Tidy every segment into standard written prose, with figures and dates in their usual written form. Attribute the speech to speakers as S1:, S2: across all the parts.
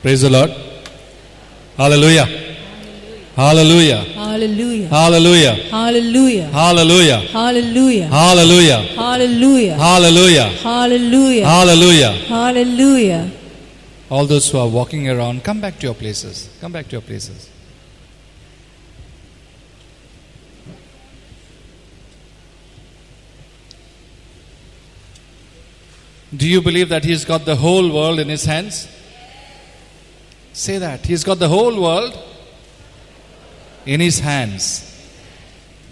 S1: Praise the Lord. Hallelujah. Hallelujah.
S2: Hallelujah.
S1: Hallelujah.
S2: Hallelujah.
S1: Hallelujah.
S2: Hallelujah.
S1: Hallelujah.
S2: Hallelujah.
S1: Hallelujah.
S2: Hallelujah.
S1: Hallelujah.
S2: Hallelujah.
S1: All those who are walking around, come back to your places. Come back to your places. Do you believe that He's got the whole world in His hands? Say that. He's got the whole world in His hands.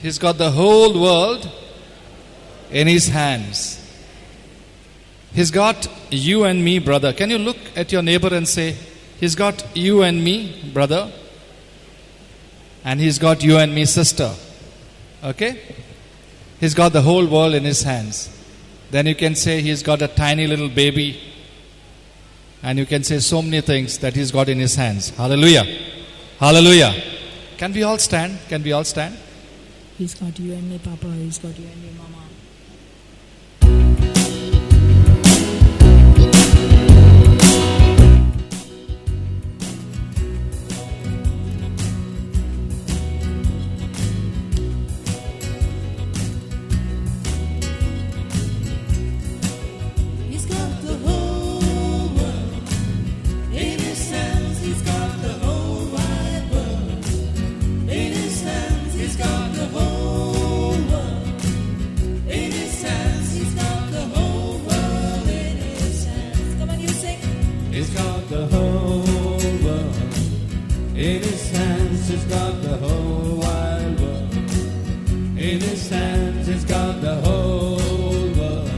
S1: He's got the whole world in His hands. He's got you and me, brother. Can you look at your neighbor and say, He's got you and me, brother? And He's got you and me, sister. Okay? He's got the whole world in His hands. Then you can say He's got a tiny little baby. And you can say so many things that He's got in His hands. Hallelujah. Hallelujah. Can we all stand? Can we all stand?
S2: He's got you and me, Papa. He's got you and me, Mama.
S3: He's got the whole world in his hands. He's got the whole wide world in his hands. He's got the whole world in his hands. He's got the whole world in his hands.
S2: Come on, you sing.
S3: He's got the whole world in his hands. He's got the whole wide world in his hands. He's got the whole world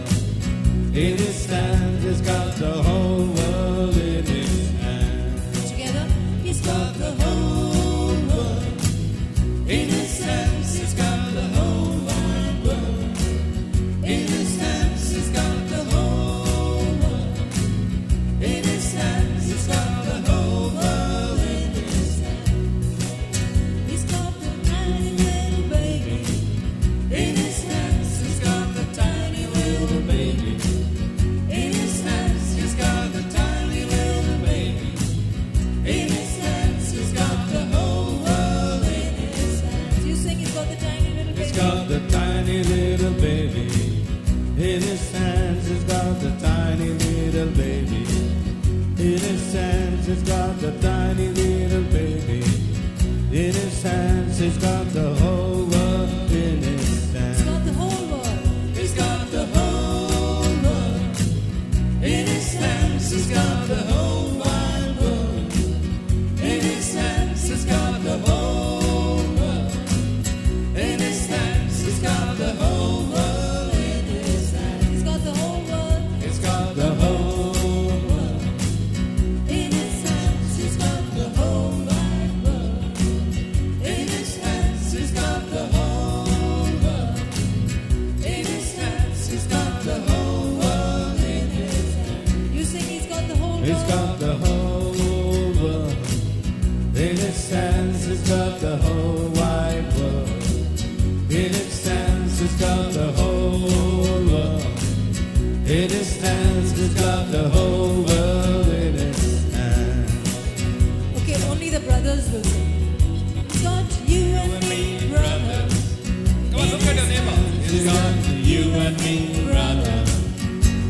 S3: in his hands. He's got the whole world in his hands.
S2: Together.
S3: He's got the whole world in his hands. He's got the whole wide world in his hands. He's got the whole world in his hands. He's got the whole world in his hands.
S2: He's got the tiny little baby.
S3: In his hands, he's got the tiny little baby. In his hands, he's got the tiny little baby. In his hands, he's got the whole world in his hands.
S2: You sing. He's got the tiny little
S3: He's
S2: baby.
S3: got the tiny little baby. In his hands, he's got the tiny little baby. In his hands, he's got the tiny little baby. In his hands, he's got the whole world in his hands.
S2: He's got the whole world.
S3: He's got the whole world in his hands. He's got the whole wide world in his hands. He's got the whole world in his hands. He's got the whole world in his hands.
S2: He's got the whole world
S3: He's got the whole world
S2: in his hands.
S3: He's got the whole wide world in his hands. He's got the whole world in his hands. He's got the whole world in his hands.
S2: You sing. He's got the whole
S3: He's
S2: world.
S3: got the whole world in his hands. He's got the whole wide world in his hands. He's got the whole world in his hands. He's got the whole world in his hands.
S2: Okay, only the brothers will sing. He's got you and me, brother.
S1: Come on, look at your neighbor.
S3: He's got you and me, brother.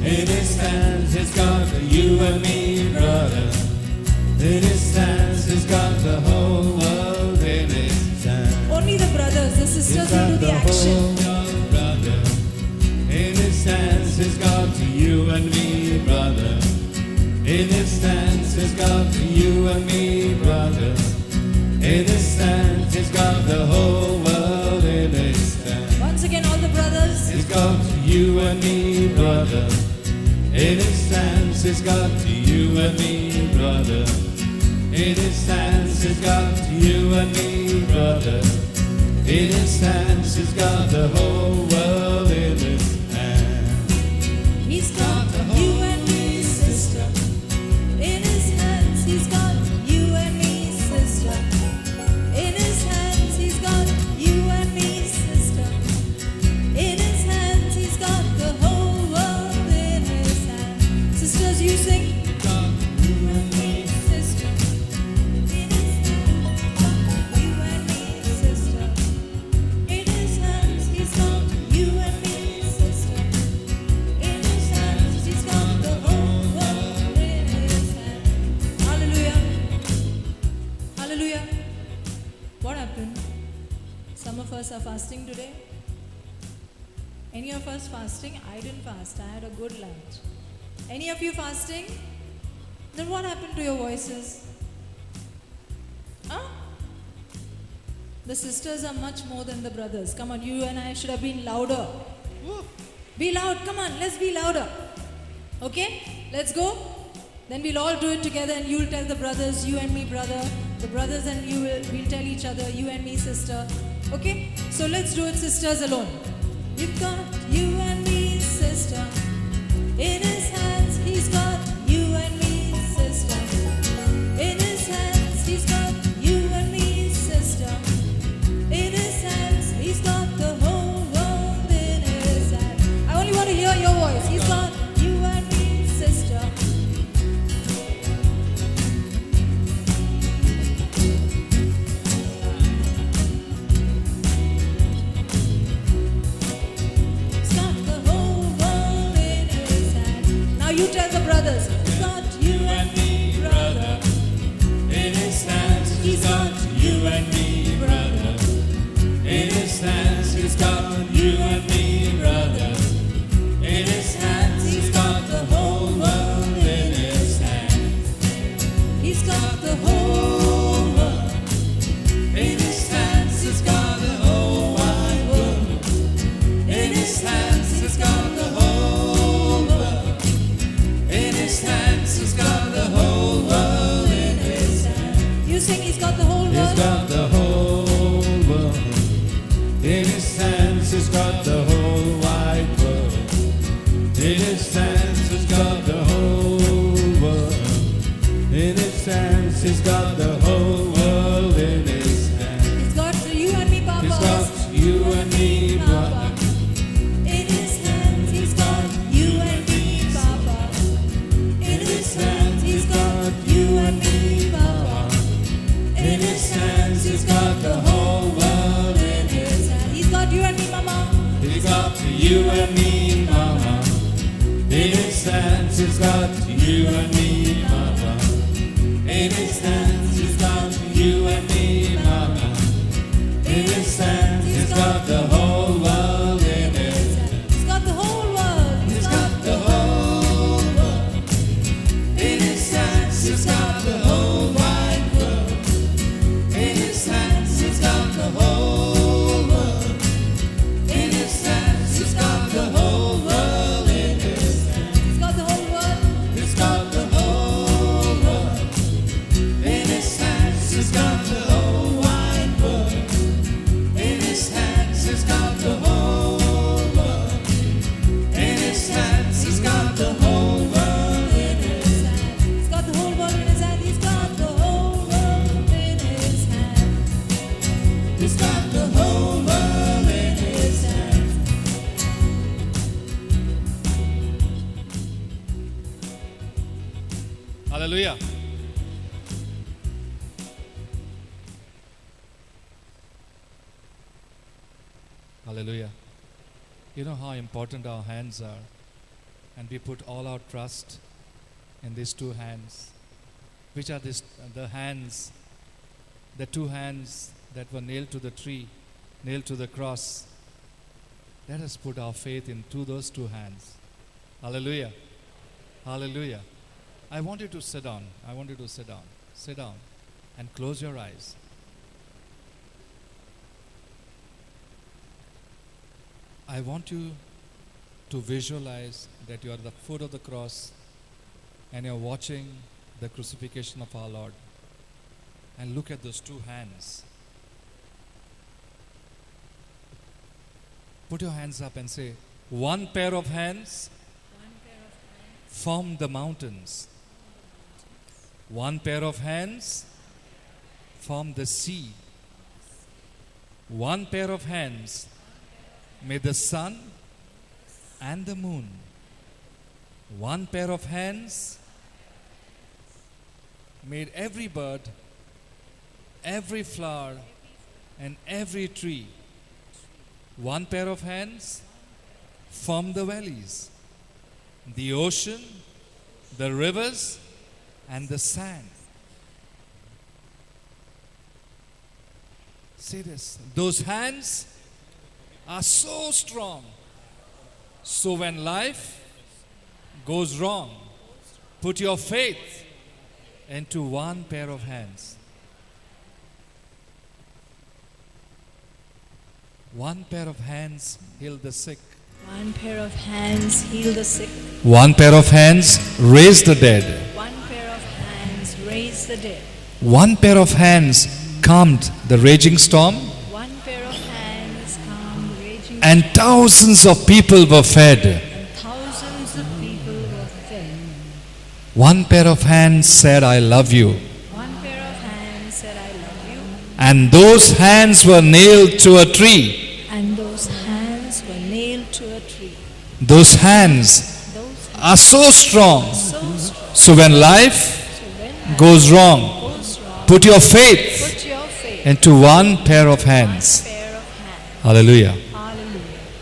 S3: In his hands, he's got you and me, brother. In his hands, he's got the whole world in his hands.
S2: Only the brothers. The sisters
S3: He's
S2: will
S3: got
S2: do the
S3: the
S2: action.
S3: whole world, brother. In his hands, he's got you and me, brother. In his hands, he's got you and me, brother. In his hands, he's got the whole world in his hands.
S2: Once again, all the brothers.
S3: He's got you and me, brother. In his hands, he's got you and me, brother. In his hands, he's got you and me, brother. In his hands, he's got the whole world in his hands.
S2: He's got you and me, sister. In his hands, he's got you and me, sister. In his hands, he's got you and me, sister. In his hands, he's got the whole world in his hands. Sisters, you sing.
S3: Got you and me,
S2: Sister. Some of us are fasting today. Any of us fasting? I didn't fast. I had a good lunch. Any of you fasting? Then what happened to your voices? Huh? The sisters are much more than the brothers. Come on, you and I should have been louder. Be loud. Come on, let's be louder. Okay? Let's go. Then we'll all do it together and you'll tell the brothers, you and me, brother. The brothers and you will tell each other, you and me, sister. Okay? So let's do it, sisters alone. You've got you and me, sister. In his hands, he's got you and me, sister. In his hands, he's got you and me, sister. In his hands, he's got the whole world in his hands. I only want to hear your voice. He's got you and me, sister. He's got the whole world in his hand. Now you tell the brothers. He's got you and me, brother.
S3: In his hands, he's got you and me, brother. In his hands, he's got you and me, brother. In his hands, he's got the whole world in his hands.
S2: He's got the whole
S3: world. In his hands, he's got the whole wide world. In his hands, he's got the whole world. In his hands, he's got the whole world in his hands.
S2: You sing, he's got the whole
S3: He's
S2: world.
S3: got the whole world. In his hands, he's got the whole wide world. In his hands, he's got the whole world. In his hands, he's got the whole world in his hands.
S2: He's got you and me, Papa.
S3: He's got you and me, brother.
S2: In his hands, he's got you and me, Papa. In his hands, he's got you and me, Papa.
S3: In his hands, he's got the whole world in his
S2: hands. He's got you and me, Mama.
S3: He's got you and me, Mama. In his hands, he's got you and me, Mama. In his hands, he's got you and me, Mama. In his hands, he's got the whole world in his hands.
S2: He's got the whole world.
S3: He's got the whole world. In his hands, he's got the whole wide world. In his hands, he's got the whole world. In his hands, he's got the whole world in his hands.
S2: He's got the whole world.
S3: He's got the whole world. In his hands, he's got the whole wide world. In his hands, he's got the whole world. In his hands, he's got the whole world in his
S2: hands. He's got the whole world in his hand. He's got the whole world in his hand.
S3: He's got the whole world in his hands.
S1: Hallelujah. Hallelujah. You know how important our hands are, and we put all our trust in these two hands. Which are this, the hands, the two hands that were nailed to the tree, nailed to the cross. Let us put our faith into those two hands. Hallelujah. Hallelujah. I want you to sit down. I want you to sit down. Sit down and close your eyes. I want you to visualize that you are at the foot of the cross and you're watching the crucifixion of our Lord. And look at those two hands. Put your hands up and say, one pair of hands formed the mountains. One pair of hands formed the sea. One pair of hands made the sun and the moon. One pair of hands made every bird, every flower, and every tree. One pair of hands formed the valleys, the ocean, the rivers, and the sand. Say this. Those hands are so strong. So when life goes wrong, put your faith into one pair of hands. One pair of hands heal the sick.
S2: One pair of hands heal the sick.
S1: One pair of hands raise the dead.
S2: One pair of hands raise the dead.
S1: One pair of hands calmed the raging storm,
S2: One pair of hands calmed the raging
S1: and thousands of people were fed.
S2: and thousands of people were fed.
S1: One pair of hands said, I love you.
S2: One pair of hands said, I love you.
S1: And those hands were nailed to a tree.
S2: And those hands were nailed to a tree.
S1: Those hands
S2: Those
S1: are so strong.
S2: so strong.
S1: So when life
S2: So when life
S1: goes wrong,
S2: goes wrong,
S1: put your faith
S2: put your faith
S1: into one pair of
S2: one
S1: hands.
S2: pair of hands.
S1: Hallelujah.
S2: Hallelujah.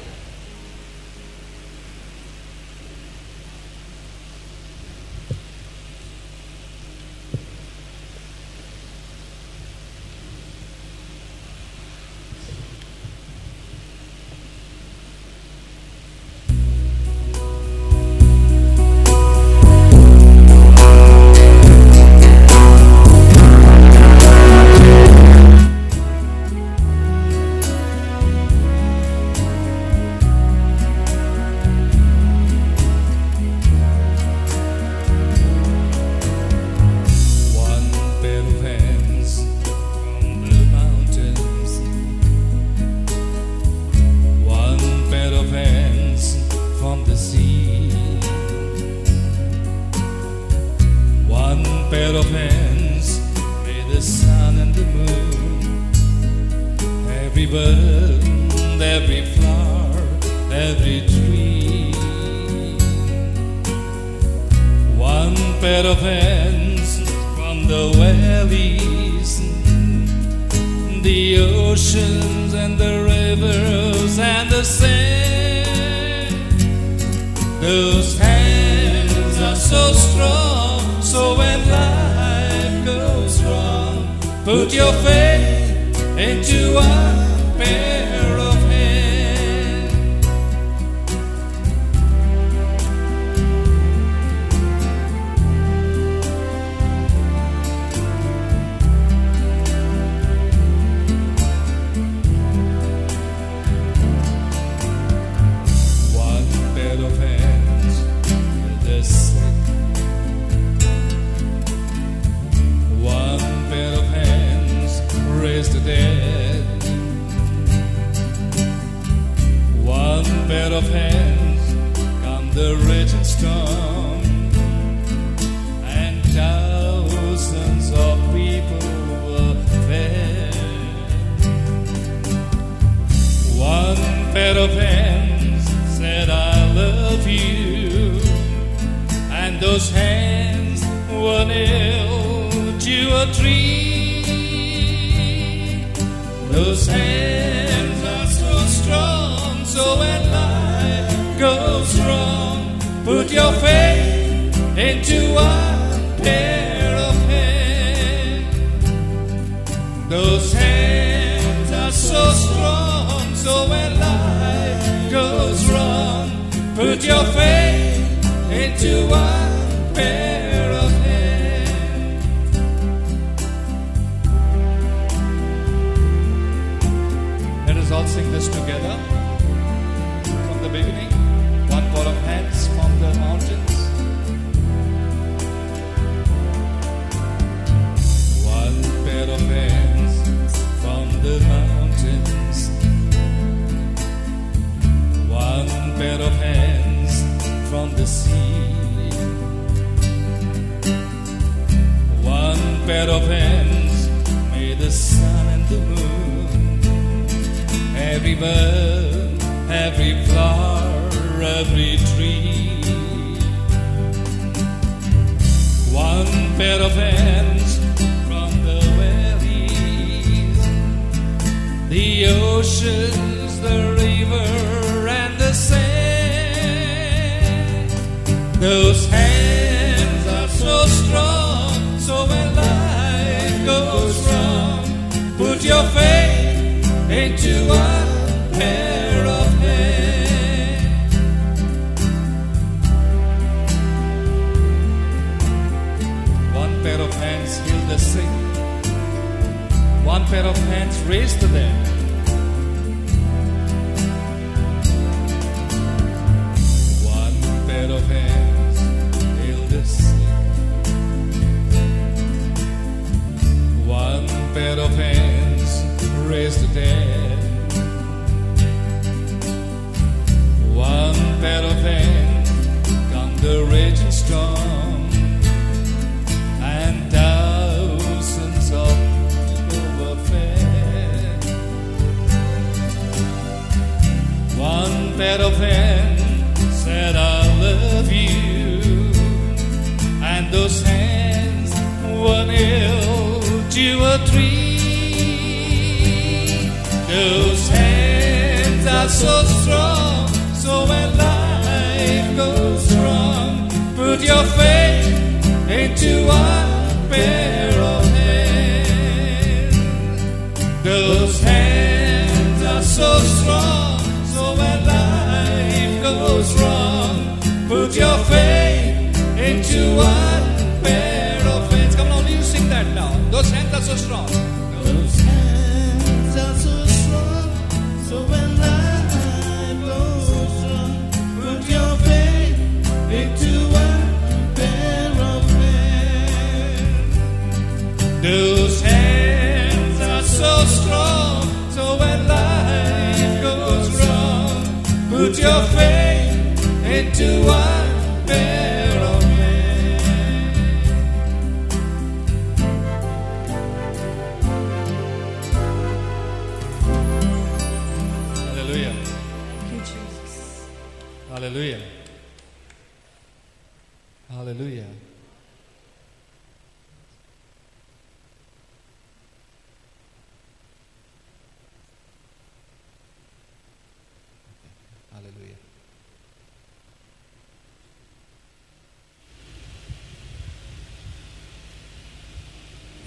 S1: One pair of hands from the mountains, one pair of hands from the sea, one pair of hands made the sun and the moon, every bird, every flower, every tree. One pair of hands from the valleys, the oceans and the rivers and the sea. Those hands are so strong, so when life goes wrong, put your faith into one pair of hands. One pair of hands heal the sick. One pair of hands raise the dead. One pair of hands calm the raging storm, and thousands of people were fed. One pair of hands said, I love you, and those hands were nailed to a tree. Those hands are so strong, so when life goes wrong, put your faith into one pair of hands. Those hands are so strong, so when life goes wrong, put your faith into one pair of hands. Let us all sing this together from the beginning. One pair of hands from the mountains. One pair of hands from the mountains. One pair of hands from the sea. One pair of hands made the sun and the moon. Every bird, every flower, every tree. One pair of hands from the valleys, the oceans, the river, and the sand. Those hands are so strong, so when life goes wrong, put your faith into one pair of hands. One pair of hands healed the sick. One pair of hands raised the dead. One pair of hands healed the sick. One pair of hands raised the dead. One pair of hands calmed the raging storm, and thousands of people were fed. One pair of hands said, I love you, and those hands were nailed to a tree. Those hands are so strong, so when life goes wrong, put your faith into one pair of hands. Those hands are so strong, so when life goes wrong, put your faith into one pair of hands. Come on, you sing that now. Those hands are so strong.
S4: Those hands are so strong, so when life goes wrong, put your faith into one pair of hands.
S1: Those hands are so strong, so when life goes wrong, put your faith into one pair of hands. Hallelujah.
S2: Thank you, Jesus.
S1: Hallelujah. Hallelujah. Hallelujah.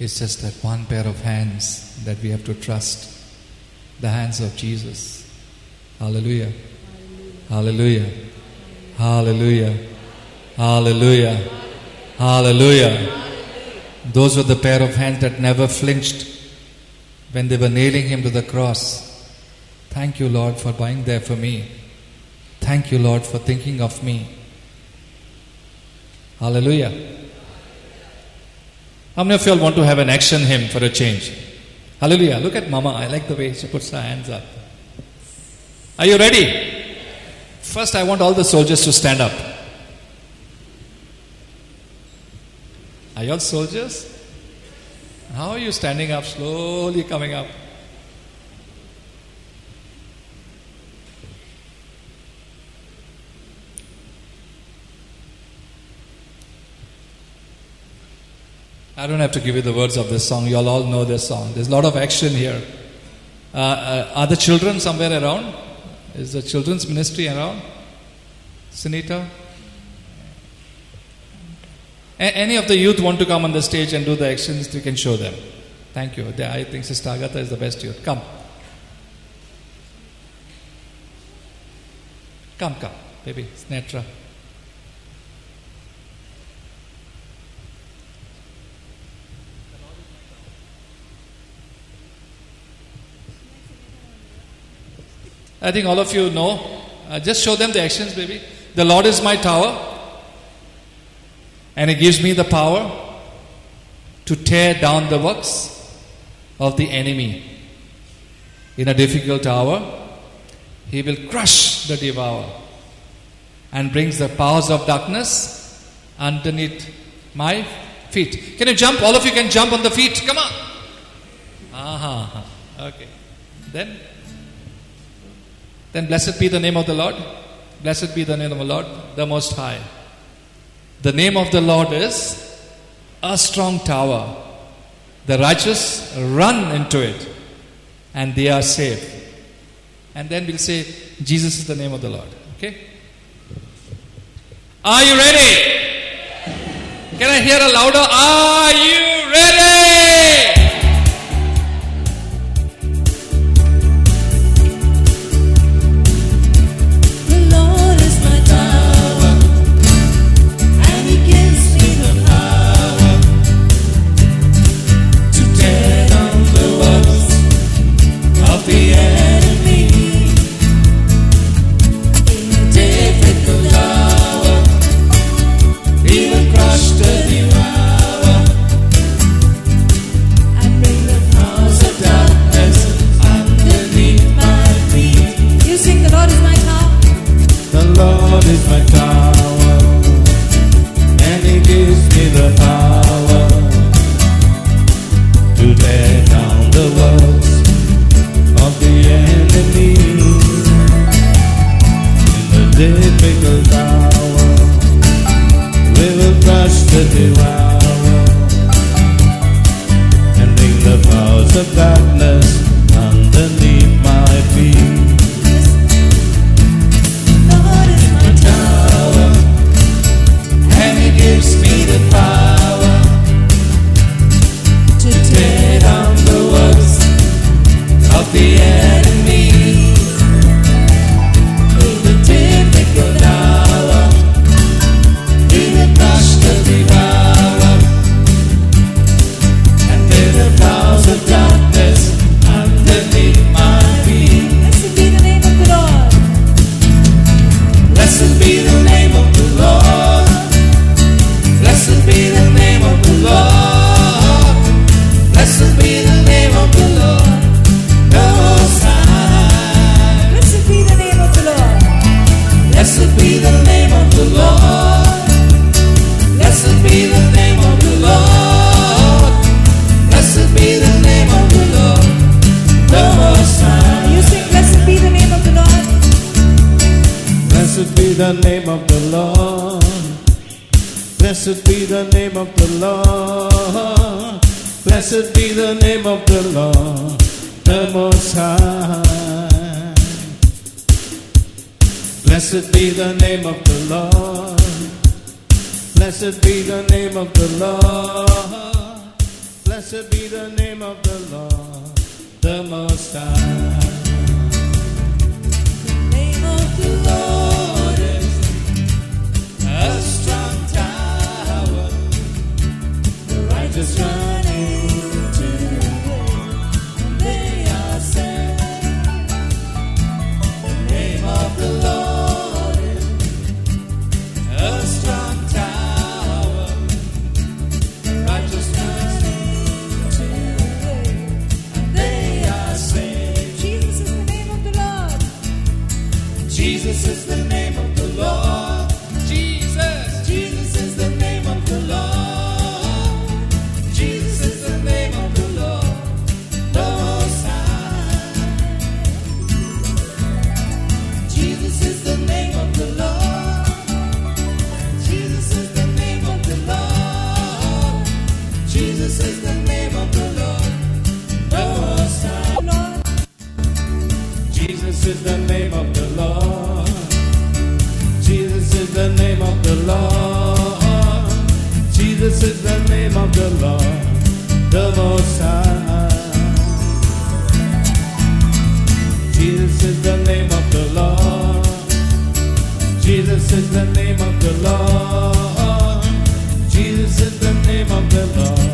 S1: It's just that one pair of hands that we have to trust. The hands of Jesus. Hallelujah. Hallelujah. Hallelujah. Hallelujah. Hallelujah. Those were the pair of hands that never flinched when they were nailing him to the cross. Thank you, Lord, for being there for me. Thank you, Lord, for thinking of me. Hallelujah. How many of you all want to have an action hymn for a change? Hallelujah. Look at Mama. I like the way she puts her hands up. Are you ready? First, I want all the soldiers to stand up. Are you all soldiers? How are you standing up? Slowly coming up. I don't have to give you the words of this song. You all know this song. There's a lot of action here. Are the children somewhere around? Is the children's ministry around? Sunita? Any of the youth want to come on the stage and do the actions, you can show them. Thank you. I think Sister Agatha is the best youth. Come. Come, come. Baby, Snetra. I think all of you know. Just show them the actions, baby. The Lord is my tower, and He gives me the power to tear down the works of the enemy. In a difficult hour, He will crush the devourer and brings the powers of darkness underneath my feet. Can you jump? All of you can jump on the feet. Come on. Okay. Then blessed be the name of the Lord. Blessed be the name of the Lord, the Most High. The name of the Lord is a strong tower. The righteous run into it and they are safe. And then we'll say, Jesus is the name of the Lord. Okay? Are you ready? Can I hear a louder, are you ready?
S4: be the name of the Lord. Blessed be the name of the Lord. Blessed be the name of the Lord, the Most High. Blessed be the name of the Lord. Blessed be the name of the Lord. Blessed be the name of the Lord, the Most High.
S2: The name of the Lord is
S4: A strong tower, the righteous run
S2: into it, and they are saved.
S4: The name of the Lord is a strong tower, the righteous run
S2: Into it, and
S4: they are saved.
S2: Jesus is the name of the Lord.
S4: Jesus is the name of the Lord.
S1: Jesus.
S4: Jesus is the name of the Lord. Jesus is the name of the Lord, the Most High. Jesus is the name of the Lord. Jesus is the name of the Lord. Jesus is the name of the Lord, the Most High.
S2: Lord,
S4: Jesus is the name of the Lord. Jesus is the name of the Lord. Jesus is the name of the Lord, the Most High. Jesus is the name of the Lord. Jesus is the name of the Lord. Jesus is the name of the Lord,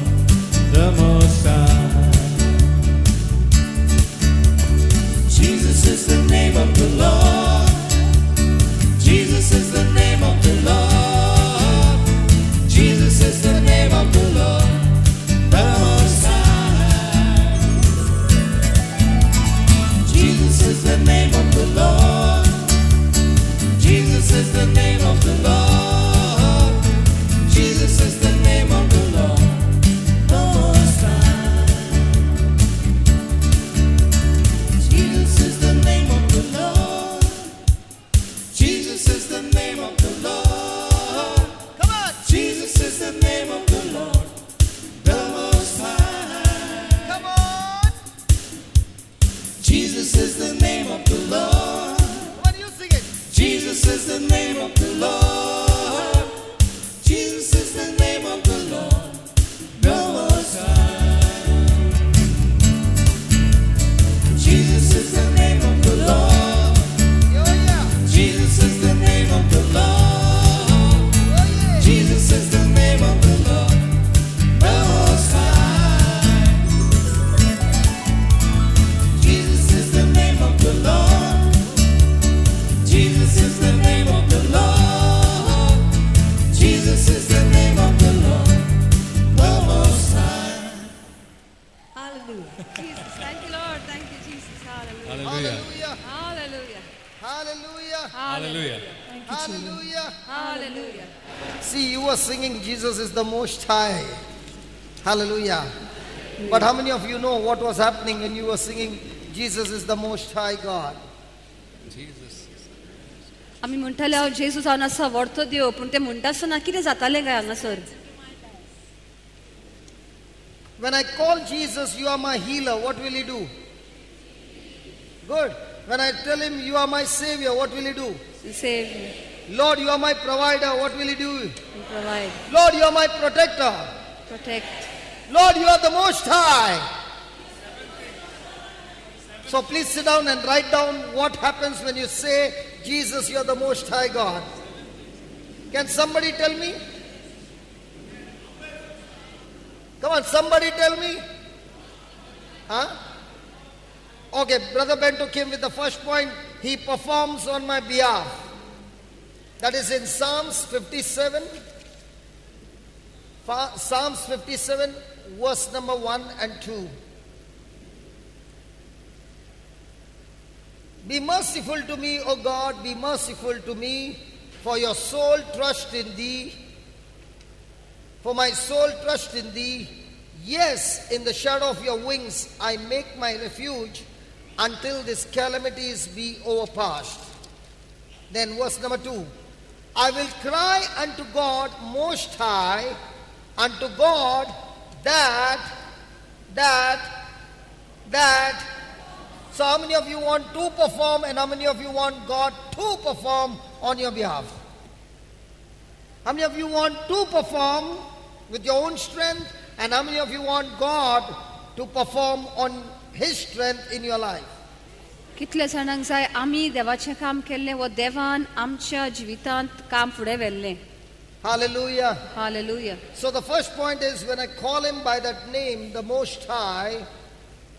S4: the Most High. Jesus is the name of the Lord. Jesus is the name of the Lord. Jesus is the name of the Lord, the Most High. Jesus is the name of the Lord. Jesus is the name of the Lord. Jesus is the name of the Lord, the Most High. Jesus is the name of the Lord. Jesus is the name of the Lord.
S5: Come on.
S4: Jesus is the name of the Lord, the Most High.
S5: Come on.
S4: Jesus is the name of the Lord.
S5: Come on, you sing it.
S4: Jesus is the name of the Lord. Jesus is the name of the Lord, the Most High. Jesus is the name of the Lord.
S5: Oh yeah.
S4: Jesus is the name of the Lord.
S5: Oh yeah.
S4: Jesus is the name of the Lord, the Most High. Jesus is the name of the Lord. Jesus is the name of the Lord. Jesus is the name of the Lord, the Most High.
S2: hallelujah.
S6: Jesus. Thank you, Lord. Thank you, Jesus. Hallelujah.
S1: Hallelujah.
S5: Hallelujah.
S6: Hallelujah.
S5: Hallelujah.
S1: Hallelujah.
S2: Thank you, children.
S5: Hallelujah.
S6: Hallelujah.
S5: See, you were singing Jesus is the Most High. Hallelujah. But how many of you know what was happening when you were singing Jesus is the Most High God?
S1: Jesus.
S6: आमी म्हणटाले हांव जेजू जावन आसा व्हरतो देव पूण ते म्हणटा आसतना कितें जातालें काय हांगासर?
S5: When I call Jesus, you are my healer, what will he do? Good. When I tell him, you are my savior, what will he do?
S6: Save.
S5: Lord, you are my provider, what will he do?
S6: Provide.
S5: Lord, you are my protector.
S6: Protect.
S5: Lord, you are the Most High. So please sit down and write down what happens when you say, Jesus, you are the Most High God. Can somebody tell me? Come on, somebody tell me. Huh? Okay, Brother Bento came with the first point. He performs on my behalf. That is in Psalms 57. Psalms 57, verse number 1 and 2. Be merciful to me, O God, be merciful to me, for your soul trust in thee. For my soul trust in thee. Yes, in the shadow of your wings I make my refuge until these calamities be overpast. Then verse number 2. I will cry unto God most high, unto God that, that, that. So how many of you want to perform and how many of you want God to perform on your behalf? How many of you want to perform with your own strength and how many of you want God to perform on His strength in your life?
S6: कितले जाणांक जाय आमी देवाचें काम केल्लें वो देवान आमच्या जिवितांत काम फुडें व्हेल्लें.
S5: Hallelujah.
S6: Hallelujah.
S5: So the first point is when I call him by that name, the Most High,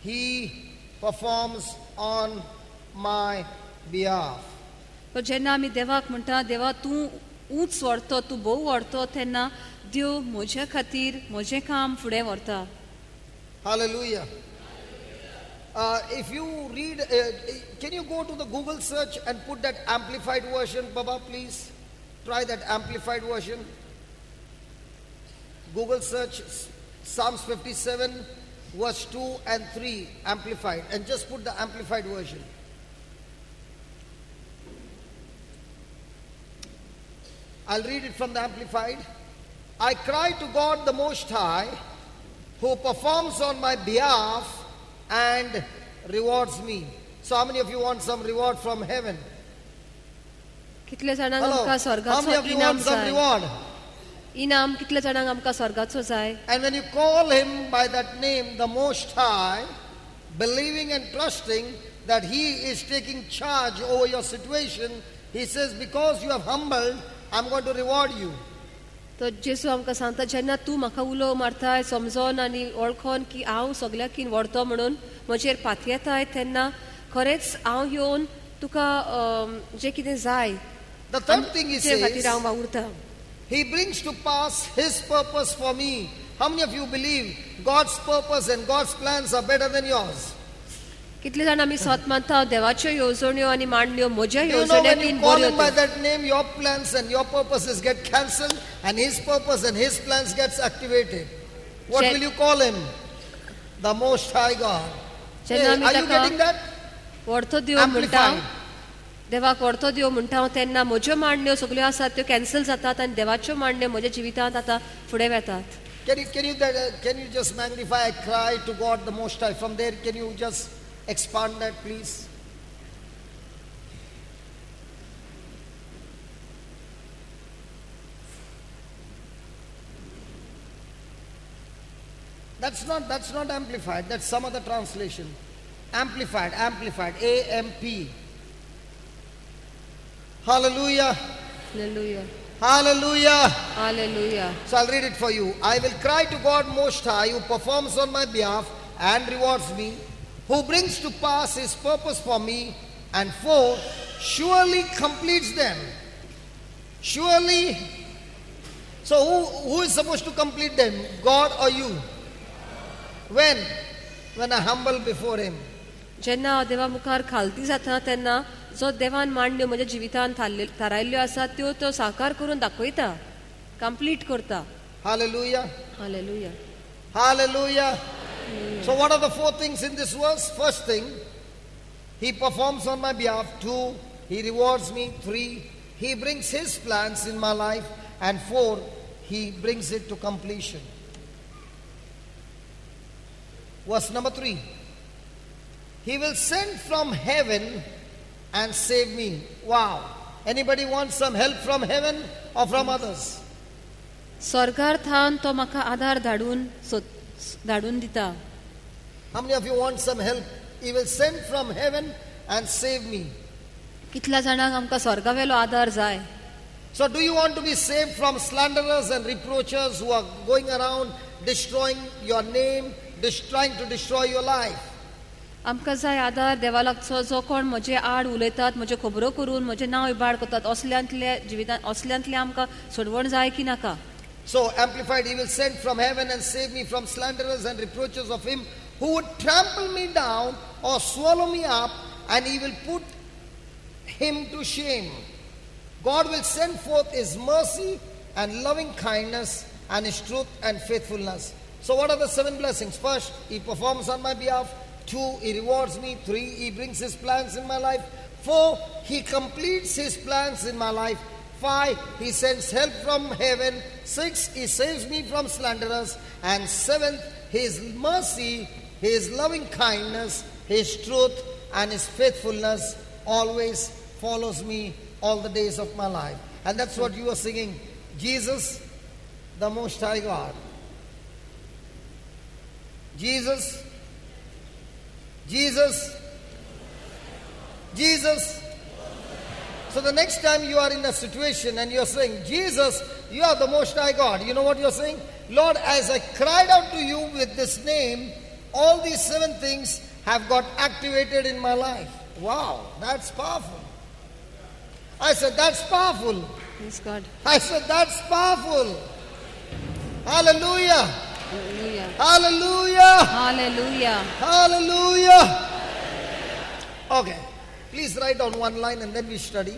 S5: he performs on my behalf.
S6: तर जेन्ना आमी देवाक म्हणटा देवा तूं ऊंच व्हरतो तूं भोव व्हरतो तेन्ना देव म्हज्या खातीर म्हजें काम फुडें व्हरता.
S5: Hallelujah. If you read, can you go to the Google search and put that amplified version, Baba, please? Try that amplified version. Google search Psalms 57, verse 2 and 3, amplified, and just put the amplified version. I'll read it from the Amplified. I cry to God the Most High, who performs on my behalf and rewards me. So, how many of you want some reward from heaven?
S6: कितले जाणांक
S5: Hello.
S6: आमकां
S5: How many
S6: स्वर्गाचो
S5: of you
S6: इनाम
S5: want some
S6: जाय?
S5: Reward?
S6: इनाम कितले जाणांक आमकां स्वर्गाचो जाय?
S5: And when you call him by that name, the Most High, believing and trusting that he is taking charge over your situation, he says, "Because you have humbled, I'm going to reward you."
S6: तर जेजू आमकां सांगता जेन्ना तूं म्हाका उलो मारताय समजोन आनी वळखोन की हांव सगळ्याकीन व्हरतो म्हणून म्हजेर पातयेताय तेन्ना खरेंच हांव येवन तुका जें कितें जाय
S5: The third thing he
S6: तुजे खातीर
S5: says,
S6: हांव वावुरता.
S5: He brings to pass His purpose for me. How many of you believe God's purpose and God's plans are better than yours?
S6: कितले जाण आमी स्वत मानता देवाच्यो येवजण्यो आनी मांडण्यो म्हज्या
S5: Do you know when you
S6: येवजण्याकीन
S5: call
S6: बऱ्यो
S5: Him by
S6: त्यो.
S5: That name, your plans and your purposes get cancelled and His purpose and His plans gets activated? What will you call Him? The Most High God. Hey,
S6: जेन्ना आमी
S5: are you
S6: ताका
S5: getting that?
S6: व्हरतो देव म्हणटा
S5: Amplified.
S6: देवाक व्हरतो देव म्हणटा हांव तेन्ना म्हज्यो मांडण्यो सगल्यो आसात त्यो कॅन्सल जातात आनी देवाच्यो मांडण्यो म्हज्या जिवितांत आतां फुडें वेतात.
S5: Can you just magnify "I cry to God the Most High"? From there, can you just expand that, please? That's not amplified. That's some other translation. Amplified, amplified, A M P. Hallelujah.
S6: Hallelujah.
S5: Hallelujah.
S6: Hallelujah.
S5: So I'll read it for you. I will cry to God Most High, who performs on my behalf and rewards me, who brings to pass his purpose for me, and four, surely completes them. Surely. So who is supposed to complete them? God or you? When? When I humble before him.
S6: जेन्ना हांव देवा मुखार खालती जाता तेन्ना जो देवान मांडण्यो म्हज्या जिवितान थारायल्ल्यो आसा त्यो तो साकार करून दाखयता कंप्लीट करता.
S5: Hallelujah.
S6: Hallelujah.
S5: Hallelujah. So, what are the four things in this verse? First thing, he performs on my behalf. Two, he rewards me. Three, he brings his plans in my life. And four, he brings it to completion. Verse number 3. He will send from heaven and save me. Wow. Anybody want some help from heaven or from others?
S6: स्वर्गार थावन तो म्हाका आधार धाडून धाडून दिता.
S5: How many of you want some help? He will send from heaven and save me.
S6: कितल्या जाणांक आमकां स्वर्गावेलो आधार जाय?
S5: So, do you want to be saved from slanderers and reproachers who are going around destroying your name, trying to destroy your life?
S6: आमकां जाय आधार देवा लागचो जो कोण म्हजे आड उलयतात म्हज्यो खबरो करून म्हजें नांव इबाड करतात असल्यांतल्या जिवितांत असल्यांतलें आमकां सोडवण जाय की नाका?
S5: So, Amplified, he will send from heaven and save me from slanderers and reproaches of him who would trample me down or swallow me up, and he will put him to shame. God will send forth his mercy and loving kindness and his truth and faithfulness. So, what are the seven blessings? First, he performs on my behalf. Two, he rewards me. Three, he brings his plans in my life. Four, He completes His plans in my life. Five, He sends help from heaven. Six, He saves me from slanderers. And seventh, His mercy, His loving kindness, His truth, and His faithfulness always follows me all the days of my life. And that's what you are singing. Jesus, the Most High God. Jesus, Jesus, Jesus. So the next time you are in a situation and you're saying, Jesus, you are the Most High God. You know what you're saying? Lord, as I cried out to you with this name, all these seven things have got activated in my life. Wow, that's powerful. I said, that's powerful.
S6: Praise God.
S5: I said, that's powerful. Hallelujah.
S6: Hallelujah.
S5: Hallelujah.
S6: Hallelujah.
S5: Hallelujah. Okay. Please write down one line and then we study.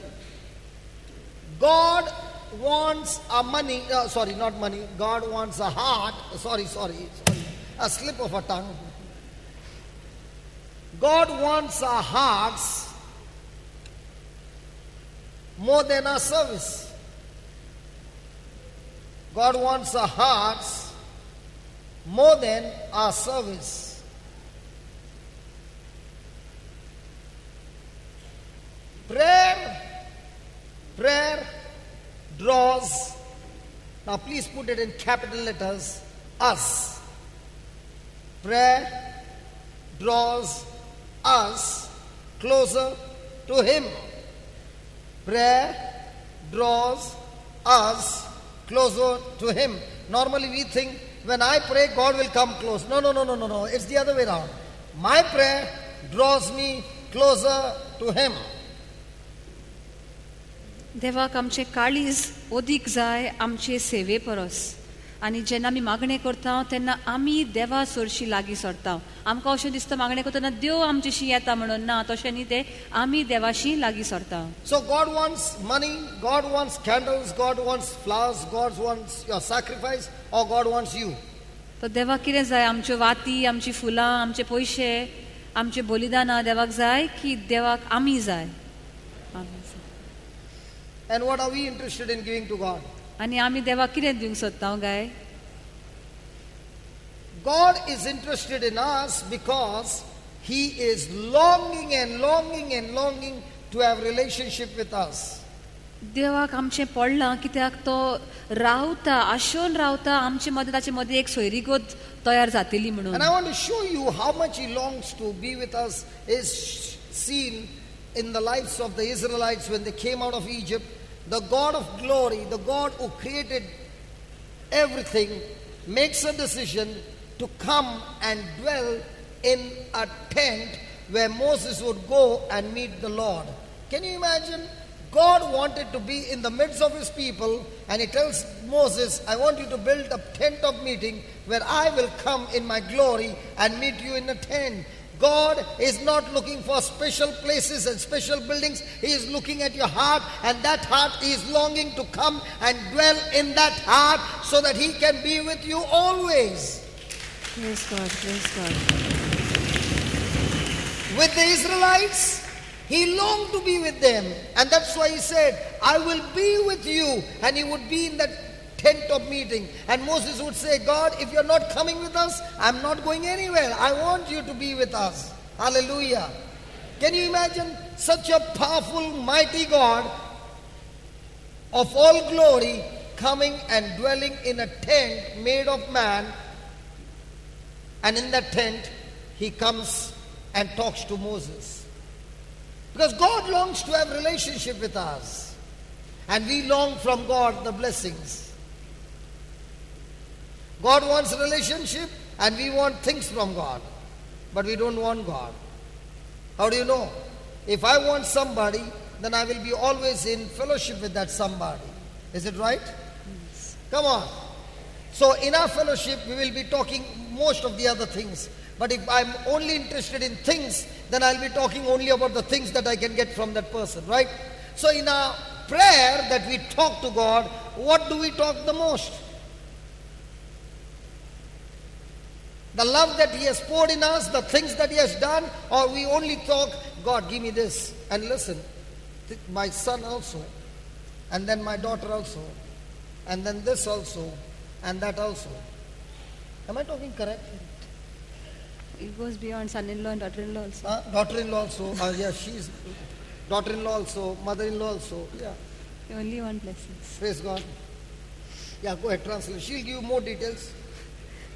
S5: God wants a money, sorry, not money. God wants a heart. Sorry, sorry, sorry. A slip of a tongue. God wants our hearts more than our service. God wants our hearts more than our service. Prayer draws, now please put it in capital letters, us. Prayer draws us closer to Him. Prayer draws us closer to Him. Normally we think when I pray, God will come close. No, no, no, no, no, no. It's the other way around. My prayer draws me closer to Him.
S6: देवाक आमचें काळीज ओदीक जाय आमचे सेवे परस आनी जेन्ना आमी मागणें करता तेन्ना आमी देवा सरशी लागीं सरता. आमकां अशें दिसता मागणें करतना देव आमचेशी येता म्हणून, ना तशें न्ही, तें आमी देवाशी लागीं सरता.
S5: So God wants money, God wants candles, God wants flowers, God wants your sacrifice, or God wants you.
S6: तर देवाक कितें जाय? आमच्यो वाती, आमची फुलां, आमचे पयशे, आमचे बलिदानां देवाक जाय की देवाक आमी जाय? आमी जाय.
S5: And what are we interested in giving to God?
S6: आनी आमी देवाक कितें दिवंक सोदता काय?
S5: God is interested in us because He is longing and longing and longing to have relationship with us.
S6: देवाक आमचें पडलां कित्याक तो रावता, आशोन रावता आमचे मदें, ताचे मदें एक सोयरीगत तयार जातली म्हणून.
S5: And I want to show you how much He longs to be with us is seen in the lives of the Israelites when they came out of Egypt. The God of glory, the God who created everything, makes a decision to come and dwell in a tent where Moses would go and meet the Lord. Can you imagine? God wanted to be in the midst of His people, and He tells Moses, I want you to build a tent of meeting where I will come in my glory and meet you in a tent. God is not looking for special places and special buildings. He is looking at your heart, and that heart he is longing to come and dwell in that heart so that He can be with you always.
S6: Praise God, praise God.
S5: With the Israelites, He longed to be with them. And that's why He said, I will be with you. And He would be in that tent of meeting. And Moses would say, God, if you're not coming with us, I'm not going anywhere. I want you to be with us. Hallelujah. Can you imagine such a powerful, mighty God of all glory coming and dwelling in a tent made of man? And in that tent, He comes and talks to Moses. Because God longs to have relationship with us. And we long from God the blessings. God wants relationship and we want things from God. But we don't want God. How do you know? If I want somebody, then I will be always in fellowship with that somebody. Is it right?
S6: Yes.
S5: Come on. So in our fellowship, we will be talking most of the other things. But if I'm only interested in things, then I'll be talking only about the things that I can get from that person, right? So in our prayer that we talk to God, what do we talk the most? The love that He has poured in us, the things that He has done, or we only talk, God, give me this. And listen, my son also, and then my daughter also, and then this also, and that also. Am I talking correct?
S2: It goes beyond son-in-law and daughter-in-law also.
S5: Daughter-in-law also. Yeah, she's daughter-in-law also, mother-in-law also. Yeah.
S2: You only want blessings.
S5: Praise God. Yeah, go ahead, translate. She'll give you more details.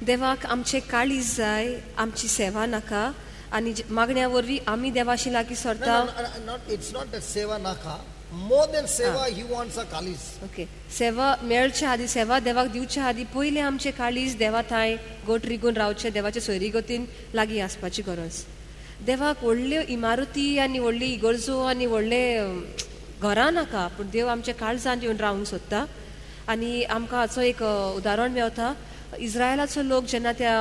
S6: देवाक आमचे काळीज जाय, आमची सेवा नाका आनी मागण्या वरवीं आमी देवाशी लागीं
S5: No,
S6: सरता.
S5: no, no, not, it's not that seva naka. More than seva, he wants a kalis.
S6: Okay, सेवा मेळच्या आदी, सेवा देवाक दिवच्या आदी पयलें आमचें काळीज देवा थांय गोट रिगून रावचें, देवाचे सोयरी गतीन लागीं आसपाची गरज. देवाक व्हडल्यो इमारती आनी व्हडली इगर्जो आनी व्हडले घरां नाका, पूण देव आमच्या काळजान येवन रावंक सोदता. आनी आमकां हाचो एक उदाहरण मेवता. इस्रायलाचो लोक जेन्ना त्या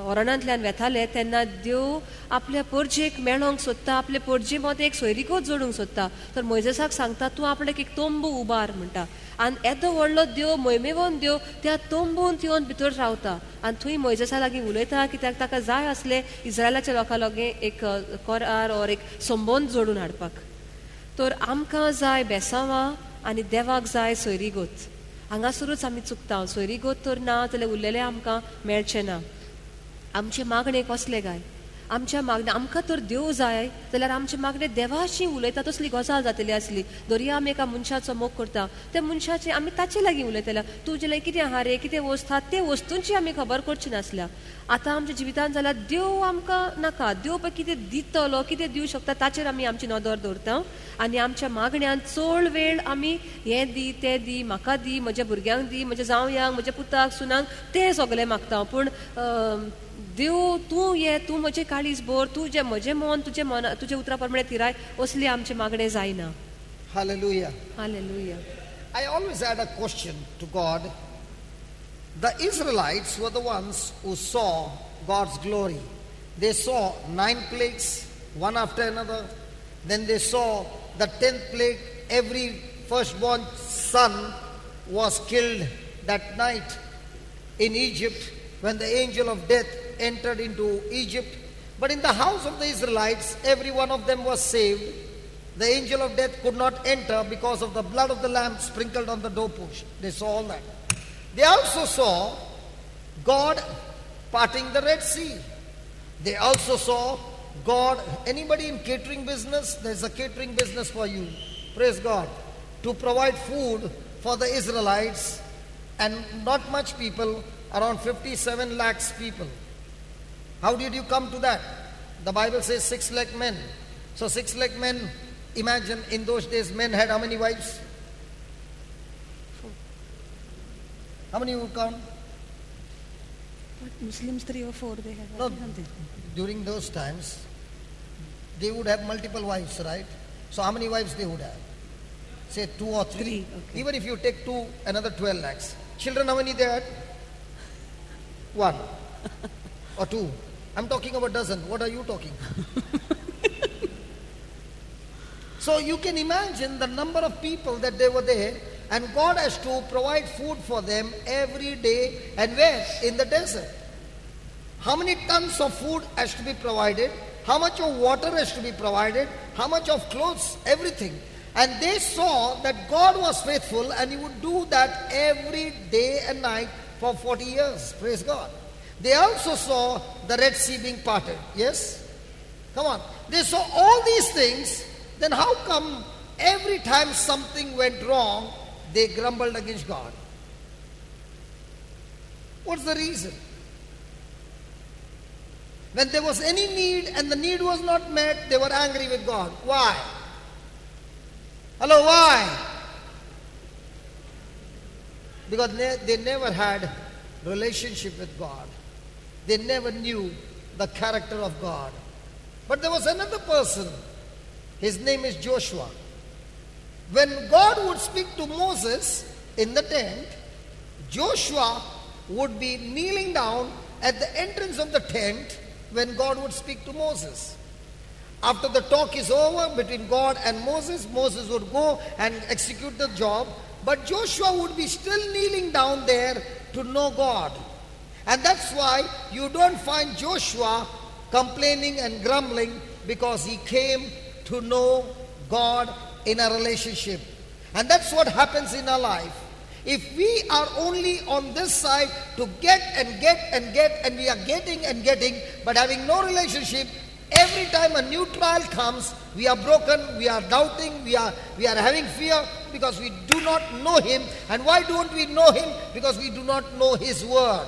S6: ओरणांतल्यान वेताले तेन्ना देव आपल्या परजेक मेळोंक सोदता, आपले परजे मदें एक सोयरीगत जोडूंक सोदता. तर मोयजेसाक सांगता, तूं आपल्याक एक तंबू उबार म्हणटा. आनी येदो व्हडलो देव, मोहिमेवन देव त्या तंबूंत येवन भितर रावता आनी थंय मोयजेसा लागीं उलयता, कित्याक ताका जाय आसलें इस्रायलाच्या लोकां लागीं एक करार ओर एक संबंद जोडून हाडपाक. तर आमकां जाय बेसांवां आनी देवाक जाय सोयरीगत. हांगासरूच आमी चुकता. सोयरीगत तर ना जाल्यार उरलेलें आमकां मेळचें ना. आमचें मागणें कसलें काय? आमच्या मागणें, आमकां तर देव जाय जाल्यार आमचें मागणें देवाशी उलयता तसली गजाल जातली आसली. दर्या आमी एका मनशाचो मोग करता, त्या मनशाचे आमी ताचे लागीं उलयतल्या, तुजे लागीं कितें आहा रे, कितें वस्त आहा, ते वस्तूंची आमी खबर करची नासल्या. आतां आमच्या जिवितांत जाल्यार देव आमकां नाका, देव पळय कितें दितलो, कितें दिवं शकता ताचेर आमी आमची नदर दवरता. आनी आमच्या मागण्यान चड वेळ आमी हें दी, तें दी, म्हाका दी, म्हज्या भुरग्यांक दी, म्हज्या जावयांक, म्हज्या पुताक, सुनांक, तें सगळें मागता. पूण देव तूं ये, तूं म्हजें काळीज भर, तुजें म्हजें मन तुजें मन तुज्या उतरा प्रमाणे थिराय, असली आमचें मागणें जायना.
S5: Hallelujah.
S6: Hallelujah.
S5: I always had a question to God. The Israelites were the ones who saw God's glory. They saw 9 plagues, one after another. Then they saw the 10th plague. Every firstborn son was killed that night in Egypt when the angel of death entered into Egypt. But in the house of the Israelites, every one of them was saved. The angel of death could not enter because of the blood of the lamb sprinkled on the doorpost. They saw all that. They also saw God parting the Red Sea. They also saw God. Anybody in catering business? There's a catering business for you. Praise God. To provide food for the Israelites, and not much people, around 57 lakhs people. How did you come to that? The Bible says 6 lakh men. So 6 lakh men, imagine in those days men had how many wives?
S6: 4.
S5: How many you would count?
S2: But Muslims 3 or 4 they have.
S5: No, during those times, they would have multiple wives, right? So how many wives they would have? Say 2 or 3.
S2: 3, okay.
S5: Even if you take 2, another 12 lakhs. Children, how many they had? 1 or 2. I'm talking about dozen. What are you talking? So you can imagine the number of people that they were there, and God has to provide food for them every day, and where? In the desert. How many tons of food has to be provided? How much of water has to be provided? How much of clothes? Everything. And they saw that God was faithful, and He would do that every day and night for 40 years. Praise God. They also saw the Red Sea being parted. Yes? Come on. They saw all these things. Then how come every time something went wrong, they grumbled against God? What's the reason? When there was any need and the need was not met, they were angry with God. Why? Hello, why? Because they never had relationship with God. They never knew the character of God. But there was another person. His name is Joshua. When God would speak to Moses in the tent, Joshua would be kneeling down at the entrance of the tent when God would speak to Moses. After the talk is over between God and Moses, Moses would go and execute the job. But Joshua would be still kneeling down there to know God. And that's why you don't find Joshua complaining and grumbling Because he came to know God in a relationship. And that's what happens in our life. If we are only on this side to get and get and get, and we are getting and getting, but having no relationship, every time a new trial comes, we are broken, we are doubting, we are having fear because we do not know Him. And why don't we know Him? Because we do not know His Word.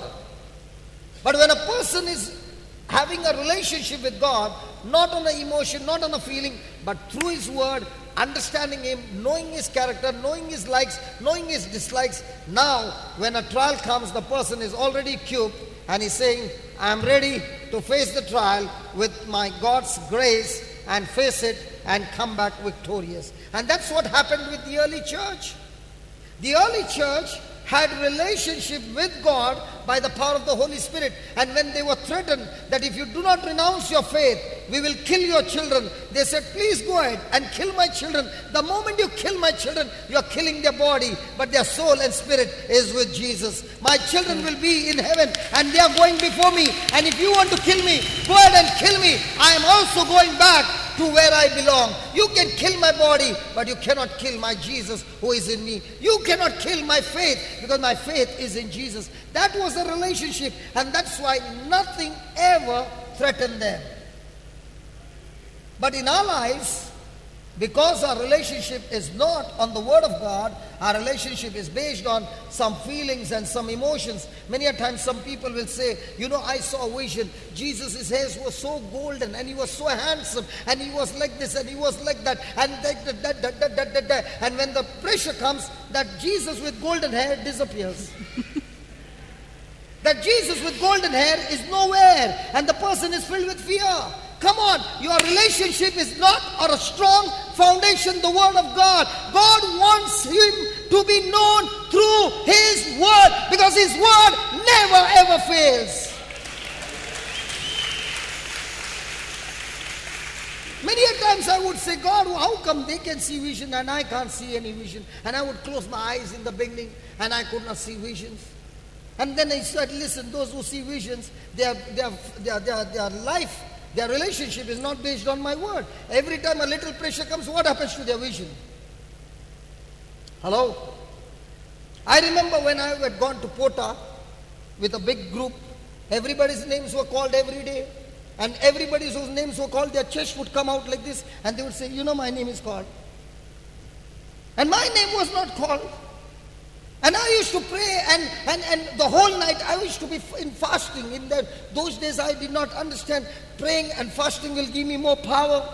S5: But when a person is having a relationship with God, not on an emotion, not on a feeling, but through His Word, understanding Him, knowing His character, knowing His likes, knowing His dislikes, now when a trial comes, the person is already equipped and he's saying, I'm ready to face the trial with my God's grace and face it and come back victorious. And that's what happened with the early church. The early church had relationship with God by the power of the Holy Spirit. And when they were threatened that if you do not renounce your faith, we will kill your children, they said, please go ahead and kill my children. The moment you kill my children, you are killing their body, but their soul and spirit is with Jesus. My children will be in heaven and they are going before me. And if you want to kill me, go ahead and kill me. I am also going back to where I belong. You can kill my body, but you cannot kill my Jesus who is in me. You cannot kill my faith, because my faith is in Jesus. That was a relationship, and that's why nothing ever threatened them. But in our lives, because our relationship is not on the Word of God, our relationship is based on some feelings and some emotions. Many a times some people will say, you know, I saw a vision. Jesus, his hair was so golden and he was so handsome and he was like this and he was like that and that, that, that, that, that, that, that. And when the pressure comes, that Jesus with golden hair disappears. That Jesus with golden hair is nowhere, and the person is filled with fear. Come on, your relationship is not on a strong foundation, the Word of God. God wants Him to be known through His Word, because His Word never ever fails. Many a times I would say, God, how come they can see vision and I can't see any vision? And I would close my eyes in the beginning and I could not see visions. And then I said, listen, those who see visions, their life, their relationship is not based on my word. Every time a little pressure comes, what happens to their vision? Hello? I remember when I had gone to Pota with a big group, everybody's names were called every day. And everybody whose names were called, their chest would come out like this, and they would say, you know, my name is called. And my name was not called. And I used to pray, and the whole night I used to be in fasting. In those days I did not understand praying and fasting will give me more power.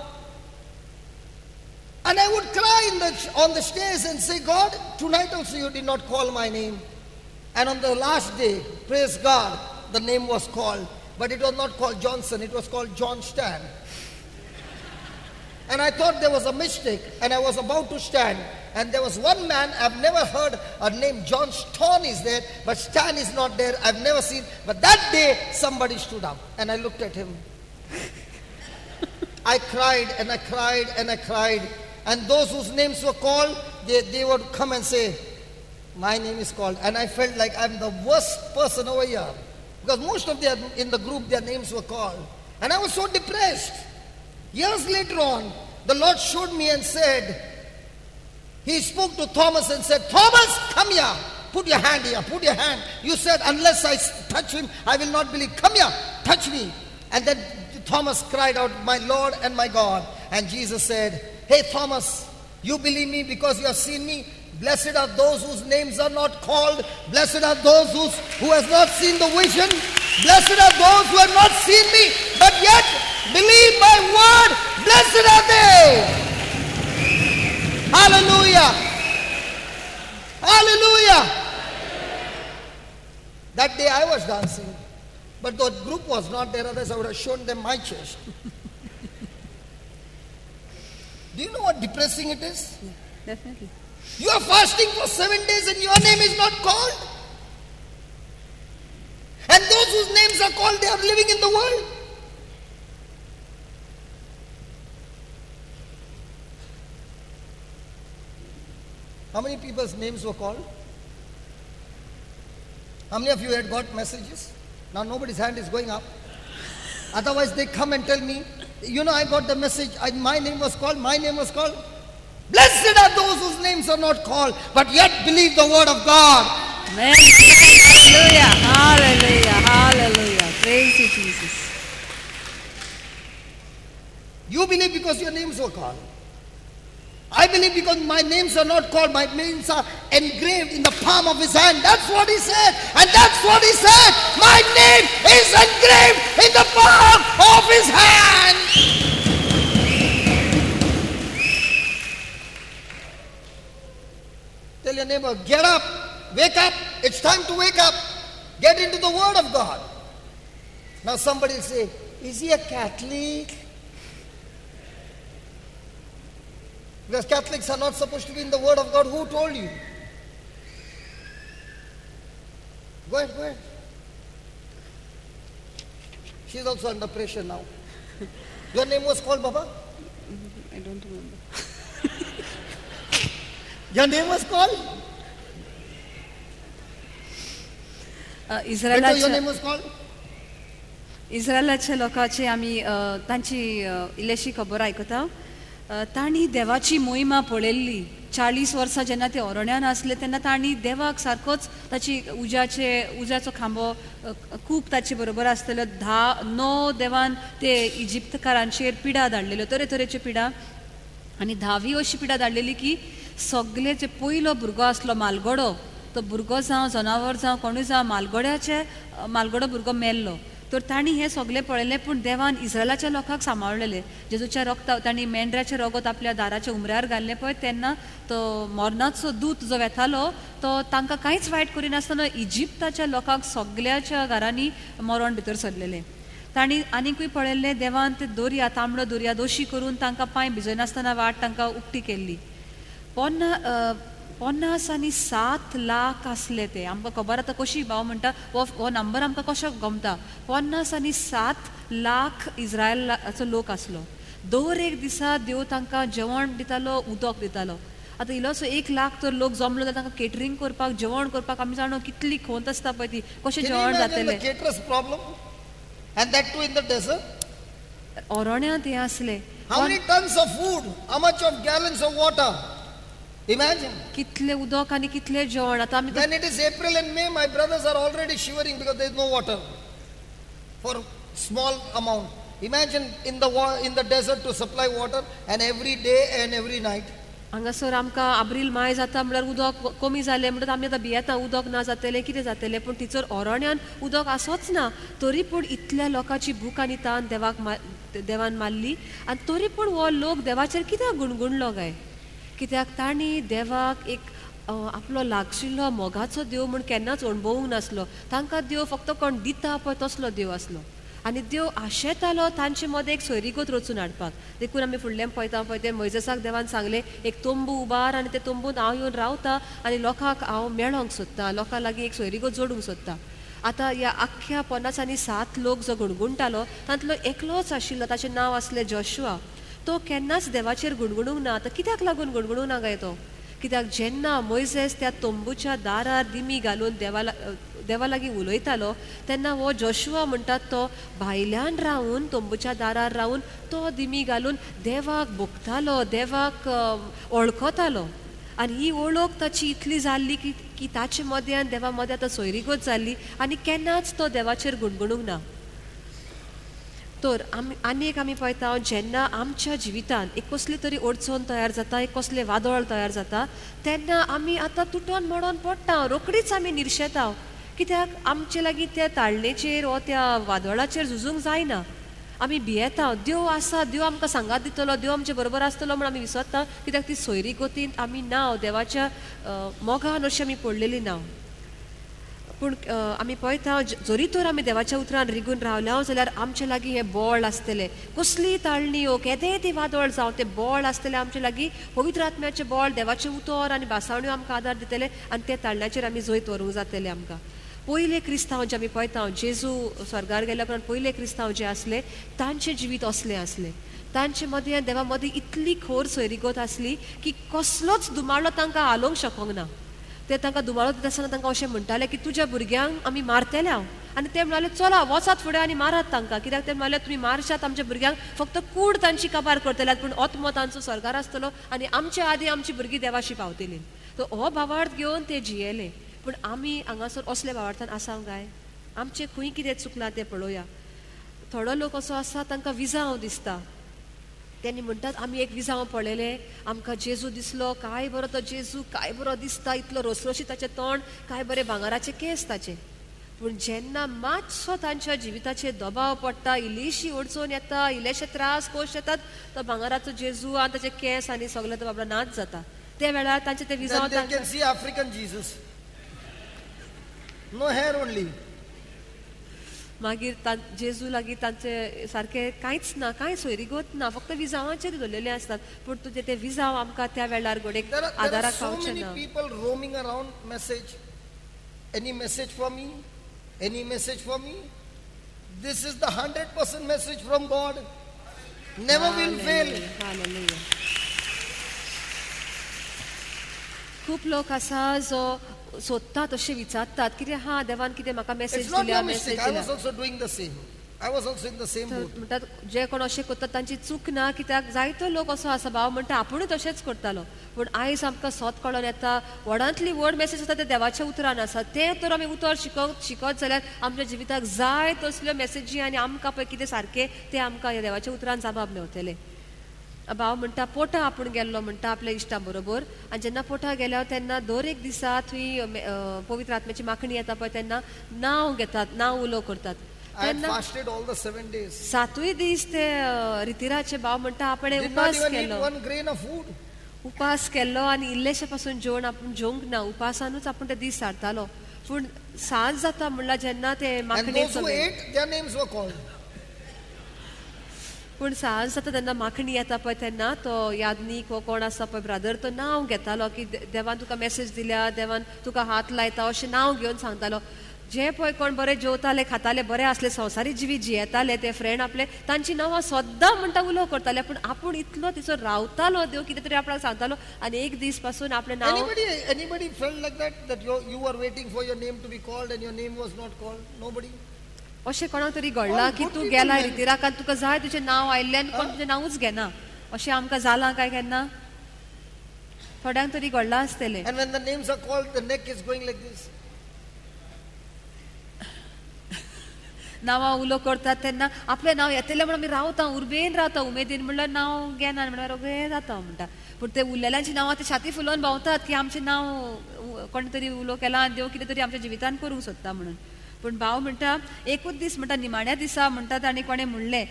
S5: And I would cry on the stairs and say, God, tonight also you did not call my name. And on the last day, praise God, the name was called. But it was not called Johnson, it was called John Stan. And I thought there was a mistake, and I was about to stand. And there was one man, I've never heard a name, John Stan is there, but Stan is not there, I've never seen. But that day, somebody stood up, and I looked at him. I cried, and I cried, and I cried. And those whose names were called, they would come and say, my name is called. And I felt like I'm the worst person over here. Because most of them in the group, their names were called. And I was so depressed. Years later on, the Lord showed me and said, He spoke to Thomas and said, Thomas, come here. Put your hand here. Put your hand. You said, unless I touch him, I will not believe. Come here. Touch me. And then Thomas cried out, my Lord and my God. And Jesus said, hey, Thomas, you believe me because you have seen me? Blessed are those whose names are not called. Blessed are those who has not seen the vision. Blessed are those who have not seen me, but yet believe my word. Blessed are they. Hallelujah. Hallelujah. That day I was dancing, but the group was not there, otherwise I would have shown them my chest. Do you know what depressing it is?
S6: Yeah, definitely.
S5: You are fasting for 7 days and your name is not called. And those whose names are called, they are living in the world. How many people's names were called? How many of you had got messages? Now nobody's hand is going up. Otherwise they come and tell me, You know, I got the message, my name was called, my name was called. Blessed are those whose names are not called, but yet believe the word of God.
S2: Amen. Hallelujah. Hallelujah. Hallelujah. Praise you, Jesus.
S5: You believe because your names were called. I believe because my names are not called, my names are engraved in the palm of his hand. That's what he said. And that's what he said. My name is engraved in the palm of his hand. Tell your neighbor, get up, wake up. It's time to wake up. Get into the Word of God. Now somebody will say, is he a Catholic? Because Catholics are not supposed to be in the Word of God. Who told you? Go ahead, go ahead. She's also under pressure now. Your name was called, Baba?
S2: I don't remember.
S5: Your name was called? Beto, your
S2: इस्रायलाच्या
S5: name was called?
S2: इस्रायलाच्या लोकांची आमी तांची इल्लीशी खबर आयकता. तांणी देवाची मोहिमा पळयल्ली. 40 वर्सां जेन्ना ते अरण्यान आसले तेन्ना तांणी देवाक सारकोच ताची उज्याचो खांबो खूब ताचे बरोबर आसतलो. 9 देवान ते इजिप्तकारांचेर पिडा धाडलेल्यो, तरेतरेच्यो पिडा. आनी 10वी अशी पिडा धाडलेली की सगळे जे पयलो भुरगो आसलो मालगडो, तो भुरगो जावं जनावर जावं कोणूय जावं मालगडो भुरगो मेल्लो. तर तांणी हें सगळें पळयलें, पूण देवान इस्रायलाच्या लोकांक सांबाळलेलें. जेजूच्या रगता तांणी मेंढऱ्याचें रगत आपल्या दाराच्या उमऱ्यार घाल्लें पळय, तेन्ना तो मरणाचो दूत जो वेतालो तो तांकां कांयच वायट करिनासतना इजिप्ताच्या लोकांक सगळ्याच्या घरांनी मरण भितर सरलेलें. तांणी आनीकूय पळयल्लें देवान ते दर्या, तांबडो दर्या दोशी करून तांकां पांय भिजयनासतना वाट तांकां उक्ती केल्ली. 57 लाख आसले ते. आमकां खबर आतां कशी भाव म्हणटा, हो नंबर आमकां कसो गमता. 57 लाख इस्रायलाचो लोक आसलो. दर एक दिसा देव तांकां जेवण दितालो, उदक दितालो. आतां इल्लोसो 1 लाख तर लोक जमलो जाल्यार तांकां केटरींग करपाक, जेवण करपाक आमी जाणो कितली खोंत आसता पळय ती, कशें जेवण जातलें.
S5: Caterer's problem? And that too in the desert?
S2: अरण्यांत हें आसलें.
S5: How many tons of food? How much of gallons of water? Imagine.
S6: कितले उदक आनी कितले जेवण. आतां आमी
S5: When it is April and May, my brothers are already shivering because there is no water for small amount. Imagine in the desert to supply water, and every day and every night.
S6: हांगासर आमकां आब्रील माय जाता म्हणल्यार उदक कमी जालें म्हणटच आमी आतां भियेता उदक ना जातलें कितें जातलें, पूण थंयसर अरण्यान उदक आसोच ना. तरी पूण इतल्या लोकांची भूक आनी तान देवान मारली. आनी तरी पूण हो लोक देवाचेर कित्याक गुणगुणलो काय? कित्याक तांणी देवाक एक आपलो लागशिल्लो मोगाचो देव म्हूण केन्नाच अणभवूंक नासलो. तांकां देव फक्त कोण दिता पळय तसलो देव आसलो. आनी देव आशेतालो तांचे मदें एक सोयरीगत रचून हाडपाक. देखून आमी फुडल्यान पळयता पळय ते मोयजेसाक देवान सांगलें एक तंबू उबार आनी ते तंबून हांव येवन रावता आनी लोकांक हांव मेळोंक सोदता, लोकां लागीं एक सोयरीगत जोडूंक सोदता. आतां ह्या आख्ख्या 57 लोक जो गुणगुणटालो तांतलो एकलोच आशिल्लो, ताचें नांव आसलें जोशुआ. तो केन्नाच देवाचेर गुणगुणूंक ना. आतां कित्याक लागून गुणगुणूंक ना काय तो? कित्याक जेन्ना मोयजेस त्या तंबूच्या दारार दिमी घालून देवा लागीं उलयतालो तेन्ना हो जोशुआ म्हणटात तो भायल्यान रावन तंबूच्या दारार रावन तो दिमी घालून देवाक भोगतालो, देवाक वळखतालो. आनी ही वळख ताची इतली जाल्ली की ताचे मदें आनी देवा मदें आतां सोयरीगत जाल्ली आनी केन्नाच तो देवाचेर गुणगुणूंक ना. तर आमी आनी एक आमी पळयता जेन्ना आमच्या जिवितांत एक कसली तरी अडचण तयार जाता, एक कसलें वादळ तयार जाता तेन्ना आमी आतां तुटोन मोडोन पडटा, रोखडीच आमी निर्शेता. कित्याक आमचे लागीं त्या ताळणेचेर वो त्या वादळाचेर झुजूंक जायना. आमी भियेता, देव आसा, देव आमकां सांगात दितलो, देव आमचे बरोबर आसतलो म्हूण आमी विसरता. कित्याक ती सोयरी गतींत आमी ना, देवाच्या मोगान अशी आमी पडलेली ना. पूण आमी पळयता जरी तर आमी देवाच्या उतरान रिगून रावल्या जाल्यार आमचे लागीं हें बळ आसतलें. कसलीय ताळणी ओ केदेंय ती वादळ जावं तें बळ आसतलें आमचे लागीं. पवित्र आत्म्याचें बळ, देवाचें उतर आनी भासावण्यो आमकां आदार दितले आनी त्या ताळण्याचेर आमी जैत व्हरूंक जातलें. आमकां पयले क्रिस्तांव जे आमी पळयता, जेजू स्वर्गार गेल्या उपरांत पयले क्रिस्तांव जे आसले तांचें जिवीत असलें आसलें. तांचे मदें देवा मदें इतली खोर सोयरीगत आसली की कसलोच दुमाळो तांकां हालोवंक शकोंक ना. ते तांकां दुमाळो दिता आसतना तांकां अशें म्हणटाले की तुज्या भुरग्यांक आमी मारतले हांव, आनी ते म्हणाले चला वचात फुडें आनी मारात तांकां, कित्याक ते म्हणाले तुमी मारशात आमच्या भुरग्यांक, फक्त कूड तांची काबार करतल्यात पूण आत्मो तांचो स्वर्गार आसतलो आनी आमच्या आदी आमची भुरगीं देवाशी पावतली. तर हो भावार्थ घेवन ते जियेले. पूण आमी हांगासर असल्या भावार्थान आसा काय? आमचें खंय कितें चुकलां तें पळोवया. थोडो लोक असो आसा तांकां विजांव दिसता, तेणी म्हणटात आमी एक विजांव पळयलें, आमकां जेजू दिसलो, काय बरो तो जेजू, काय बरो दिसता, इतलो रोसरोशीत ताचें तोंड, काय बरे भांगराचे केंस ताचे. पूण जेन्ना मातसो तांच्या जिविताचेर दबाव पडटा, इल्लीशी अडचण येता, इल्लेशे त्रास कश्ट येतात, तो भांगराचो जेजू आनी ताचे केंस आनी सगळे तो बाबडो नाच जाता. त्या वेळार तांचे ते विजांव
S5: Then they can see African Jesus. No hair only.
S6: मागीर जेजू लागीं तांचे सारकें कांयच ना, कांय सोयरीगत ना, फक्त विजावांचेर दवरलेले आसतात. पूण तुजे ते विजाव आमकां त्या वेळार घडये
S5: There are
S6: आदाराक
S5: so
S6: पावचे
S5: many
S6: ना.
S5: people roaming around message. Any message for me? Any message for me? This is the 100% message from God. Never will fail.
S6: Hallelujah. खूप लोक आसा जो सोदतात, अशें विचारतात कितें हा देवान कितें म्हाका message
S5: It's not
S6: दिल्या,
S5: your
S6: message
S5: mistake. I
S6: दिल्या.
S5: was also doing the same. I was also in the same
S6: तर
S5: boat.
S6: म्हणटात जे कोण अशें करतात तांची चूक ना, कित्याक जायतो लोक असो आसा भाव म्हणटा आपुणूय तशेंच करतालो. पूण आयज आमकां सोत कळोन येता, व्हडांतली व्हड मेसेज आसा ते देवाच्या उतरान आसा. तें तर आमी उतर शिकत जाल्यार आमच्या जिविताक जाय तसल्यो मेसेजी आनी आमकां पळय कितें सारकें तें आमकां ह्या देवाच्या उतरान जबाब मेवतले. भाव म्हणटा पोटा आपूण गेल्लो म्हणटा आपल्या इश्टां बरोबर, आनी जेन्ना पोटा गेल्या तेन्ना दर एक दिसा थंय पवित्र आत्म्याची माखणी येता पळय तेन्ना नांव घेतात, नांव उलो करतात.
S5: I had
S6: तेन्ना
S5: fasted all the 7 days.
S6: सातूय दीस ते रितिराचे भाव म्हणटा आपणें
S5: Did not
S6: उपास
S5: even eat
S6: केलो,
S5: one grain of food.
S6: उपास केल्लो आनी इल्लेशे पासून जेवण आपूण जेवंक ना, उपासानूच आपूण ते दीस सारतालो. पूण सांज जाता म्हणल्यार जेन्ना ते
S5: And
S6: makhani
S5: those who ate, their names were called.
S6: पूण सांज जाता तेन्ना माखणी येता पळय तेन्ना तो यादनीक वो कोण आसा पळय ब्रादर तो नांव घेतालो की देवान तुका मेसेज दिल्या, देवान तुका हात लायता अशें नांव घेवन सांगतालो. जे पळय कोण बरे जेवताले खाताले बरे आसले संवसारी जिवीत जियेताले ते फ्रेंड आपले तांची नांवां सद्दां म्हणटा उलो करताले. पूण आपूण इतलो तिचो रावतालो देव कितें तरी आपणाक सांगतालो आनी एक दीस पासून आपलें नांव.
S5: Anybody felt like that, that you were waiting for your name to be called and your name was not called? Nobody?
S6: अशें कोणाक तरी घडलां की तूं गेला रितिराक आनी तुका जाय तुजें नांव आयिल्लें आनी कोण तुजें नांवूच घेना, अशें आमकां जालां काय केन्ना? थोड्यांक तरी घडलां आसतलें.
S5: And when the names are called, the neck is going like this.
S6: नांवां उलो करतात तेन्ना आपलें नांव येतलें म्हणून आमी रावता, उर्बेन रावता, उमेदीन म्हणल्यार नांव घेना म्हणल्यार रोगें जाता म्हणटा. पूण ते उरलेल्यांची नांवां ते छाती फुलोवन भोंवतात की आमचें नांव कोणें तरी उलो केला आनी देव कितें तरी आमच्या जिवितान करूंक सोदता म्हणून. पूण भाव म्हणटा एकूच दीस म्हणटा निमाण्या दिसा म्हणटा ताणें कोणें म्हणलें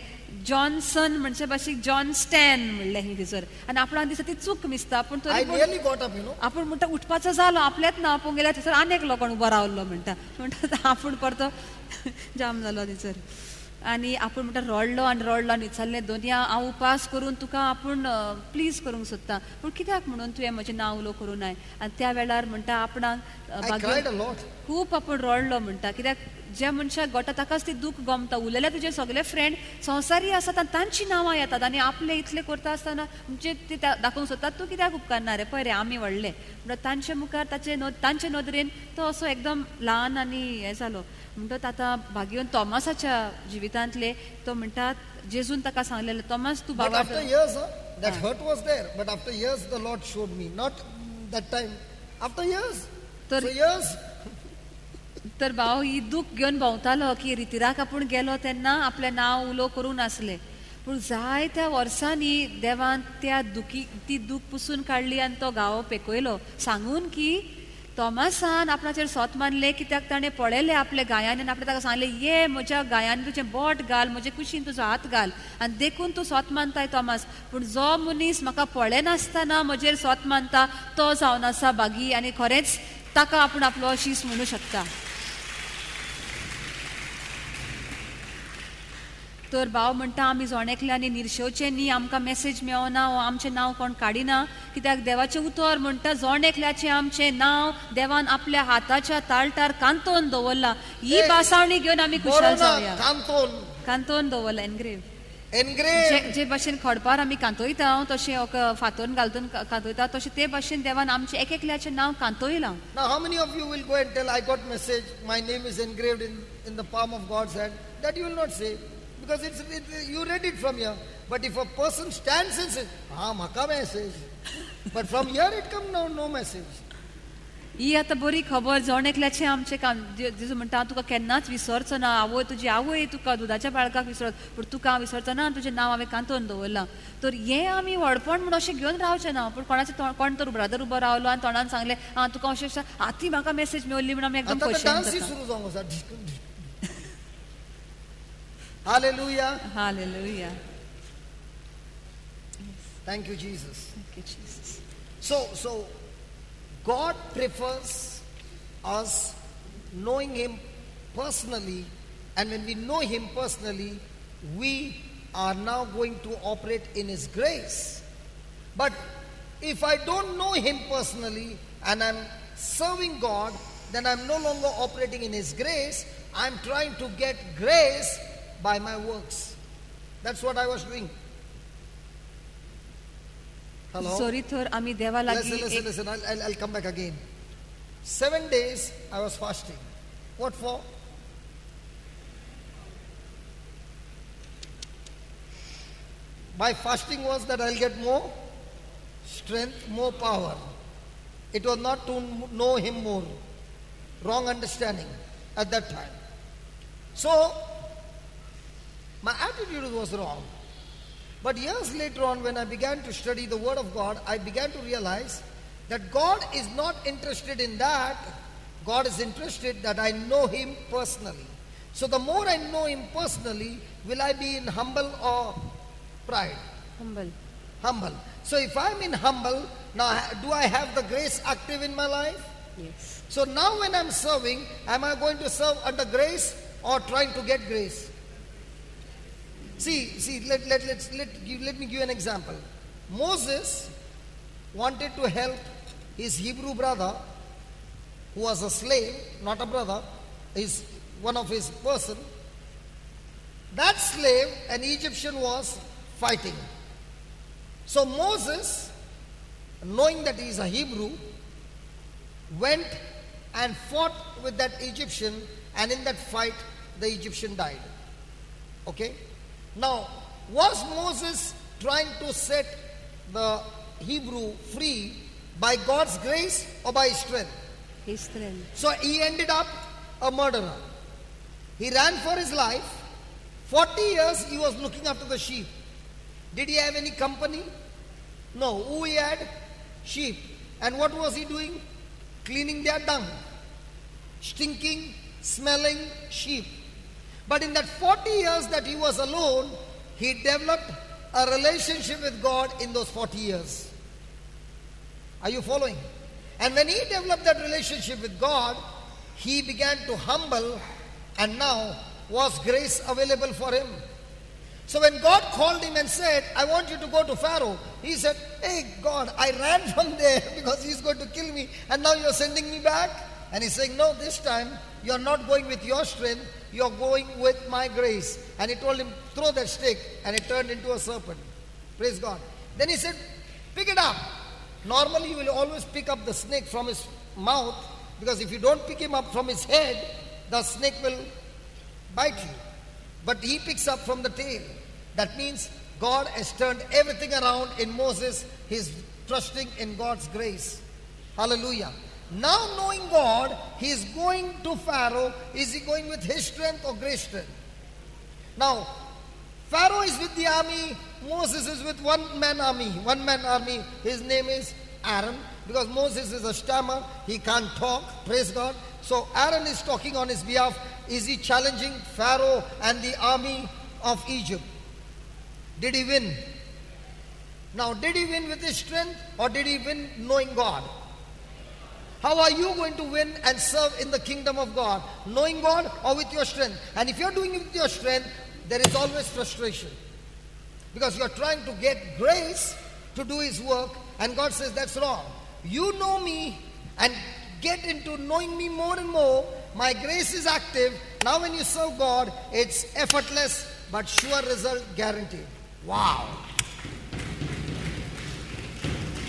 S6: जॉन्सन म्हणचे भाशेक जॉन स्टॅन म्हणलें ही थंयसर आनी आपणाक दिसता ती चूक मिसता. पूण
S5: I
S6: तरी
S5: nearly got up, you know.
S6: आपूण म्हणटा उठपाचो जालो, आपल्याच नांव पळोवंक गेल्यार थंयसर आनी एकलो कोण उबो रावल्लो म्हणटा, म्हणटा आपूण परतो जाम जालो थंयसर. आनी आपूण म्हणटा रडलो आनी रडलो आनी विचारलें दोनया हांव उपास करून तुका आपूण प्लीज करूंक सोदता, पूण कित्याक म्हणून तुवें म्हजें नांव उलो करूं नाय. आनी त्या वेळार म्हणटा आपणाक
S5: I cried a lot.
S6: खूब आपूण रडलो म्हणटा, कित्याक ज्या मनशाक गोटा ताकाच ती दूख गमता. उलयल्यार तुजे सगळे फ्रेंड संवसारी आसात आनी तांची नांवां येतात आनी आपले इतले करता आसतना म्हणजे ते दाखोवंक सोदतात तूं कित्याक उपकारना रे, पळय रे आमी व्हडले म्हणटा. तांचे मुखार ताचे तांचे नदरेन तो असो एकदम ल्हान आनी हें जालो. म्हणटच आतां भाग्योन तॉमासाच्या जिवितांतले तो म्हणटा जेजून ताका सांगलेलें तॉमास तूं
S5: But
S6: बाबा.
S5: after years, that hurt was there. But after years, the Lord showed me. Not that time. After years. So years.
S6: तर भाव ही दूख घेवन भोंवतालो की रितिराक आपूण गेलो तेन्ना आपलें नांव उलो करूं नासलें. पूण जायत्या वर्सांनी देवान त्या दुखी ती दूख पुसून काडली आनी तो गांव पेकयलो सांगून की तॉमासान आपणाचेर सोत मानलें, कित्याक ताणें पळयलें आपल्या गायांनी आनी आपणें ताका सांगलें ये म्हज्या गायांनी तुजें बोट घाल, म्हजे कुशीन तुजो हात घाल आनी देखून तूं सोत मानताय तॉमास. पूण जो मनीस म्हाका पळयनासतना म्हजेर सोत मानता तो जावन आसा बागी आनी खरेंच ताका आपूण आपलो शीस म्हणूं शकता. तर भाव म्हणटा आमी जण एकल्यांनी निर्शेवचें न्ही, आमकां मेसेज मेळना वो आमचें नांव कोण काडिना, कित्याक देवाचें उतर म्हणटा जण एकल्याचें आमचें नांव देवान आपल्या हाताच्या ताळटार कांतोवन दवरलां. ही भासावणी घेवन आमी खुशाल जावया.
S5: कांतोन
S6: कांतोवन दवरलां, एनग्रेव.
S5: Engraved.
S2: जे भाशेन खडपार आमी कांतोयता तशें एक फातोर घालतून कांतोयता तशें ते भाशेन देवान आमचें एक एकल्याचें नांव कांतोयलां.
S5: Now, how many of you will go and tell, I got message, my name is engraved in the palm of God's hand? That you will not say, because you read it from here. But if a person stands and says, ah, maka message. But from here it come no, no message.
S2: ही आतां बरी खबर जण एकल्याचें आमचें काम जेजू म्हणटा हांव तुका केन्नाच विसरचो ना. आवय तुजी आवय तुका दुदाच्या बाळकाक विसरत पूण तुका हांव विसरचो ना, तुजें नांव हांवें कांतोवन दवरलां. तर हें आमी व्हडपण म्हूण अशें घेवन रावचें ना. पूण कोणाचें कोण तर ब्रदर उबो रावलो आनी तोंडान सांगलें आं तुका अशें अशें आतां म्हाका मॅसेज मेवली म्हूण आमी एकदम
S5: आता
S2: खोशयेन
S5: डान्स
S2: जाता.
S5: सुरू जावंक आसा. Hallelujah.
S2: Hallelujah.
S5: Thank you, Jesus.
S2: Thank you, Jesus.
S5: So God prefers us knowing Him personally, and when we know Him personally, we are now going to operate in His grace. But if I don't know Him personally and I'm serving God, then I'm no longer operating in His grace. I'm trying to get grace by my works. That's what I was doing. Hello?
S2: Sorry तर आमी देवा
S5: Listen,
S2: लागीं
S5: listen,
S2: एक
S5: listen. I'll come back again. 7 days I was fasting. What for? My fasting was that I'll get more strength, more power. It was not to know Him more. Wrong understanding at that time. So, my attitude was wrong. But years later on, when I began to study the Word of God, I began to realize that God is not interested in that. God is interested that I know Him personally. So the more I know Him personally, will I be in humble or pride?
S6: Humble.
S5: Humble. So if I'm in humble, now do I have the grace active in my life?
S6: Yes.
S5: So now when I'm serving, am I going to serve under grace or trying to get grace? See, let me give you an example. Moses wanted to help his Hebrew brother, who was a slave, not a brother, is one of his person. That slave, an Egyptian, was fighting. So Moses, knowing that he is a Hebrew, went and fought with that Egyptian, and in that fight, the Egyptian died. Okay? Now, was Moses trying to set the Hebrew free by God's grace or by his strength?
S6: His strength.
S5: So he ended up a murderer. He ran for his life. 40 years he was looking after the sheep. Did he have any company? No. Who he had? Sheep. And what was he doing? Cleaning their dung. Stinking, smelling sheep. But in that 40 years that he was alone, he developed a relationship with God in those 40 years. Are you following? And when he developed that relationship with God, he began to humble, and now was grace available for him. So when God called him and said, I want you to go to Pharaoh, he said, hey God, I ran from there because he's going to kill me, and now you're sending me back? And he's saying, no, this time you're not going with your strength, you're going with my grace. And he told him, throw that stick, and it turned into a serpent. Praise God. Then he said, pick it up. Normally you will always pick up the snake from his mouth, because if you don't pick him up from his head, the snake will bite you. But he picks up from the tail. That means God has turned everything around in Moses. He's trusting in God's grace. Hallelujah. Now knowing God, he is going to Pharaoh. Is he going with his strength or grace strength? Now, Pharaoh is with the army. Moses is with one man army. One man army. His name is Aaron. Because Moses is a stammer. He can't talk. Praise God. So Aaron is talking on his behalf. Is he challenging Pharaoh and the army of Egypt? Did he win? Now, did he win with his strength or did he win knowing God? How are you going to win and serve in the kingdom of God? Knowing God or with your strength? And if you're doing it with your strength, there is always frustration. Because you're trying to get grace to do His work, and God says that's wrong. You know me and get into knowing me more and more. My grace is active. Now when you serve God, it's effortless, but sure result guaranteed. Wow.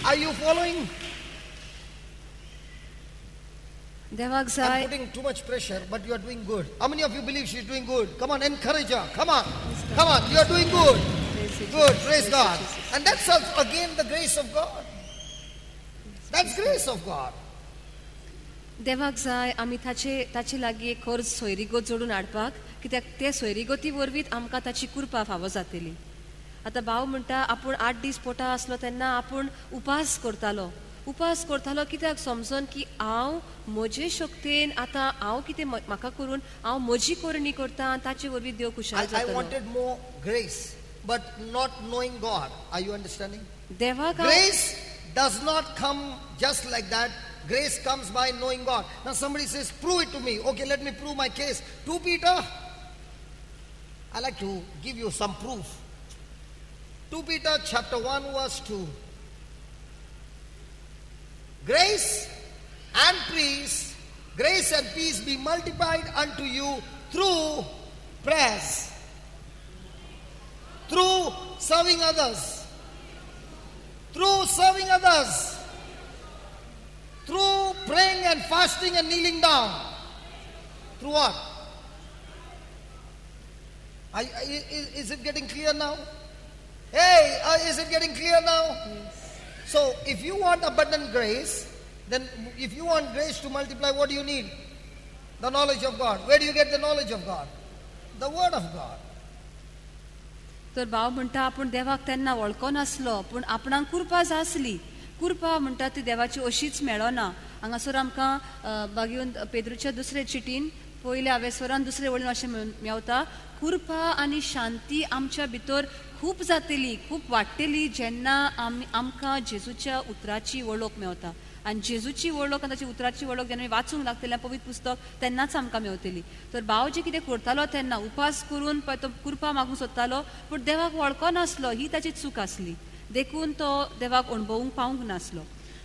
S5: Are you following?
S6: देवाक
S5: I'm
S6: जाय.
S5: Putting too much pressure, but you are doing good. How many of you believe she's doing good? Come on, encourage her. Come on. Come on, you are doing good.
S6: Praise you,
S5: Good,
S6: Jesus.
S5: praise
S6: Praise you,
S5: God.
S6: Jesus.
S5: And that's also again the grace of God. That's grace of God.
S6: देवाक जाय आमी ताचे ताचे लागीं एक खर सोयरीगत जोडून हाडपाक, कित्याक ते सोयरीगती वरवीं आमकां ताची कृपा फावो जातली. आतां भाव म्हणटा आपूण 8 दीस पोटा आसलो तेन्ना आपूण उपास करतालो. उपास करतालो कित्याक? समजोन की हांव म्हजे शक्तेन आतां हांव कितें म्हाका करून हांव म्हजी करणी करता आनी ताचे वरवीं देव खुशाल
S5: I
S6: जातलो.
S5: Wanted more grace, but not knowing God. Are you understanding?
S6: देवाक हांव-
S5: Grace does not come just like that. Grace comes by knowing God. Now somebody says, "Prove it to me." Okay, let me prove my case. 2 Peter. I like to give you some proof. 2 Peter chapter 1 verse 2. Grace and peace, grace and peace be multiplied unto you through prayers, through serving others, through serving others, through praying and fasting and kneeling down. Through what? Is it getting clear now? Hey, is it getting clear now? So, if you want abundant grace, then if you want grace to multiply, what do you need? The knowledge of God. Where do you get the knowledge of God? The Word of God.
S6: तर भाव म्हणटा आपूण देवाक तेन्ना वळखो नासलो, पूण आपणाक कृपा जाय आसली. कृपा म्हणटा ती देवाची अशीच मेळना. हांगासर आमकां बागेवन पेद्रूच्या दुसरे चिटीन पयल्या आवेस्वरान दुसरे वळीन अशें मेवता, कृपा आनी शांती आमच्या भितर खूब जातली, खूब वाडटली जेन्ना आमी आमकां जेजूच्या उतराची वळख मेवता. आनी जेजूची वळख आनी ताची उतराची वळख जेन्ना आमी वाचूंक लागतले पवित्र पुस्तक तेन्नाच आमकां मेवतली. तर भाव जे कितें करतालो तेन्ना उपास करून पळय तो कृपा मागूंक सोदतालो, पूण देवाक वळखो नासलो, ही ताची चूक आसली. देखून तो देवाक अणभवूंक पावूंक नासलो.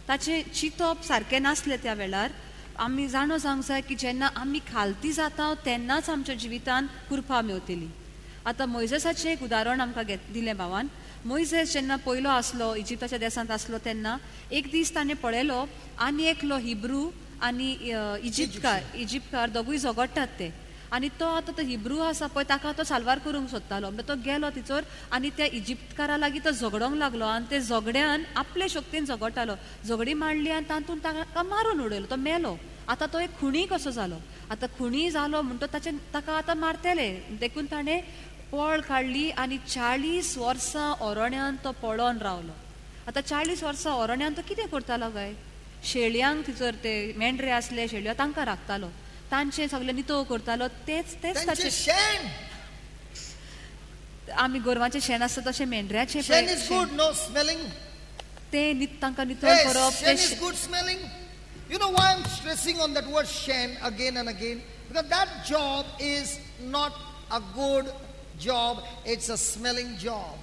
S6: ताचें चिंतप सारकें नासलें त्या वेळार. आमी जाणो जावंक जाय की जेन्ना आमी खालती जाता तेन्नाच आमच्या जिवितान कृपा मेवतली. आतां मोयजेसाचें एक उदाहरण आमकां दिलें भावान. मोयजेस जेन्ना पयलो आसलो, इजिप्ताच्या देसांत आसलो, तेन्ना एक दीस ताणें पळयलो आनी एकलो हिब्रू आनी इजिप्तकार दोगूय झगडटात ते. आनी तो आतां तो हिब्रू आसा पळय ताका तो साल्वार करूंक सोदतालो. म्हणटा तो गेलो थंयसर आनी त्या इजिप्तकारा लागीं तो झगडोंक लागलो आनी ते झगड्यान आपले शक्तीन झगडटालो. झगडी मांडली आनी तातूंत ताका मारून उडयलो, तो मेलो. आतां तो एक खुणी कसो जालो. आतां खुणी जालो म्हणटो ताचे ताका आतां मारतले, देखून ताणें पळ काडली आनी 40 वर्सां ओरण्यान तो पळोन रावलो. आतां 40 वर्सां ओरण्यान तो कितें करतालो काय? शेळयांक थंयसर ते मेंढरे आसले, शेळयो तांकां राखतालो, तांचे सगळे नितळ करतालो. तेच तेच
S5: तांचे
S6: ताचे
S5: शेण.
S6: आमी गोरवांचें शेण आसता तशें मेंढऱ्याचें
S5: शेण
S6: पळय
S5: is good, no smelling.
S6: ते तांकां नितळ
S5: Hey,
S6: करप
S5: शेण
S6: ते
S5: is good smelling. You know why I'm stressing on that word शेण again and again? Because that job is not a good job, it's a smelling job.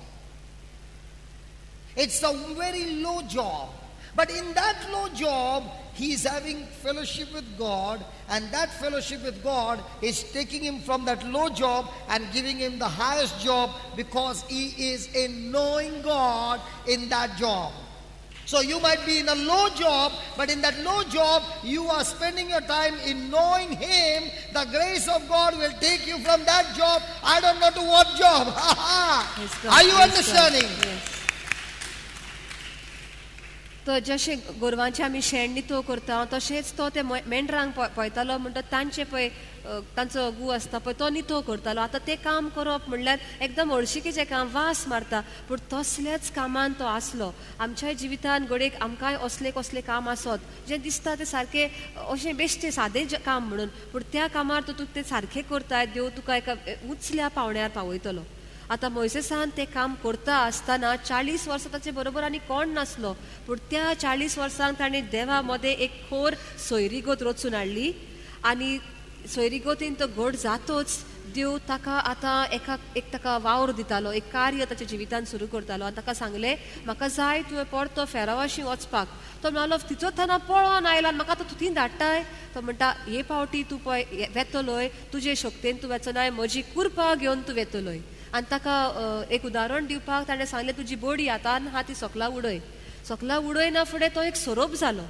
S5: It's a very low job. But in that low job, he is having fellowship with God, and that fellowship with God is taking him from that low job and giving him the highest job because he is in knowing God in that job. So you might be in a low job, but in that low job, you are spending your time in knowing Him. The grace of God will take you from that job, I don't know to what job.
S6: Praise God,
S5: Are you
S6: praise God.
S5: Understanding?
S6: Yes. तो जशें गोरवांचें आमी शेण नितळ करता तशेंच तो ते मेंढरांक पळयतालो. म्हणटा तांचे पळय तांचो गू आसता पळय तो नितळ करतालो. आतां तें काम करप म्हणल्यार एकदम हळशिकेचें काम, वास मारता, पूण तसल्याच कामान तो आसलो. आमच्याय जिवितान घडयेक आमकांय असले कसलें काम आसत जें दिसता तें सारकें अशें बेश्टें सादें काम म्हणून, पूण त्या कामार तूं तें सारकें करताय, देव तुका एका उचल्या पावण्यार पावयतलो. आतां मोयसेसान तें काम करता आसतना 40 वर्सां ताचे बरोबर आनी कोण नासलो, पूण त्या 40 वर्सांक ताणें देवा मदें एक खोर सोयरीगत रचून हाडली आनी सोयरीगतीन तो घट जातोच देव ताका आतां एका एक ताका वावर दितालो, एक कार्य ताच्या जिवितान सुरू करतालो. आनी ताका सांगलें, म्हाका जाय तुवें परतो फेरावाशी वचपाक. तो म्हणलो, तिचो थंय पळोन आयला आनी म्हाका आतां तूं थंय धाडटाय? तो म्हणटा, हे पावटी तूं पळय वेतलोय, तुजे शक्तेन तूं वचनाय, म्हजी कृपा घेवन तूं वेतलोय. आनी ताका एक उदाहरण दिवपाक ताणें सांगलें तुजी बडी हातान आहा ती सकला उडय. सकला उडय ना फुडें तो एक सोरोप जालो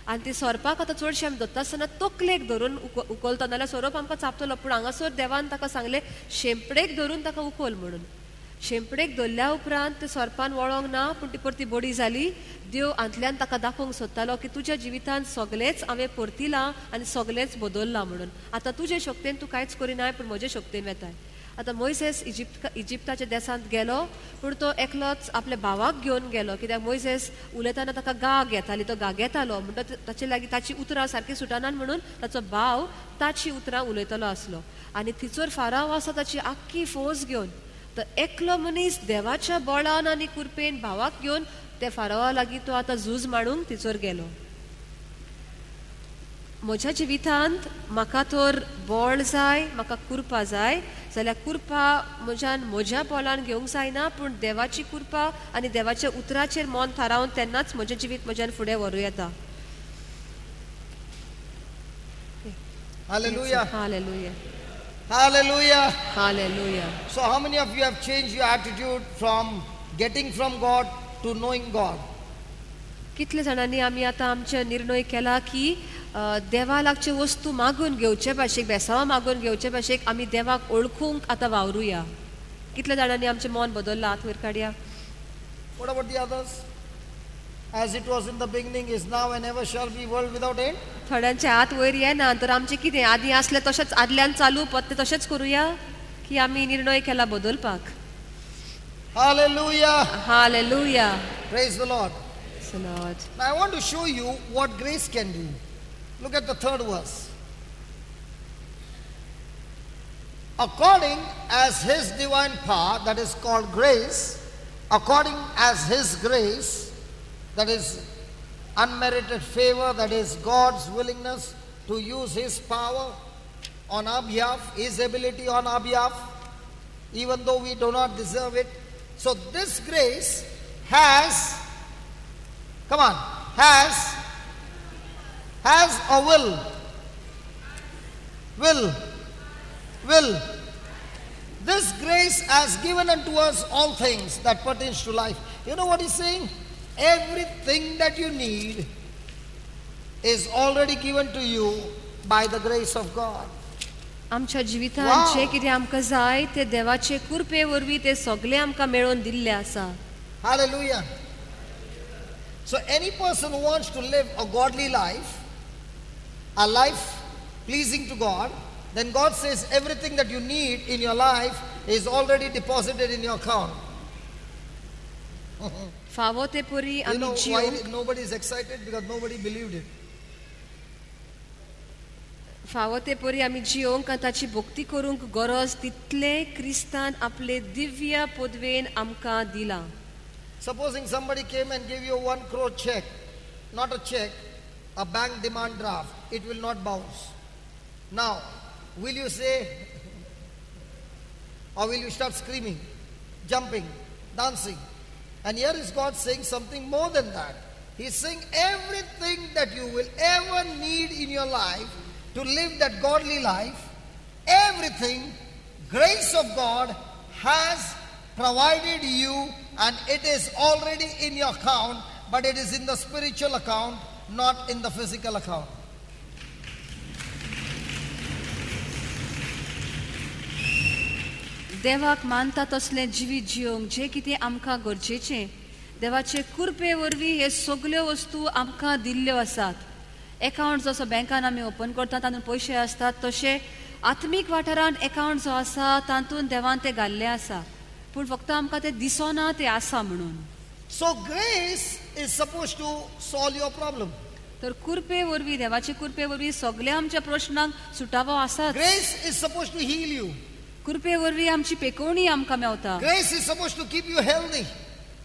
S6: आनी ती सोरपाक आतां चडशें आमी धरता आसतना तकलेक धरून उखलता नाल्यार सोरोप आमकां चाबतलो. पूण हांगासर देवान ताका सांगलें शेंपडेक धरून ताका उखल म्हणून. शेंपडेक धरल्या उपरांत ते सोरपान वळोंक ना पूण ती परती बडी जाली. देव आंतल्यान ताका दाखोवंक सोदतालो की तुज्या जिवितांत सगळेंच हांवें परतिलां आनी सगळेंच बदल्लां म्हणून. आतां तुजे शक्तेन तूं कांयच करिनाय पूण म्हजे शक्तेन वेताय. आतां मोयसेस इजिप्ताच्या देसांत गेलो पूण तो एकलोच आपल्या भावाक घेवन गेलो कित्याक मोयसेस उलयतना ताका गाग येताली, तो गागेतालो म्हणटा ताचे लागीं ताची उतरां सारकी सुटनात म्हणून ताचो भाव ताची उतरां उलयतलो आसलो. आनी थिचोर फाराव आसा ताची आख्खी फौज घेवन. तर एकलो मनीस देवाच्या बळान आनी कुरपेन भावाक घेवन त्या फारावा लागीं तो आतां झूज मांडूंक थिचोर गेलो. म्हज्या जिवितांत म्हाका तर बळ जाय, म्हाका कुरपा जाय जाल्यार कुरपा म्हज्यान म्हज्या बळान घेवंक जायना पूण देवाची कुरपा आनी देवाच्या उतराचेर मन थारावन तेन्नाच म्हजें जिवीत म्हज्यान फुडें व्हरूं येता.
S5: Hallelujah.
S6: Hallelujah.
S5: Hallelujah.
S6: Hallelujah.
S5: So how many of you have changed your attitude from getting from God to knowing God?
S6: कितले जाणांनी आमी आतां आमचे निर्णय केला की देवा लागचे वस्तू मागून घेवचे भाशेक, बेसांवां मागून घेवचे भाशेक आमी देवाक ओळखूंक आतां वावरुया. कितले जाणांनी आमचें मन बदल्लां? हात वयर काडया.
S5: What about the others? As it was in the beginning, is now and ever shall be, world without end.
S6: थोड्यांचे हात वयर येना तर आमचें कितें आदीं आसलें तशेंच आदल्यान चालू पत्ते तशेंच करुया की आमी निर्णय केला बदलपाक.
S5: Hallelujah.
S6: Hallelujah.
S5: Praise the Lord.
S6: Lord.
S5: Now I want to show you what grace can do. Look at the third verse. According as his divine power, that is called grace, according as his grace, that is unmerited favor, that is God's willingness to use his power on our behalf, his ability on our behalf, even though we do not deserve it. So this grace has, come on, has a will, will. This grace has given unto us all things that pertains to life. You know what he's saying? Everything that you need is already given to you by the grace of God.
S6: आमच्या जिवितांत जे कितें आमकां जाय ते देवाचे कृपे वरवीं ते सगळें आमकां मेळोवन दिल्लें आसा.
S5: Hallelujah. So any person who wants to live a godly life, a life pleasing to God, then God says everything that you need in your life is already deposited in your account.
S6: फावो ते परी
S5: You
S6: आमी
S5: know why
S6: जिवंक
S5: nobody is excited? Because nobody believed it.
S6: फावो ते परी आमी जियोंक आनी ताची भक्ती करूंक गरज तितलें क्रिस्तान आपले दिव्य पदवेन आमकां दिलां.
S5: Supposing somebody came and gave you a 1 crore check, not a check, a bank demand draft, it will not bounce. Now, will you say, or will you start screaming, jumping, dancing? And here is God saying something more than that. He's saying everything that you will ever need in your life to live that godly life, everything, grace of God has provided you, and it is already in your account, but it is in the spiritual account, not in the physical account.
S6: देवाक मानता तसलें जिवीत जियोंक जें कितें आमकां गरजेचें देवाचे कृपे वरवीं हे सगल्यो वस्तू आमकां दिल्ल्यो आसात. एकावंट जसो बँकान आमी ओपन करता तातूंत पयशे आसतात, तशें आत्मीक वाठारांत एकावंट जो आसा तातूंत देवान ते घाल्ले आसा, पूण फक्त आमकां तें दिसना तें आसा म्हणून.
S5: So grace is supposed to solve your problem.
S6: तर कृपे वरवीं, देवाचे कृपे वरवीं सगळ्या आमच्या प्रश्नांक सुटावो आसा.
S5: Grace is supposed to heal you.
S6: कृपे वरवीं आमची पेकोवणी आमकां मेवता.
S5: Grace is supposed to keep you healthy.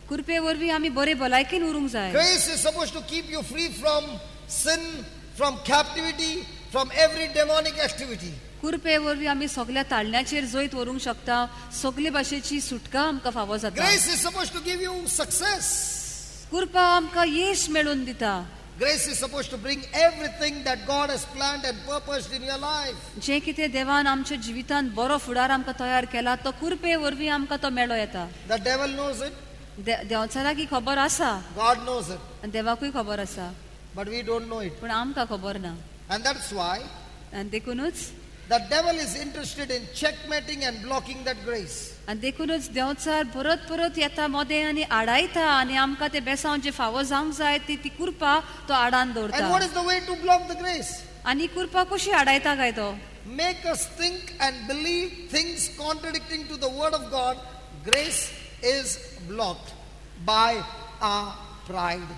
S6: कृपे वरवीं आमी बरे भलायकेन उरूंक जाय.
S5: Grace is supposed to keep you free from sin, from captivity, from every demonic activity.
S6: कृपे वरवीं आमी सगळ्या ताळण्याचेर जैत व्हरूंक शकता, सगळे भाशेची सुटका आमकां फावो जाता.
S5: Grace is supposed to give you success.
S6: कृपा आमकां येश मेळोवन दिता.
S5: Grace is supposed to bring everything that God has planned and purposed in your life.
S2: जें कितें देवान आमच्या जिवितांत बरो फुडार आमकां तयार केला तो कुरपे वरवीं आमकां तो मेळो येता.
S5: The devil knows it,
S2: देंवचाराक ही खबर आसा
S5: God knows it,
S2: आनी देवाकूय खबर आसा,
S5: but we don't know it.
S2: पूण आमकां खबर ना.
S5: And that's why
S2: आनी देखूनच
S5: the devil is interested in checkmating and blocking that grace.
S2: आनी देखूनच देंवचार परत परत येता मोदें आनी आडायता आनी आमकां तें बेसांव जें फावो जावंक जाय ती ती कुरपा तो आडान
S5: And what
S2: दवरता.
S5: is the way to block the grace?
S2: आनी कुरपा कशी आडायता काय तो?
S5: Make us think and believe things contradicting to the word of God. Grace is blocked by our pride.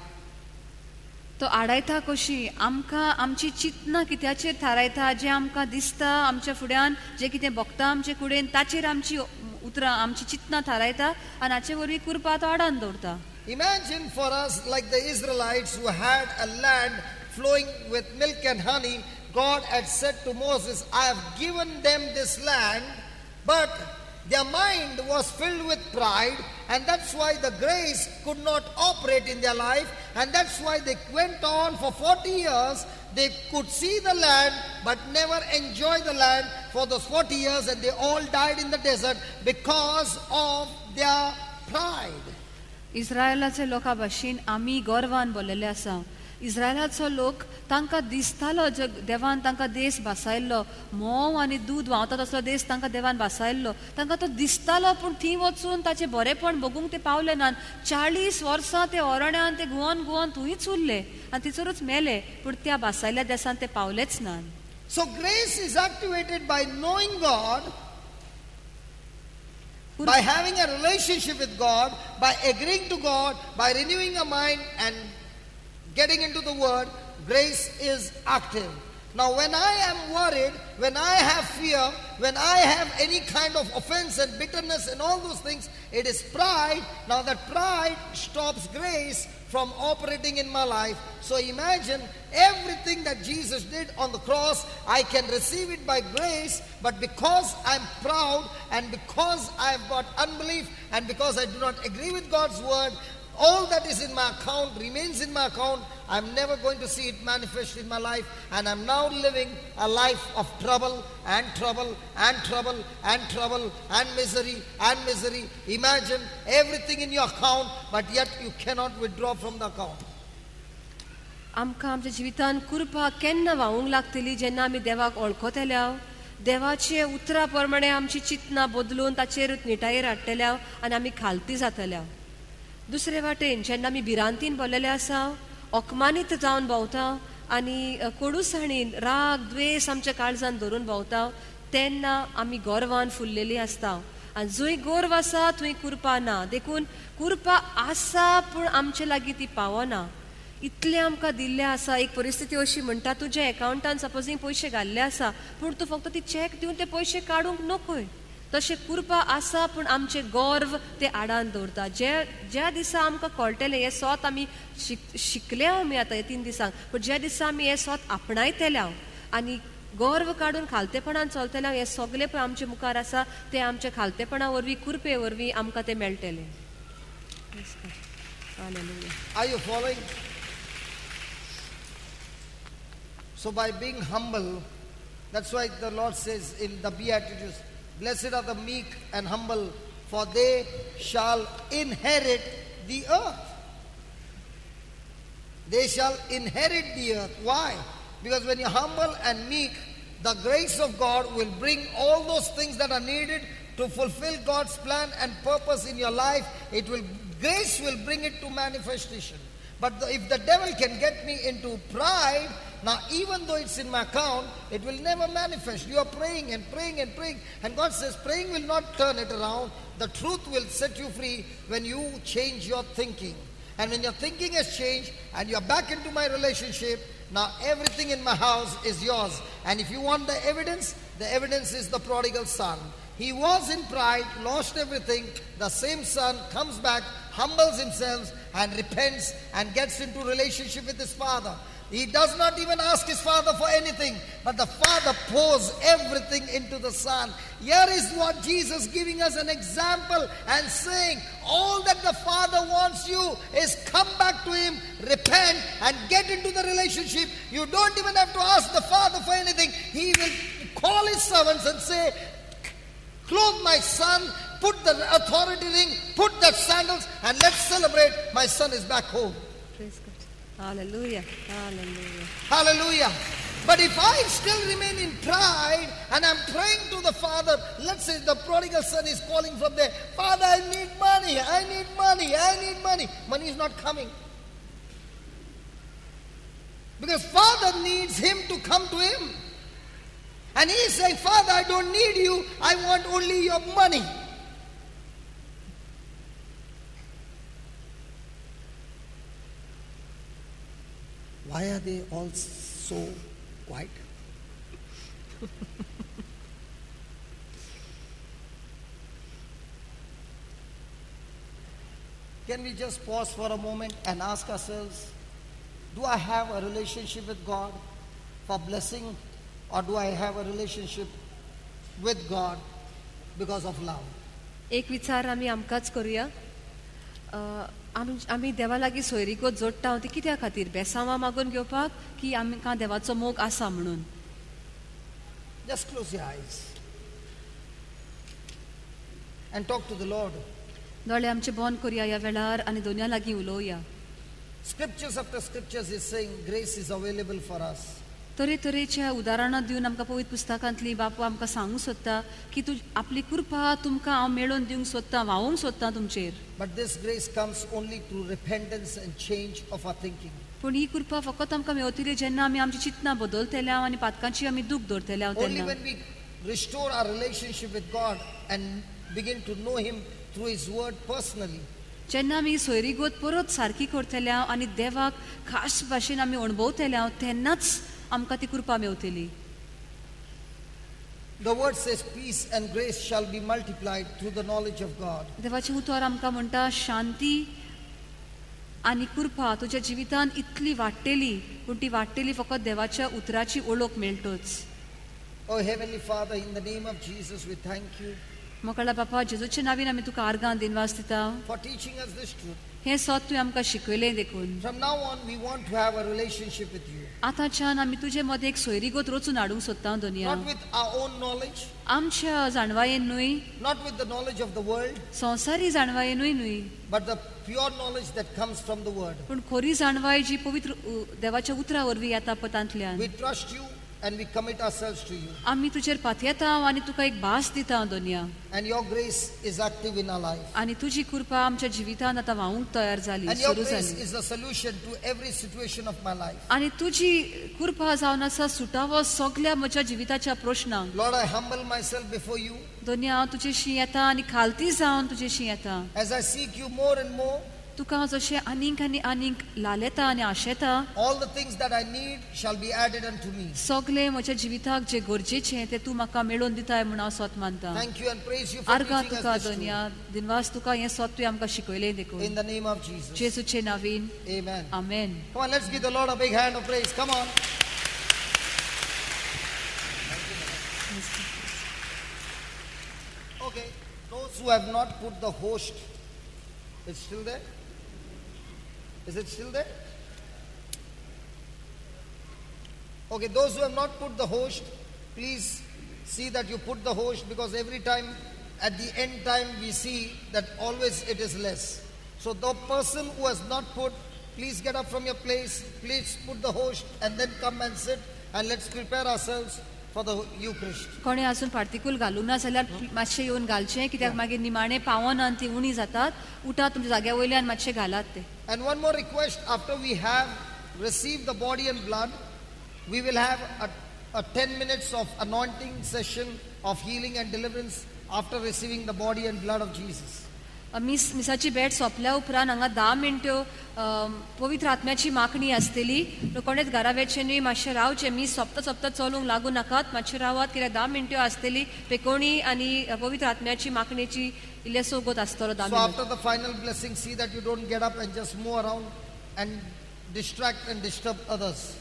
S2: तो आडायता कशी आमकां आमची चिंतना कित्याचेर थारायता, जें आमकां दिसता आमच्या फुड्यान, जें कितें भोगता आमचे कुडेन ताचेर आमची उतरां आमची चिंतना थारायता आनी हाचे वरवीं कुरपा तो आडान दवरता.
S5: Imagine for us, like the Israelites who had a land flowing with milk and honey, God had said to Moses, I have given them this land, but their mind was filled with pride, and that's why the grace could not operate in their life, and that's why they went on for 40 years. They could see the land but never enjoy the land for those 40 years, and they all died in the desert because of their pride.
S2: इस्रायलाच्या लोकां भाशेन आमी गर्वान भरलेले आसा. इस्रायलाचो लोक तांकां दिसतालो जग देवान तांकां देश भासायल्लो, म्होंव आनी दूद व्हांवता तसलो देश तांकां देवान भासायल्लो, तांकां तो दिसतालो, पूण थंय वचून ताचें बरेपण भोगूंक ते पावले नात. 40 वर्सां ते अरण्यान ते घुंवन घुंवन थंयच उरले आनी थंयसरूच मेले, पूण त्या भासायल्ल्या देसान ते पावलेच नात.
S5: So grace is activated by knowing God, by having a relationship with God, by agreeing to God, by renewing a mind and getting into the Word. Grace is active. Now when I am worried, when I have fear, when I have any kind of offense and bitterness and all those things, it is pride. Now that pride stops grace from operating in my life. So imagine everything that Jesus did on the cross, I can receive it by grace, but because I'm proud and because I've got unbelief and because I do not agree with God's word, all that is in my account remains in my account. I'm never going to see it manifest in my life, and I'm now living a life of trouble and trouble and trouble and trouble and misery and misery. Imagine everything in your account, but yet you cannot withdraw from the account.
S6: आमकां आमच्या जिवितांत कुरपा केन्ना व्हांवूंक लागतली? जेन्ना आमी देवाक वळखतल्या, देवाचे उतरा प्रमाणे आमची चिंतना बदलून ताचेर निटायेर हाडटल्या आनी आमी खालती जातल्या. दुसरे वाटेन जेन्ना आमी भिरांतीन भरलेले आसा, अपमानीत जावन भोंवता आनी कोडूसाणीन राग द्वेस आमच्या काळजान धरून भोंवता, तेन्ना आमी गर्वान फुल्लेली आसता. आनी जंय गर्व आसा थंय कुरपा ना. देखून कुरपा आसा पूण आमचे लागीं ती पावना. इतलें आमकां दिल्लें आसा. एक परिस्थिती अशी म्हणटा, तुज्या एकावंटान सपोजींग पयशे घाल्ले आसा, पूण तूं फक्त ती चॅक दिवन ते पयशे काडूंक नकोय. तशें कुरपा आसा पूण आमचें गर्व ते आडान दवरता. जे ज्या दिसा आमकां कळटलें हें सोत आमी शिकले आमी आतां हे 3 दिसांक, पूण ज्या दिसा आमी हें सोत आपणायतले आनी गर्व काडून खालतेपणान चलतले, हें सगलें पळय आमचे मुखार आसा, तें आमच्या खालतेपणा वरवीं कुरपे वरवीं आमकां तें मेळटलें.
S5: Are you following? So by being humble, that's why the Lord says in the Beatitudes, blessed are the meek and humble, for they shall inherit the earth. They shall inherit the earth. Why? Because when you're humble and meek, the grace of God will bring all those things that are needed to fulfill God's plan and purpose in your life. Grace will bring it to manifestation. But if the devil can get me into pride, now even though it's in my account, it will never manifest. You are praying and praying and praying. And God says praying will not turn it around. The truth will set you free when you change your thinking. And when your thinking has changed and you're back into my relationship, now everything in my house is yours. And if you want the evidence is the prodigal son. He was in pride, lost everything. The same son comes back, humbles himself and repents and gets into relationship with his father. He does not even ask his father for anything, but the father pours everything into the son. Here is what Jesus giving us an example and saying, all that the father wants you is come back to him, repent, and get into the relationship, you don't even have to ask the Father for anything. He will call his servants and say, clothe my son, put the authority ring, put that sandals, and let's celebrate. My son is back home.
S6: Praise God. Hallelujah. Hallelujah.
S5: Hallelujah. But if I still remain in pride and I'm praying to the Father, let's say the prodigal son is calling from there, Father, I need money, I need money, I need money. Money is not coming. Because Father needs him to come to him. And he is saying, Father, I don't need you, I want only your money. Why are they all so quiet? Can we just pause for a moment and ask ourselves, do I have a relationship with God for blessing, or do I have a relationship with God because of love?
S6: एक विचार आमी आमकांच करुया. आमी देवा लागीं सोयरीगत जोडटा ती कित्या खातीर? बेसांवां मागून घेवपाक की आमकां देवाचो मोग आसा म्हणून?
S5: Just close your eyes and talk to the Lord.
S7: दोळे आमचे बंद करुया ह्या वेळार आनी दोनया लागीं उलोवया.
S5: Scriptures after scriptures is saying grace is available for us.
S7: तरेतरेच्या उदाहरणां दिवन आमकां पवित्र पुस्तकांतली बापू आमकां सांगूंक सोदता की तूं आपली कृपा तुमकां हांव मेळोवन दिवंक सोदतां, व्हांवूंक सोदतां तुमचेर.
S5: But this grace comes only through repentance and change of our thinking.
S7: पूण ही कृपा फकत आमकां मेवतली जेन्ना आमी आमची चिंतना बदलतले आनी पातकांची आमी दूख दवरतले
S5: Only
S7: तेन्ना.
S5: when we restore our relationship with God and begin to know Him through His Word personally.
S7: जेन्ना आमी सोयरीगत परत सारकी करतले आनी देवाक खास भाशेन आमी अणभवतले तेन्नाच आमकां ती कृपा मेवतली.
S5: The word says, peace and grace shall be multiplied through the knowledge of God.
S7: देवाचें उतर आमकां म्हणटा शांती आनी कृपा तुज्या जिवितांत इतली वाडटली, पूण ती वाडटली फकत देवाच्या उतराची ओळख मेळटच.
S5: Oh Heavenly Father, in the name of Jesus, we thank you
S7: मोकळा बापा, जेजूच्या नावीन आमी तुका आर्गां दिनवास दिता
S5: for teaching us this truth.
S7: हें सत तुवें आमकां शिकयलें देखून.
S5: From now on, we want to have a relationship with you.
S7: आतांच्यान आमी तुजे मदें एक सोयरीगत रचून हाडूंक सोदता दोनया.
S5: Not with our own knowledge,
S7: आमच्या जाणवायेन न्हय,
S5: not with the knowledge of the world,
S7: संवसारी जाणवायेनूय न्हय,
S5: but the pure knowledge that comes from the word.
S7: पूण खरी जाणवाय जी पवित्र देवाच्या उतरा वरवीं येता पतांतल्यान.
S5: We trust you and we commit ourselves to you.
S7: आमी तुजेर पातयेता आनी तुका एक भास दिता दोनया.
S5: And your grace is active in our life.
S7: आनी तुजी कृपा आमच्या जिवितांत आतां व्हांवूंक तयार जाली,
S5: And your
S7: सुरू
S5: grace
S7: जाली.
S5: is the solution to every situation of my life.
S7: आनी तुजी कृपा जावन आसा सुटावो सगल्या म्हज्या जिविताच्या प्रश्नांक.
S5: Lord, I humble myself before you.
S7: दोनया, हांव तुजेशी येता आनी खालती जावन तुजेशी येता.
S5: As I seek you more and more,
S7: तुका हांव जशें आनीक आनी आनीक लालेता आनी आशेता,
S5: all the things that I need shall be added unto me.
S7: सगलें म्हज्या जिविताक जें गरजेचें तें तूं म्हाका मेळोवन दिताय म्हूण हांव स्वत मानता.
S5: Thank you and praise you for
S7: आर्गां
S5: teaching
S7: तुका
S5: us this truth.
S7: दोनया, दिनवास तुका हें स्वत तुवें आमकां शिकयलें देखून.
S5: In the name of Jesus.
S7: जेजूचे नावीन,
S5: Amen.
S7: Amen.
S5: Come on, let's give the Lord a big hand of praise. Come on. Okay, those who have not put the host, it's still there? Is it still there? Okay, those who have not put the host, please see that you put the host, because every time at the end time we see that always it is less. So the person who has not put, please get up from your place, please put the host and then come and sit, and let's prepare ourselves for the Eucharist.
S7: कोणें अजून पार्टिकूल घालूंक ना जाल्यार मातशें येवन घालचें, कित्याक मागीर निमाणें पावना आनी ती उणी जातात. उठात तुमच्या जाग्या वयल्यान मातशें घालात तें.
S5: And one more request, after we have received the body and blood, we will have a 10 minutes of anointing session of healing and deliverance after receiving the body and blood of Jesus.
S7: मीस मिसाची भेट सोंपल्या उपरांत हांगा 10 मिनट्यो पवित्र आत्म्याची मागणी आसतली. कोणेच घरा वेचें न्हय, मातशें रावचें. मीस सोंपता सोंपता चलूंक लागूं नाकात, मातशें रावात, कित्याक 10 मिनट्यो आसतली पेकोणी आनी पवित्र आत्म्याची मागणेची इल्लेसो गोत आसतलो 10
S5: So
S7: minute.
S5: after the final blessing, see that you don't get up and just move around and distract and disturb others.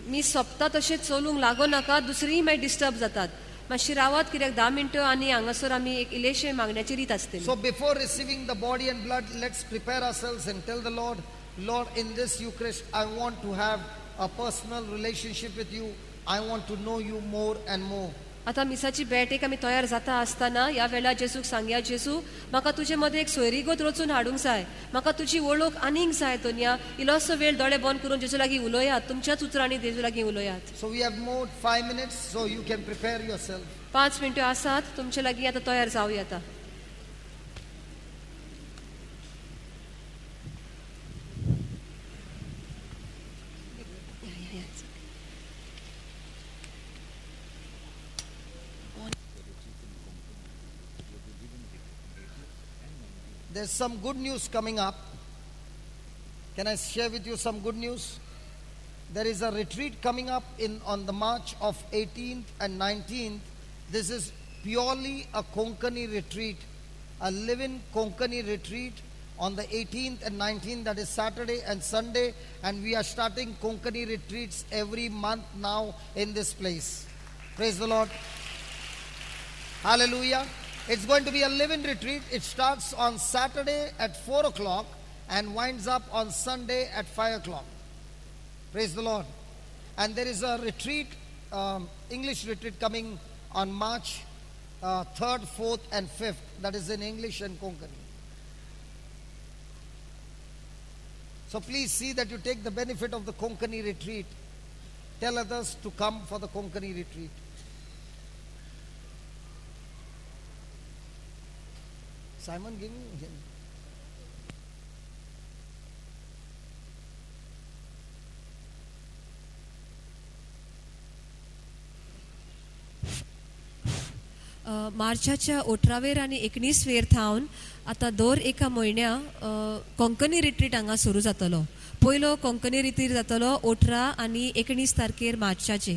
S6: मीस सोंपता तशें चलूंक लागूं नाका, दुसरीय मागीर डिस्टर्ब जातात. मातशी रावात, कित्याक 10 मिनटं आनी हांगासर आमी एक इल्लेशे मागण्याची रीत आसतली.
S5: So before receiving the body and blood, let's prepare ourselves and tell the Lord Lord, in this Eucharist, I want to have a personal relationship with you. I want to know you more and more.
S6: आतां मिसाची भेट एक आमी तयार जाता आसतना ह्या वेळार जेजूक सांगया, जेजू म्हाका तुजे मदें एक सोयरीगत रचून हाडूंक जाय, म्हाका तुजी वळख आनीक जाय. दोनया इल्लोसो वेळ दोळे बंद करून जेजू लागीं उलयात, तुमच्याच उतरांनी जेजू लागीं उलयात.
S5: So we have more 5 minutes, so you can prepare yourself.
S6: 5 मिनटां आसात तुमचे लागीं, आतां तयार जावया आतां.
S5: There's some good news coming up. Can I share with you some good news? There is a retreat coming up in on the March of 18th and 19th. This is purely a Konkani retreat, a live-in Konkani retreat on the 18th and 19th, that is Saturday and Sunday, and we are starting Konkani retreats every month now in this place. Praise the Lord. Hallelujah. It's going to be a live-in retreat. It starts on Saturday at 4 o'clock and winds up on Sunday at 5 o'clock. Praise the Lord. And there is a retreat, English retreat coming on March 3rd, 4th, and 5th. That is in English and Konkani. So please see that you take the benefit of the Konkani retreat. Tell others to come for the Konkani retreat. Simon, give me.
S6: मार्चाच्या 18वेर आनी 19वेर थावन आतां दर एका म्हयन्या Konkani retreat हांगा सुरू जातलो. पयलो कोंकणी रिट्रीट जातलो 18 आनी 19 तारखेर मार्चाचे.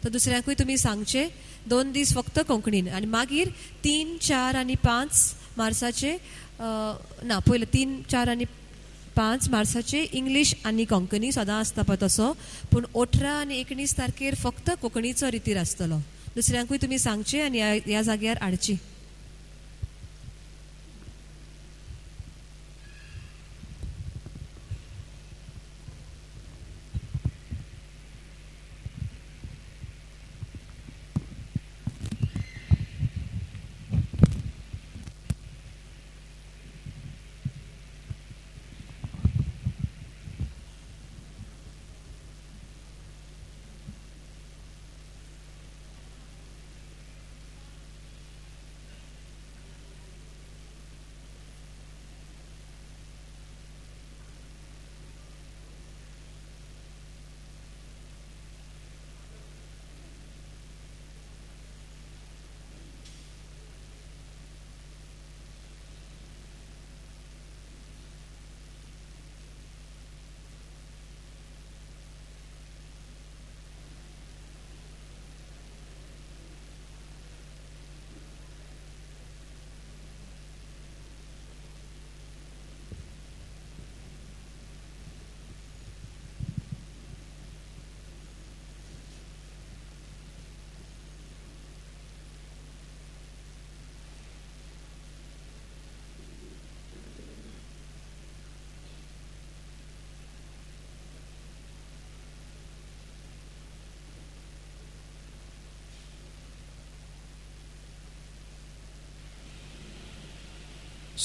S6: तर दुसऱ्यांकूय तुमी सांगचे, 2 दीस फक्त कोंकणीन आनी मागीर 3, 4 आनी 5 मार्साचे, ना, पयले 3, 4 आनी 5 मार्साचे इंग्लीश आनी कोंकणी सदां आसता पळय तसो, पूण 18 आनी 19 तारखेर फक्त कोंकणीचो रितीर आसतलो. दुसऱ्यांकूय तुमी सांगचे आनी ह्या जाग्यार हाडची.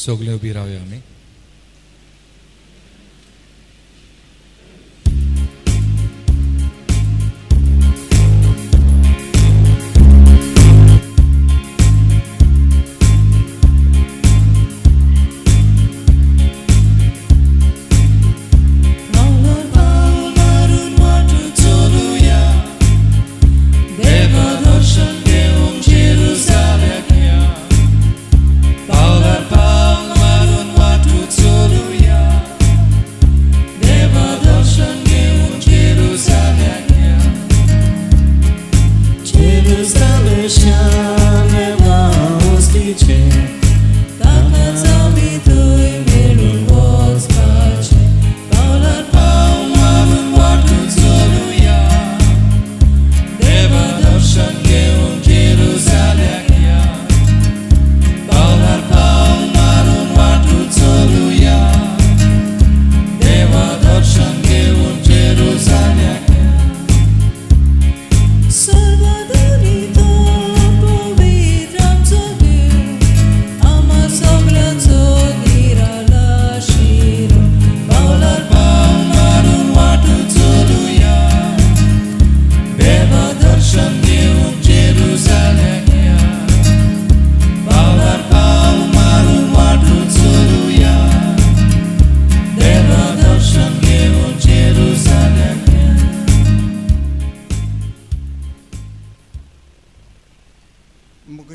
S1: सगळे उबी रावया आमी.
S4: पावलार पावल मारून वाट चलुया, देवा दर्शन घेवंक जेरुजालेक या. पावलार पावल मारून वाट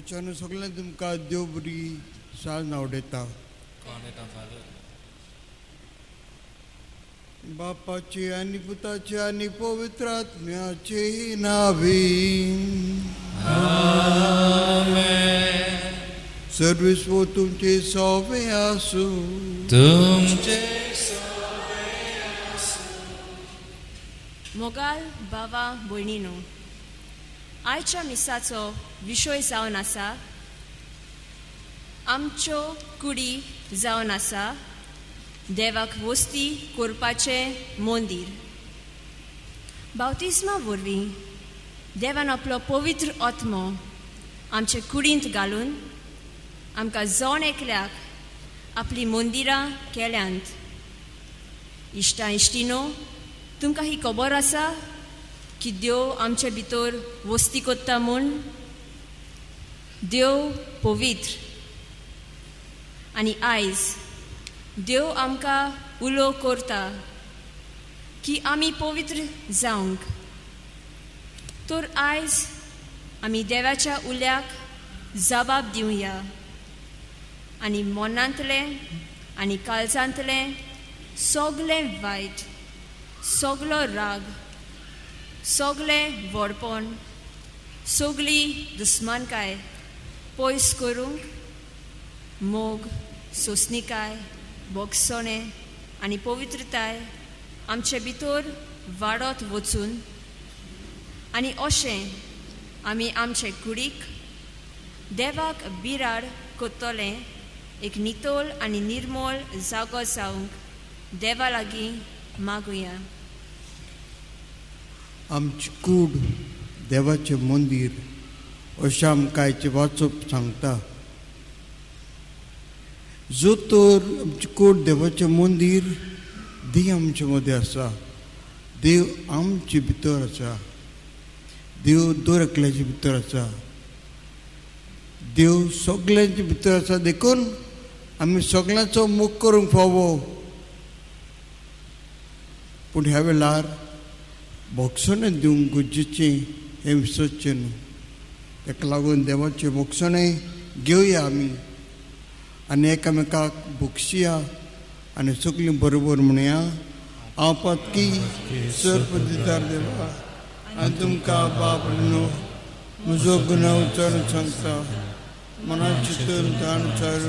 S8: हांगच्यान सगळें तुमकां देव बरी साल नावडयता. बापाचे आनी पुताचे आनी पवित्र आत्म्याचे नावे. सर्वेस्व तुमचे सोवे आसूं.
S1: तुमचे.
S9: मोगाल बाबा भयणीनो, आयच्या मिसाचो विशय जावन आसा आमच्यो कुडी जावन आसा देवाक वस्ती करपाचें मंदीर. बावतिस्मा वरवीं देवान आपलो पवित्र आत्मो आमचे कुडींत घालून आमकां जण एकल्याक आपलीं मंदिरां केल्यांत. इश्टा इश्टिनो, तुमकां ही खबर आसा की देव आमचे भितर वस्ती करता म्हूण? देव पवित्र आनी आयज देव आमकां उलो करता की आमी पवित्र जावंक. तर आयज आमी देवाच्या उल्याक जबाब दिवया आनी मनांतलें आनी काळजांतलें सगलें वायट, सगलो राग, सगलें व्हडपण, सगली दुस्मानकाय पयस करूंक मोग, सोंसणीकाय, भोगसणें आनी पवित्रताय आमचे भितर वाडत वचून आनी अशें आमी आमचे कुडीक देवाक बिराड करतलें एक नितळ आनी निर्मळ जागो जावंक देवा लागीं मागुया.
S8: आमची कूड देवाचें मंदीर अशें आमकां आयचें वाचप सांगता. जो तर आमची कूड देवाचें मंदीर, देव आमचे मदें आसा, देव आमचे भितर आसा, देव दर एकल्याचे भितर आसा, देव सगल्यांचे भितर आसा. देखून आमी सगल्यांचो मोग करूंक फावो. पूण ह्या वेळार भोगसणें दिवंक गरजेचें हें विसरचें न्हू. ताका लागून देवाचें भोगसणें घेवया आमी आनी एकामेकाक भोगसया आनी सगळीं बरोबर म्हणया. हांव पातकी सर्व दिदार देवा आनी तुमकां बाप न्हू म्हजो गुन्यांव उच्चारून सांगता. मनात चिंतून ताण चार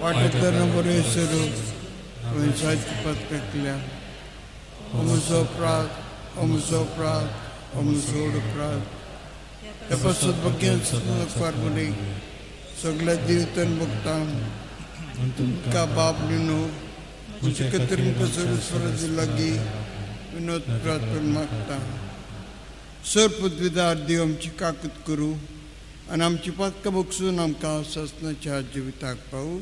S8: वाटेतन बरें स्वरूप हांवें जायती पातकां केल्या. हो म्हजो अपराध, हो म्हजो अपराध, हो म्हजो व्हड अपराध. त्या पासत भाग्यान सदां सगळ्या देवतन बघता तुमकां बाप न्हू म्हजे खातीर मुखार सर्वेस्वरा लागीं विनोद प्रार्थना मागता. सर पृथ्वीदार देव आमची काकूत करूं आनी आमची पातकां बगसून आमकां सासणाच्या जिविताक पावूं.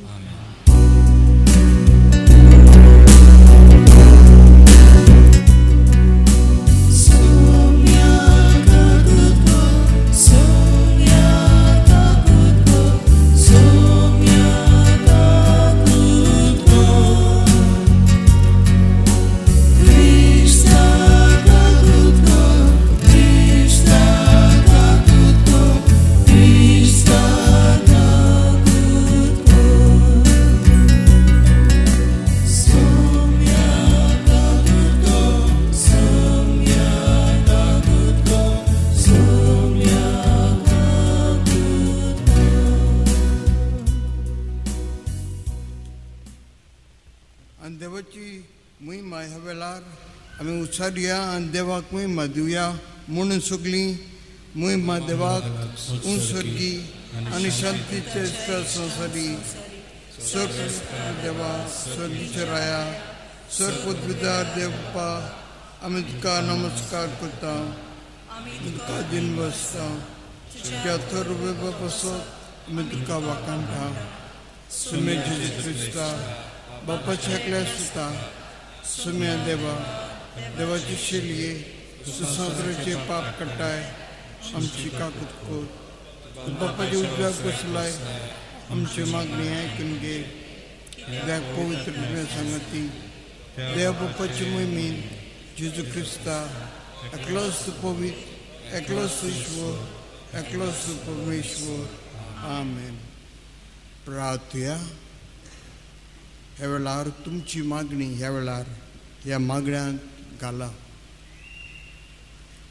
S8: आनी देवाची महिमा ह्या वेळार आमी उचारया आनी देवाक महिमा दिवया. म्हणून सगळीं महिमा देवाक उंसर्गी आनी शांतीचे संसारी. सर देवा स्वर्गीचे राया, सर पृथ्वीदार देवपा, आमी तुका नमस्कार करता, तुका दिन बसता. तुज्या थर पासत आमी तुका वाखाणटा. सुमे जेजू क्रिस्ता बापाच्या एकल्या सुता सुम्या देवा, देवाची शेलये सुसंसाराचे पाप काडटाय आमची काकूत कर. बापाचे उजव्याक बसलाय आमची मागणी आयकून घे. देव पवित्र सांगती देव बापाची मोहिमेन जेजू क्रिस्ता एकलोच तूं पवित्र, एकलोच तूं ईश्वर, एकलोच तूं परमेश्वर. आमेन. प्रार्थुया. ह्या वेळार तुमची मागणी ह्या वेळार ह्या मागण्यांत घाला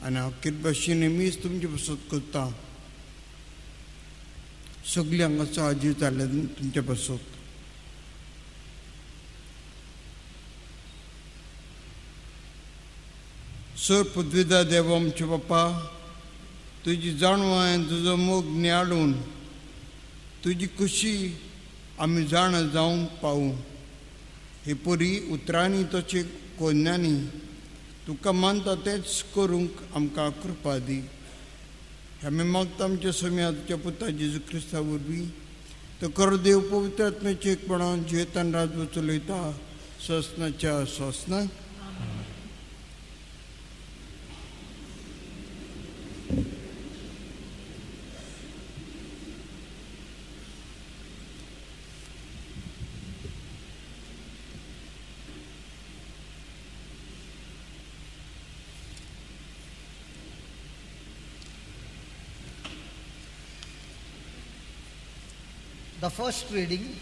S8: आनी हांव कितें भशेन नेहमीच तुमचे पासत करता. सगळीं हांगाचो आजी जाल्या तुमचे पासत. सर पृथ्वीदा देव आमचे बाप्पा, तुजी जाणवाय तुजो मोग नियाळून तुजी खुशी आमी जाणा जावंक पावूं. हे परी उतरांनी तशें कोन्यांनी तुका मानता तेंच करूंक आमकां कृपा दी. आमी मागता आमच्या सोम्या तुज्या पुता जेजू क्रिस्ता वरवीं. तो कर देव पवित्र आत्म्याचे एकपणान जियेतान राजू चलयता सोसनाच्या सोसनाक.
S5: The first reading,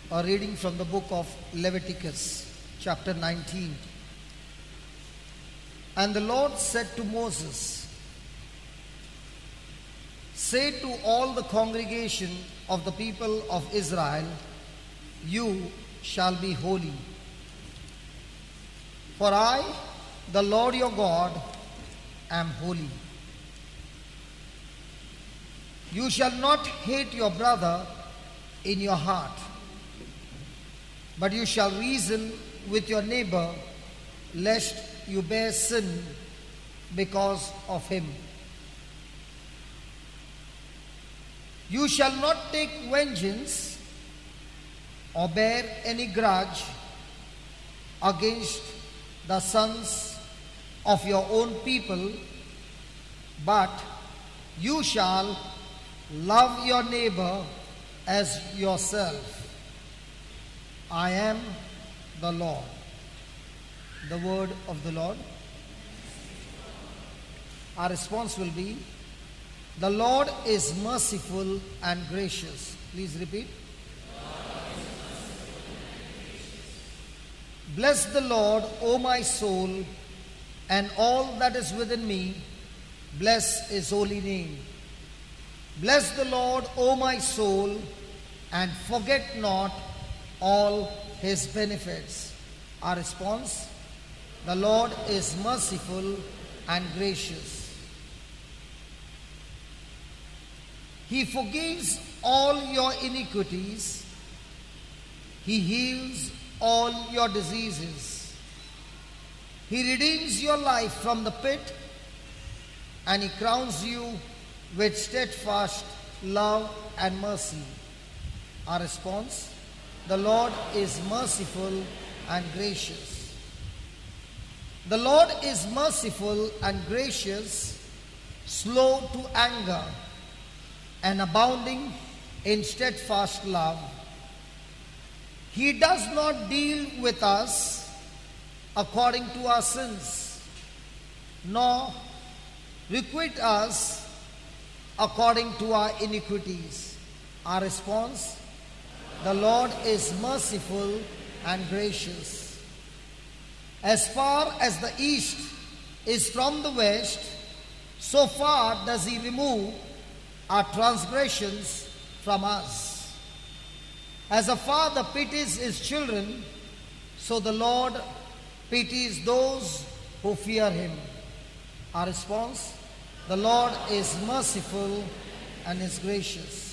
S5: a reading from the book of Leviticus, chapter 19. And the Lord said to Moses, "Say to all the congregation of the people of Israel, you shall be holy. For I, the Lord your God, am holy. You shall not hate your brother in your heart, but you shall reason with your neighbor, lest you bear sin because of him. You shall not take vengeance or bear any grudge against the sons of your own people, but you shall love your neighbor as yourself. I am the Lord." The word of the Lord. Our response will be, the Lord is merciful and gracious. Please repeat. Bless the Lord, O my soul, and all that is within me. Bless his holy name. Bless the Lord, O my soul, and forget not all his benefits. Our response, the Lord is merciful and gracious. He forgives all your iniquities. He heals all your diseases. He redeems your life from the pit, and he crowns you with steadfast love and mercy. Our response, the Lord is merciful and gracious. The Lord is merciful and gracious, slow to anger, and abounding in steadfast love. He does not deal with us according to our sins, nor requite us according to our iniquities. Our response, the Lord is merciful and gracious. As far as the east is from the west, so far does he remove our transgressions from us. As a father pities his children, so the Lord pities those who fear him. Our response, the Lord is merciful and is gracious.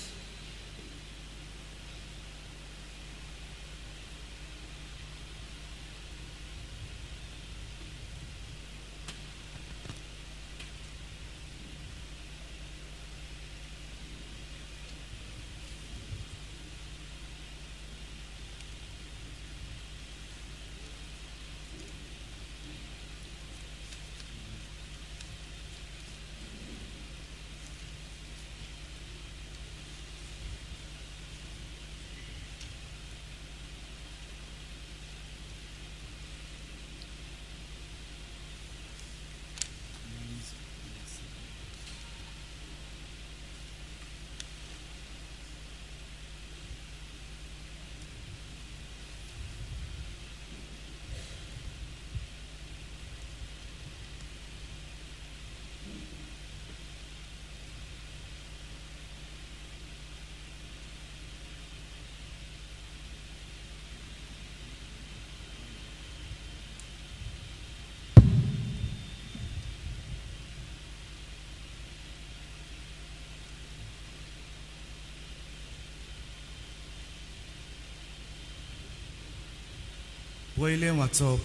S10: पयलें वाचप.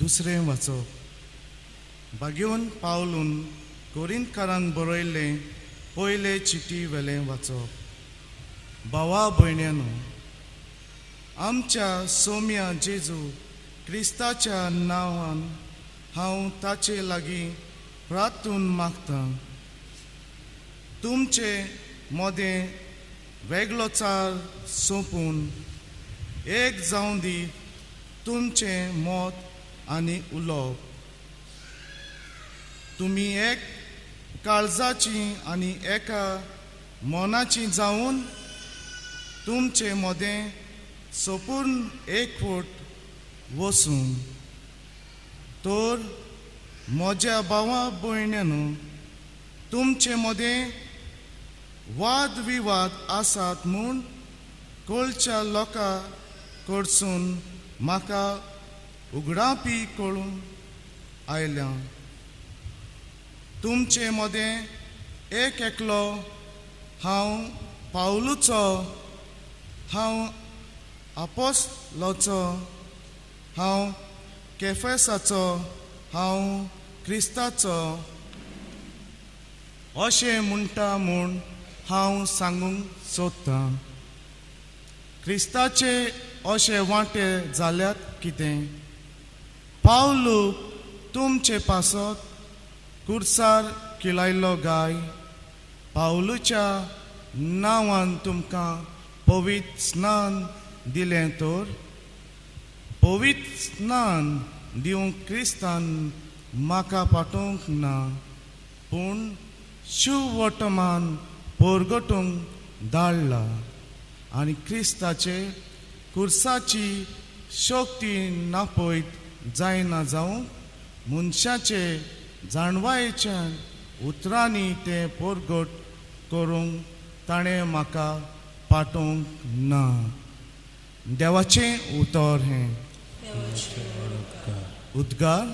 S10: दुसरें वाचप. बागेवन पावलून कोरिंतकारांक बरयल्लें पयले चिटी वेलें वाचप. भावा भयण्यानो, आमच्या सोम्या जेजू क्रिस्ताच्या नांवान हांव ताचे लागीं प्रार्थून मागतां, तुमचे मदें वेगळोचार सोंपून एक जावं दी तुमचें मत आनी उलोवप. तुमी एक काळजाची आनी एका मनाची जावन तुमचे मदें सोपूर्ण एकवट वसूं. तर म्हज्या भावा भयण्यानो, तुमचे मदें वाद विवाद आसात म्हूण कळच्या लोकां कडसून म्हाका उगडापी कळून आयल्या. तुमचे मदें एक एकलो हांव पावलूचो, हांव आपोसलोचो, हांव केफेसाचो, हांव क्रिस्ताचो अशें म्हणटा म्हूण हांव सांगूंक सोदतां. क्रिस्ताचे अशे वांटे जाल्यात कितें? पावलू तुमचे पासत कुर्सार किलायलो गाय? पावलूच्या नांवान तुमकां पवित्र स्नान दिलें तर पवित्र स्नान दिवंक क्रिस्तान म्हाका पाठोवंक ना, पूण शुवर्तमान परगटूंक धाडला आनी क्रिस्ताचे कुर्साची शक्ती नापयत जायना जावंक मनशाचे जाणवायेच्या उतरांनी तें परगट करूंक ताणें म्हाका पाठोवंक ना. देवाचें उतर हें. उद्गार.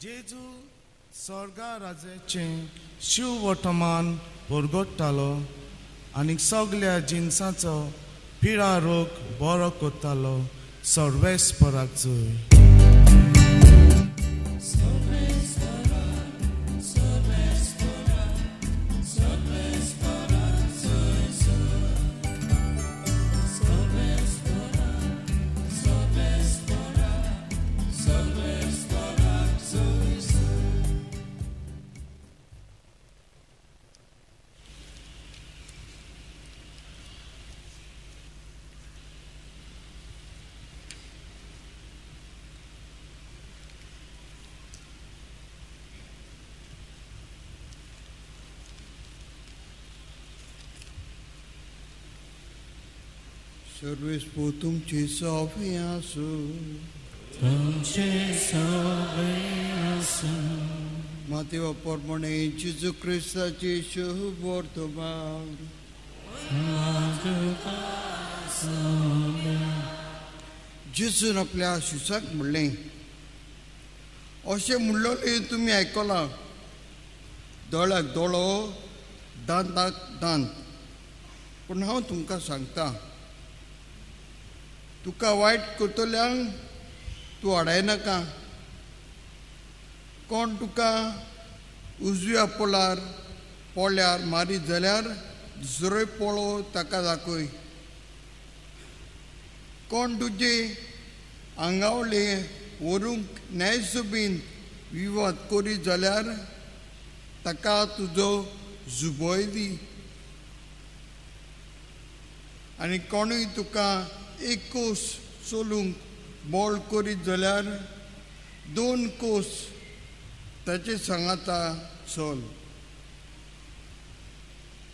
S10: जेजू स्वर्गा राजाचें शिववर्तमान परगट्टालो आनी सगल्या जिनसाचो पिडा रोग बरो करतालो. सर्वेस्पराक जय.
S8: सर्वेस पो तुमची सोफी आसूं.
S4: तुमचे सोबे आसूं.
S8: मातेवा प्रमाणे जेजू क्रिस्ताची शुभ वर्तमान. जेजून आपल्या शिसाक म्हणलें, अशें म्हणलें तुमी आयकलां, दोळ्याक दोळो दांताक दांत. पूण हांव तुमकां सांगता, तुका वायट करतल्यांक तूं आडायनाका. कोण तुका उजव्या पोलार पोळ्यार मारीत जाल्यार दुसरोय पोळो ताका दाखय. कोण तुजे आंगावले व्हरूंक न्यायसभेंत विवाद करीत जाल्यार ताका तुजो जुबोय दी. आनी कोणूय तुका एक कोस चलूंक बोळ करीत जाल्यार दोन कोस ताचे सांगाता चल.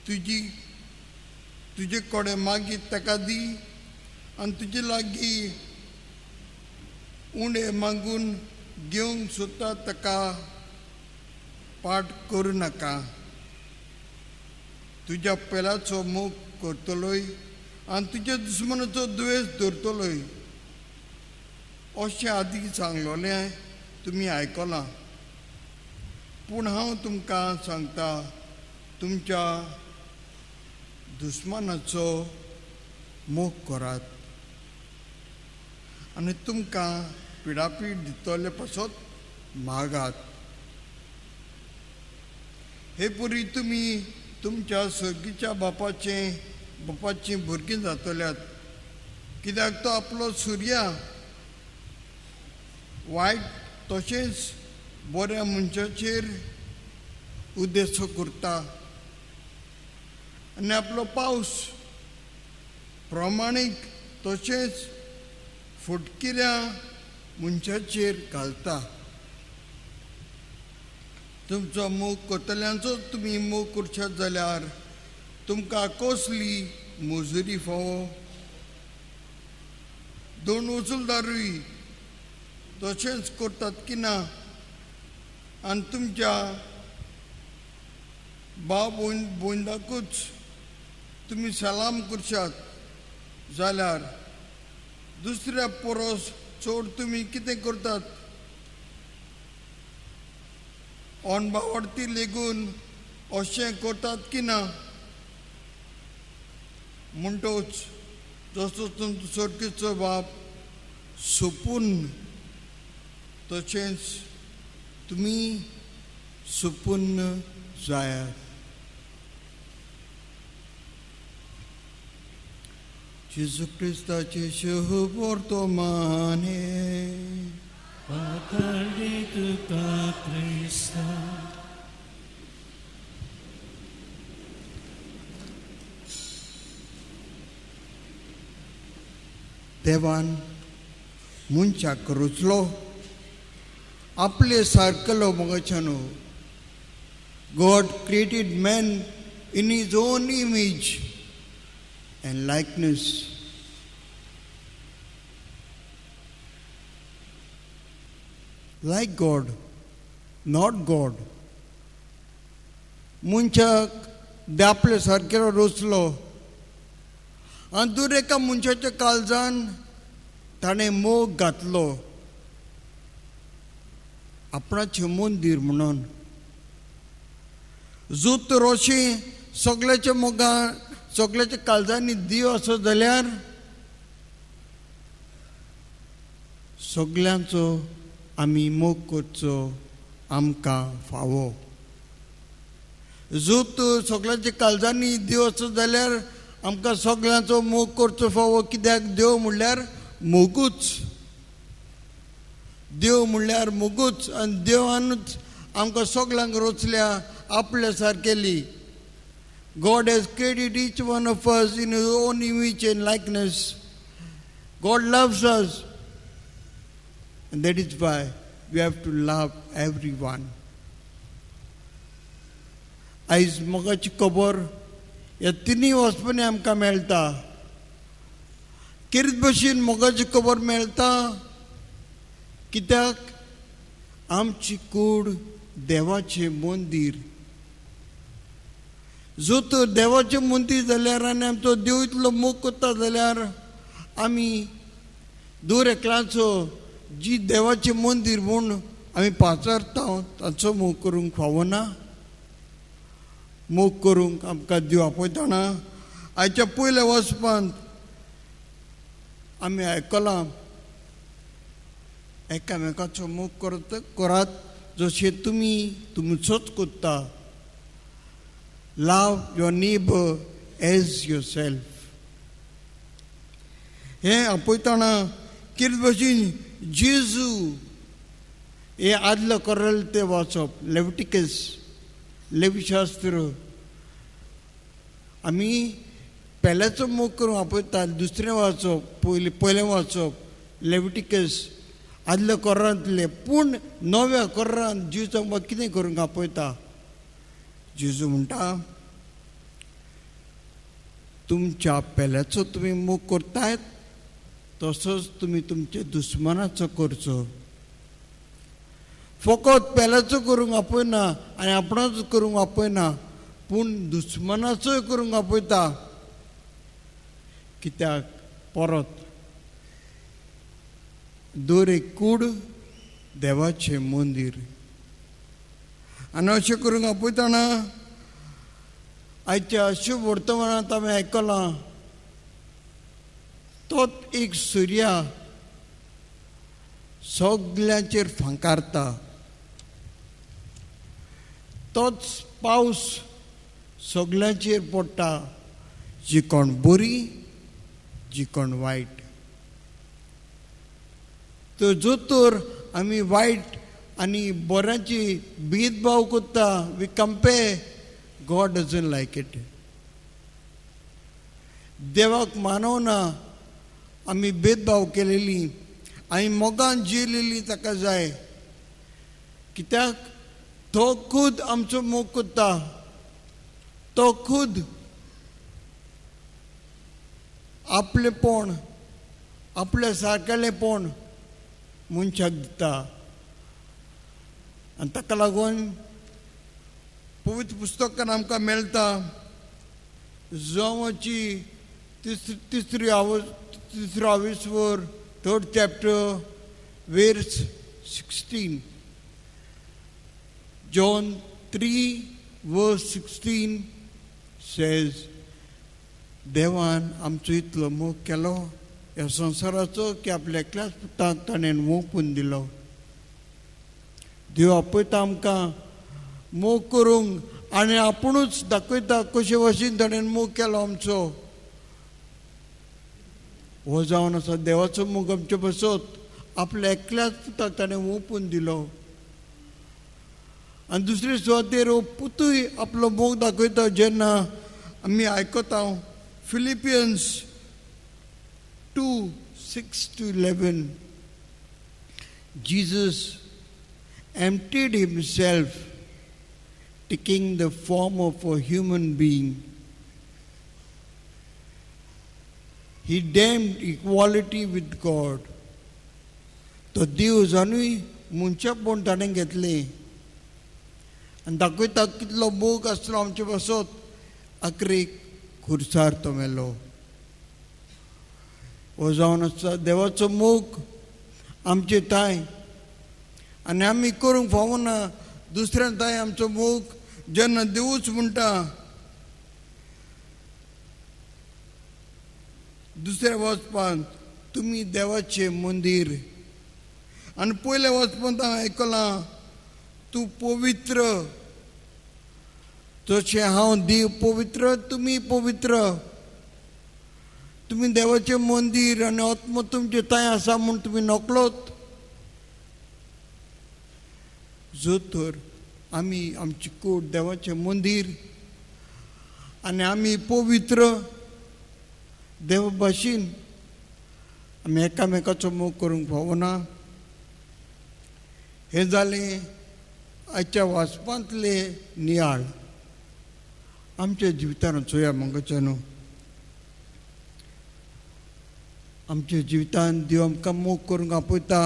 S8: तुजी तुजे कडेन मागीर ताका दी आनी तुजे लागीं उणें मागून घेवंक सोदता ताका पाट करूं नाका. तुज्या पेलाचो मोग करतलोय आनी तुज्या दुस्मनाचो दुयेंस धरतलोय अशें आदीं सांगलोलें तुमी आयकलां. पूण हांव तुमकां सांगता, तुमच्या दुस्मानाचो मोग करात आनी तुमकां पिडापीड दितले पासत मागात. हे पुरी तुमी तुमच्या सर्गीच्या बापाचीं भुरगीं जातल्यात, कित्याक तो आपलो सुर्या वायट तशेंच बऱ्या मनशाचेर उद्देश करता आनी आपलो पावस प्रमाणीक तशेंच फुटकिऱ्या मनशाचेर घालता. तुमचो मोग करतल्यांचो तुमी मोग करशात जाल्यार तुमकां कसली मजुरी फावो? दोन वसुलदारूय तशेंच करतात की ना? आनी तुमच्या भाव भयणाकूच तुमी सलाम करशात जाल्यार दुसऱ्या परस चड तुमी कितें करतात? अनबावडती लेगून अशें करतात की ना? म्हणटोच जसो तुमचो सर्गीचो बाप सोपून तशेंच तुमी सोपून जायात. जेजू क्रिस्ताचे शुभ वर्तमान.
S3: पातळी तुका क्रिस्ता.
S8: देवान मनशाक रचलो आपले सारकेलो मोगाच्यानो. God created man in his own image and likeness. Like God, not God. मनशाक आपले सारकेलो रचलो आनी दर एका मनशाच्या काळजान ताणें मोग घातलो आपणाचें मंदीर म्हणून. जो तर अशें सगळ्याच्या मोगान सगळ्याच्या काळजांनी देव आसत जाल्यार सगल्यांचो आमी मोग करचो आमकां फावो. जो तर सगळ्यांच्या काळजांनी देव आसत जाल्यार आमकां सगळ्यांचो मोग करचो फावो, कित्याक देव म्हणल्यार मोगूच. देव म्हणल्यार मोगूच आनी देवानूच आमकां सगळ्यांक रचल्या आपल्या सारकेली. God has created each one of us in His own image and likeness. God loves us, and that is why we have to love everyone. आयज मोगाची खबर ह्या तिनूय वचपानी आमकां मेळटा. कितें भशेन मोगाची खबर मेळटा? कित्याक आमची कूड देवाचें मंदीर. जो तर देवाचें मंदीर जाल्यार आनी आमचो देव इतलो मोग करता जाल्यार आमी दर एकल्याचो जी देवाचें मंदीर म्हूण आमी पाचारता ताचो मोग करूंक फावना. मोग करूंक आमकां देव आपयतना आयच्या पयल्या वचपांत आमी आयकलां, एकामेकाचो मोग करात जशें तुमी तुमचोच करता. Love your neighbour as yourself. हें आपयतना कितें भशेन जेजू हें आदलो करल तें वाचप, लेविटिकस, लेविशास्त्र आमी पेल्याचो मोग करूंक आपयता, दुसरें वाचप, पयलीं पयलें वाचप लेविटिकस आदल्या कोरांतलें, पूण नव्या कोरांत जेजू आमकां कितें करूंक आपयता? जेजू म्हणटा तुमच्या पेल्याचो तुमी मोग करतायत तसोच तुमी तुमच्या दुस्मानाचो करचो. फकत पेल्याचो करूंक आपयना आनी आपणाचो करूंक आपयना, पूण दुस्मानाचोय करूंक आपयता. कित्याक? परत दर एक कूड देवाचें मंदीर. आनी अशें करूंक आपयतना आयच्या अशें वर्तमानांत आमी आयकलां, तोच एक सुर्या सगल्यांचेर फांकारता, तोच पावस सगल्यांचेर पडटा, जी कोण बरी जी कोण वायट. तर जो तर आमी वायट आनी बऱ्याची भेदभाव करता, we compare, God doesn't like it. देवाक मानवना आमी भेदभाव केलेली, आमी मोगान जियेलेली ताका जाय. कित्याक? तो खूद आमचो मोग करता, तो खूद आपलेपण आपल्या सारकेलेपण मनशाक दिता. आनी ताका लागून पवित्र पुस्तकान आमकां मेळटा जुवांवाची तिसरी आवस तिसरो आविस्वर, third chapter verse 16. John 3 verse 16 says, देवान आमचो इतलो मोग केलो ह्या संवसाराचो की आपल्या एकल्याच पुताक ताणें ओंपून दिलो. देव आपयता आमकां मोग करूंक आनी आपुणूच दाखयता कशे भाशेन ताणें मोग केलो आमचो. हो जावन आसा देवाचो मोग आमचे पासत, आपल्या एकल्याच पुताक ताणें ओंपून दिलो. आनी दुसरे सुवातेर हो पुतूय आपलो मोग दाखयता जेन्ना आमी आयकता Philippians 2:6 to 11, Jesus emptied himself, taking the form of a human being. He deemed equality with God. तो देव जाणूय मनशापण ताणें घेतलें आनी दाखयता कितलो मोग आसलो आमचे पासत, आखरेक खुर्सार तो मेलो. हो जावन आसा देवाचो मोग आमचे ताय आनी आमी करूंक फावना दुसऱ्या ताय आमचो मोग. जेन्ना देवूच म्हणटा दुसऱ्या वचपांत तुमी देवाचें मंदीर, आनी पयल्या वचपांत हांवें आयकलां तूं पवित्र तशें हांव देव पवित्र, तुमी पवित्र, तुमी देवाचें मंदीर आनी आत्मो तुमचे थंय आसा म्हूण तुमी नकळत. जो तर आमी आमची कूड देवाचें मंदीर आनी आमी पवित्र देवा भाशेन आमी एकामेकाचो मोग करूंक फावना. हें जालें आयच्या वाचपांतले नियाळ. आमच्या जिवितान चोया मंगच्यानो, आमच्या जिवितान देव आमकां मोग करूंक आपयता,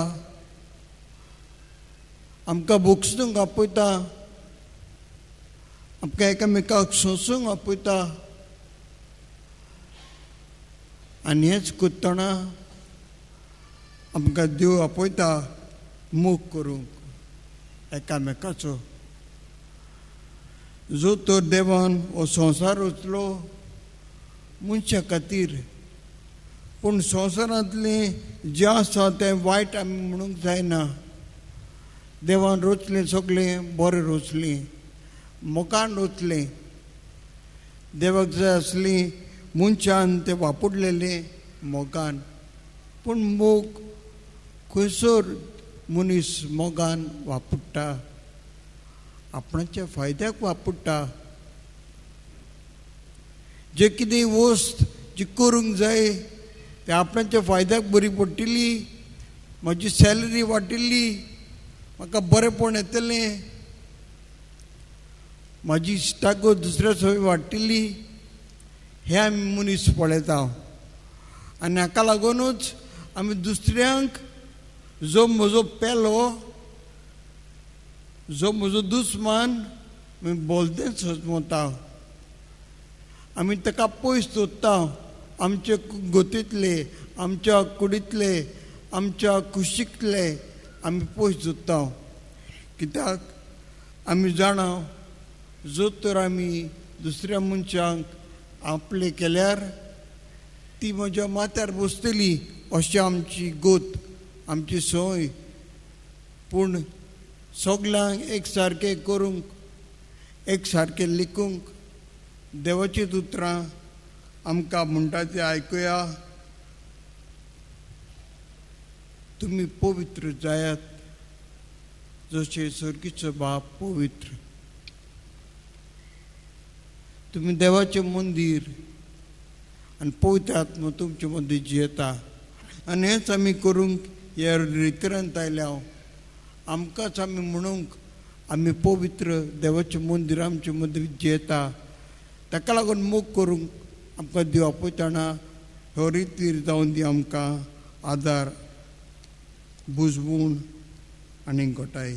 S8: आमकां भोगसूंक आपयता, आमकां एकामेकाक सोंसूंक आपयता. आनी हेंच करतना आमकां देव आपयता मोग करूंक एकामेकाचो. जो तर देवान हो संवसार रचलो मनशा खातीर, पूण संवसारांतलें जें आसा तें वायट आमी म्हणूंक जायना. देवान रचलें सगळें बरें रचलें, मोगान रचलें. देवाक जाय आसली मनशान तें वापरलेलें मोगान, पूण मोग खंयसर मनीस मोगान वापरता, आपणाच्या फायद्याक वापरता. जे कितें वस्त जी करूंक जाय ते आपणाच्या फायद्याक बरी पडटली, म्हजी सॅलरी वाडटली, म्हाका बरेंपण येतलें, म्हाजी इश्टागत दुसऱ्या सवय वाडटली, हें आमी मनीस पळयता. आनी हाका लागुनूच आमी दुसऱ्यांक जो म्हजो पेलो, जो म्हजो दुस्मान, आमी बोलतेच समजता, आमी ताका पयस दवरता. आमचे गोतींतले, आमच्या कुडींतले, आमच्या कुशींतले आमी पयस दवरता. कित्याक आमी जाणा, जर तर आमी दुसऱ्या मनशांक आपले केल्यार ती म्हज्या माथ्यार बसतली अशी आमची गोत, आमची संवय. पूण सगल्यांक एक सारकें करूंक, एक सारकें लिखूंक देवाचीं उतरां आमकां म्हणटा तें आयकुया. तुमी पवित्र जायात जशें सर्गीचो बाप पवित्र. तुमी देवाचें मंदीर आनी पवित्र आत्मा तुमचे मदीं जियेता. आनी हेंच आमी करूंक ह्या रितरांत आयल्या. आमकांच आमी म्हणूंक आमी पवित्र, देवाचें मंदीर आमचे मदीं जियेता. ताका लागून मोग करूंक आमकां देव आपयतना हो रितीर जावन दी आमकां आदार, बुजवूण आनी घटाय.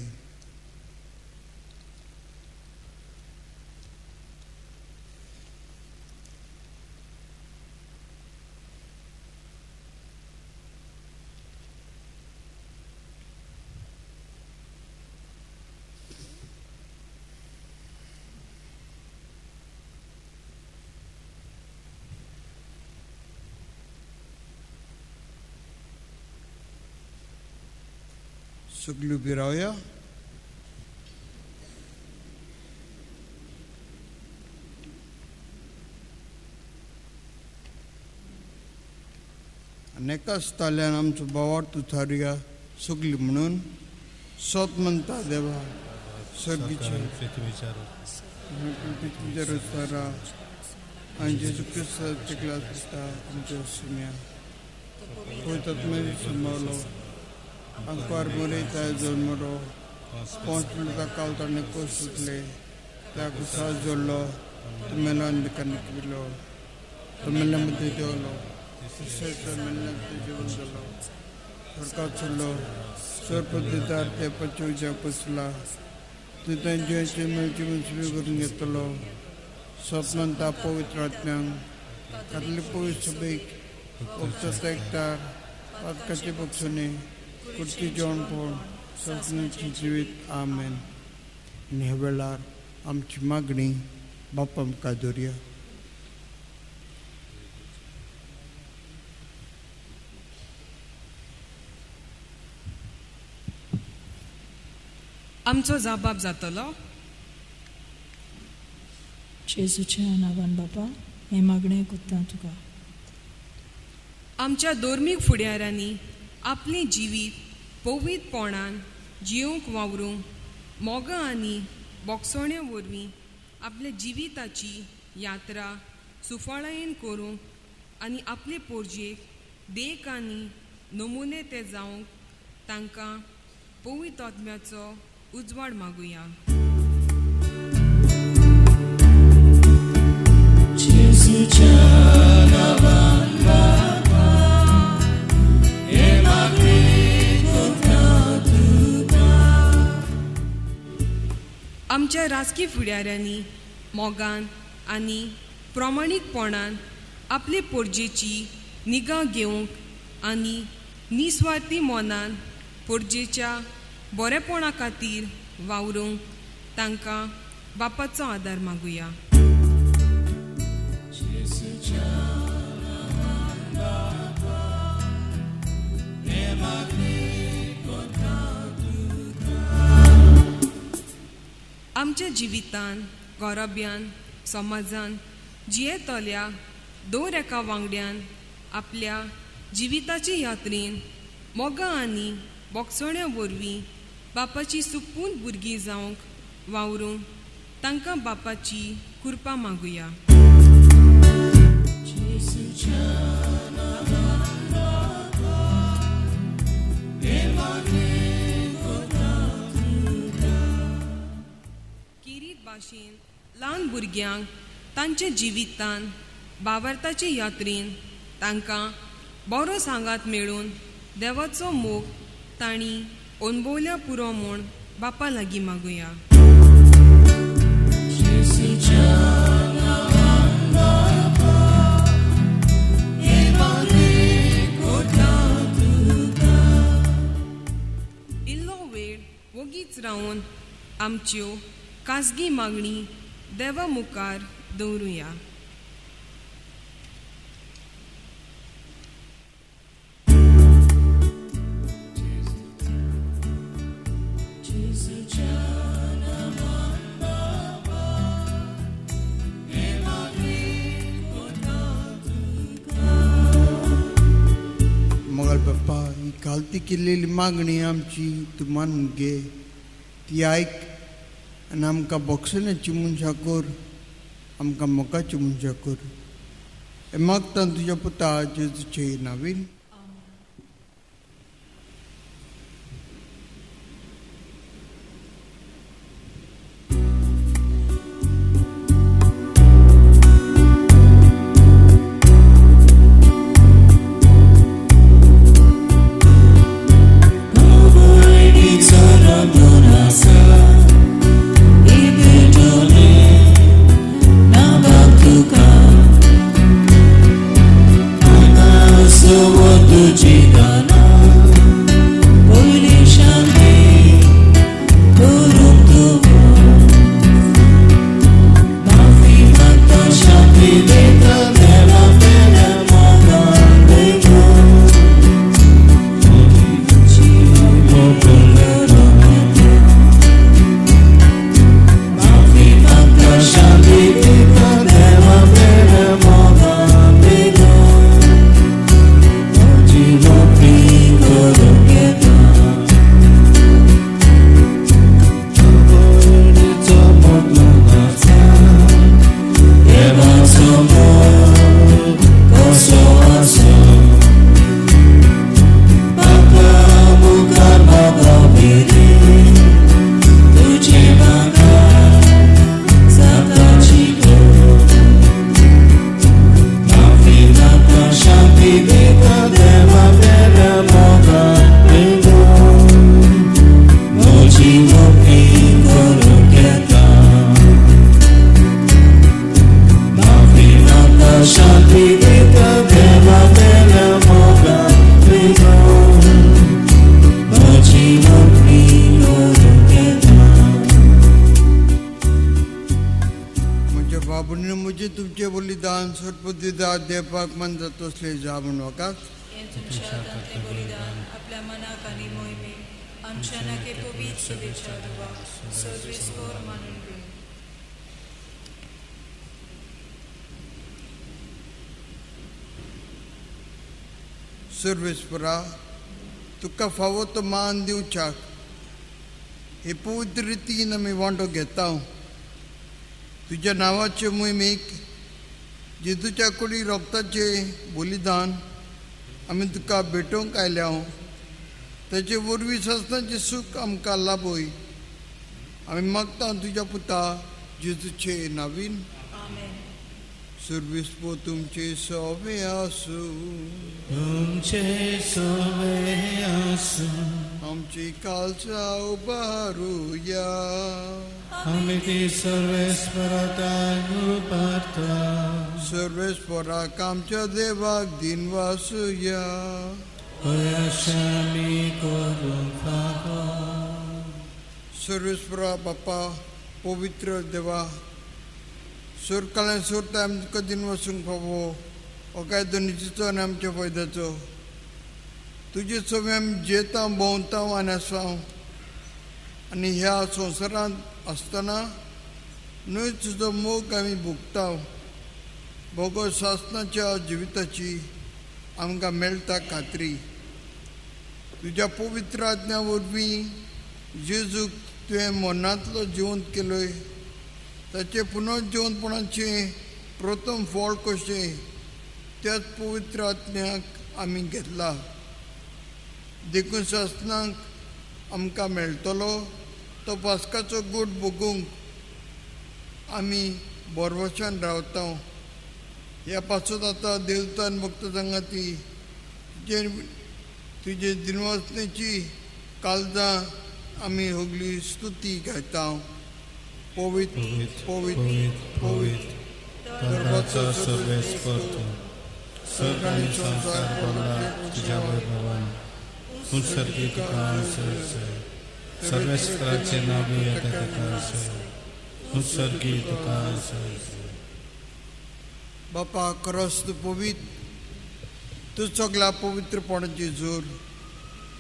S8: सगळी उबी रावया. आनी एकाच ताल्यान आमचो भावार्थ उतारुया सगळी म्हणून. सोत म्हणटा देवा सर्गीचे पृथ्वीचेर उतारा आनी जेजू क्रिस्ताच्या क्लास आमच्या सुम्या पवित्र आत्म्यान सांबाळलो अंकार मोरयता जल्मरो 5 मिनटां काल ताणें कोस सुटले, त्या कुसाळ जोडलो, तो मेल्यान निकलो, तो मेल्ल्या मदीं देंवलो, तशेंच मेल्ल्यान जिवन जालो, सरकार चल्लो, सरपंचदार ते पचवच्या पसला, थंय जिवाचें मेळची मनसुबी करून घेतलो. स्वप्नांत पवित्र आत्म्यांक कातली पवित्र सभेक उपचार एकतार पातकाचे बक्षणे कुर्ती जेवणपण सजनाचें जिवीत. आमेन. आनी ह्या वेळार आमची मागणी बापा मुखार दवरया.
S11: आमचो जाबाब जातलो.
S2: जेजूच्या नांवान बापा हें मागणें कोत्ता तुका.
S11: आमच्या धर्मीक फुडाऱ्यांनी आपलें जिवीत पवित्रपणान जियोंक वावरूंक मोगा आनी बोगसोण्या वरवीं आपल्या जिविताची यात्रा सुफळायेन करूंक आनी आपले पोरजेक देख आनी नमुने ते जावंक तांकां पवित्र आत्म्याचो उजवाड मागुया. आमच्या राजकी फुडाऱ्यांनी मोगान आनी प्रामाणीकपणान आपले पोरजेची निगा घेवंक आनी निस्वार्थी मनान पोरजेच्या बरेपणा खातीर वावरूंक तांकां बापाचो आदार मागुया. आमच्या जिवितान, गोरब्यान, समाजान जियेतल्या दर एका वांगड्यान आपल्या जिविताचे यात्रेन मोगा आनी बोगसोण्या वरवीं बापाची सुपून भुरगीं जावंक वावरूंक तांकां बापाची कृपा मागुया. किरीत भाशेन ल्हान भुरग्यांक तांच्या जिवितान बावरताचे यात्रेन तांकां बरो सांगात मेळून देवाचो मोग तांणी अणभवल्या पुरो म्हूण बापा लागीं मागुया. इल्लो वेळ वोगीच रावन आमच्यो खाजगी मागणी देवा मुखार दवरुया.
S8: मगल बाप्पा, ही कालती केलेली मागणी आमची तूं मानून घे, ती आयक आनी आमकां बोगसण्याची मनशां कर, आमकां मोगाची मनशां कर. हें मागता तुज्या पुता जेजूचे नांवीन. म्हज्या बाबून म्हजें तुमचें बलिदान सरपतीदार देवपाक मन जातोसले जा म्हूण म्हाका
S2: हें तुमच्या हातांतलें बलिदान आपल्या मनाक आनी मोहिमेक आमच्या नाके पवित्र शुभेच्छा दिवपाक सर्वेस्पर मानून घेवं.
S8: सर्वेस्परा, तुका फावो तो मान दिवच्याक हे पवित्र रितीन आमी वांटो घेता. तुज्या नांवाचे मोहिमेक जेजूच्या कुडी रोगताचें बलिदान आमी तुका भेटोवंक आयल्या. ताचे वरवीं सासणाचें सूख आमकां लाभय. आमी मागता तुज्या पुता जेजूचे नांवीन. सर्वेस्पर तुमचे सवे आसूं.
S4: तुमचे सवे आसूं.
S8: आमची कालचा उबारुया.
S4: आमी ती सर्वेस्पराता गुरुपार्था.
S8: सर्वेस्पराक आमच्या देवाक दिनवासुया.
S4: आमी करूंक फावो.
S8: सर्वेस्परा बापा पवित्र देवा, सुरकाल्यान सुरता आमी तुका दिनवासूंक फावो. हो काय दोनीचो आनी आमच्या फायद्याचो. तुजे सवे आमी जेता, भोंवता आनी आसा. आनी ह्या संवसारांत आसतना न्हय तुजो मोग आमी भोगता. भोगो सासणाच्या जिविताची आमकां मेळटा खात्री. तुज्या पवित्र आज्ञा वरवीं जेजूक तुवें मरणांतलो जिवंत केलोय. ताचें पुनर्जिवंतपणाचें प्रथम फळ कशें त्याच पवित्र आत्म्याक आमी घेतला. देखून सासणाक आमकां मेळटलो तो पास्काचो गूट भोगूंक आमी बोरवशान रावता. ह्या पासून आतां देवतान भक्त सांगाती तुजे तुजे दिनवासनेची काळजां आमी सगळी स्तुती गायता. पवित्र पवित्र पवित्र
S12: दरबारचो सर्वेस्पर तूं, सर्ग आनी संवसार भरला तुज्या वैभवान. तूं सर्गी तुका आसय, सर्वेस्पराचें नांव येता तुका आसय, तूं सर्गी तुका आसय.
S8: बापा खरोच तूं पवित्र, तूं सगळ्या पवित्रपणाची जोर.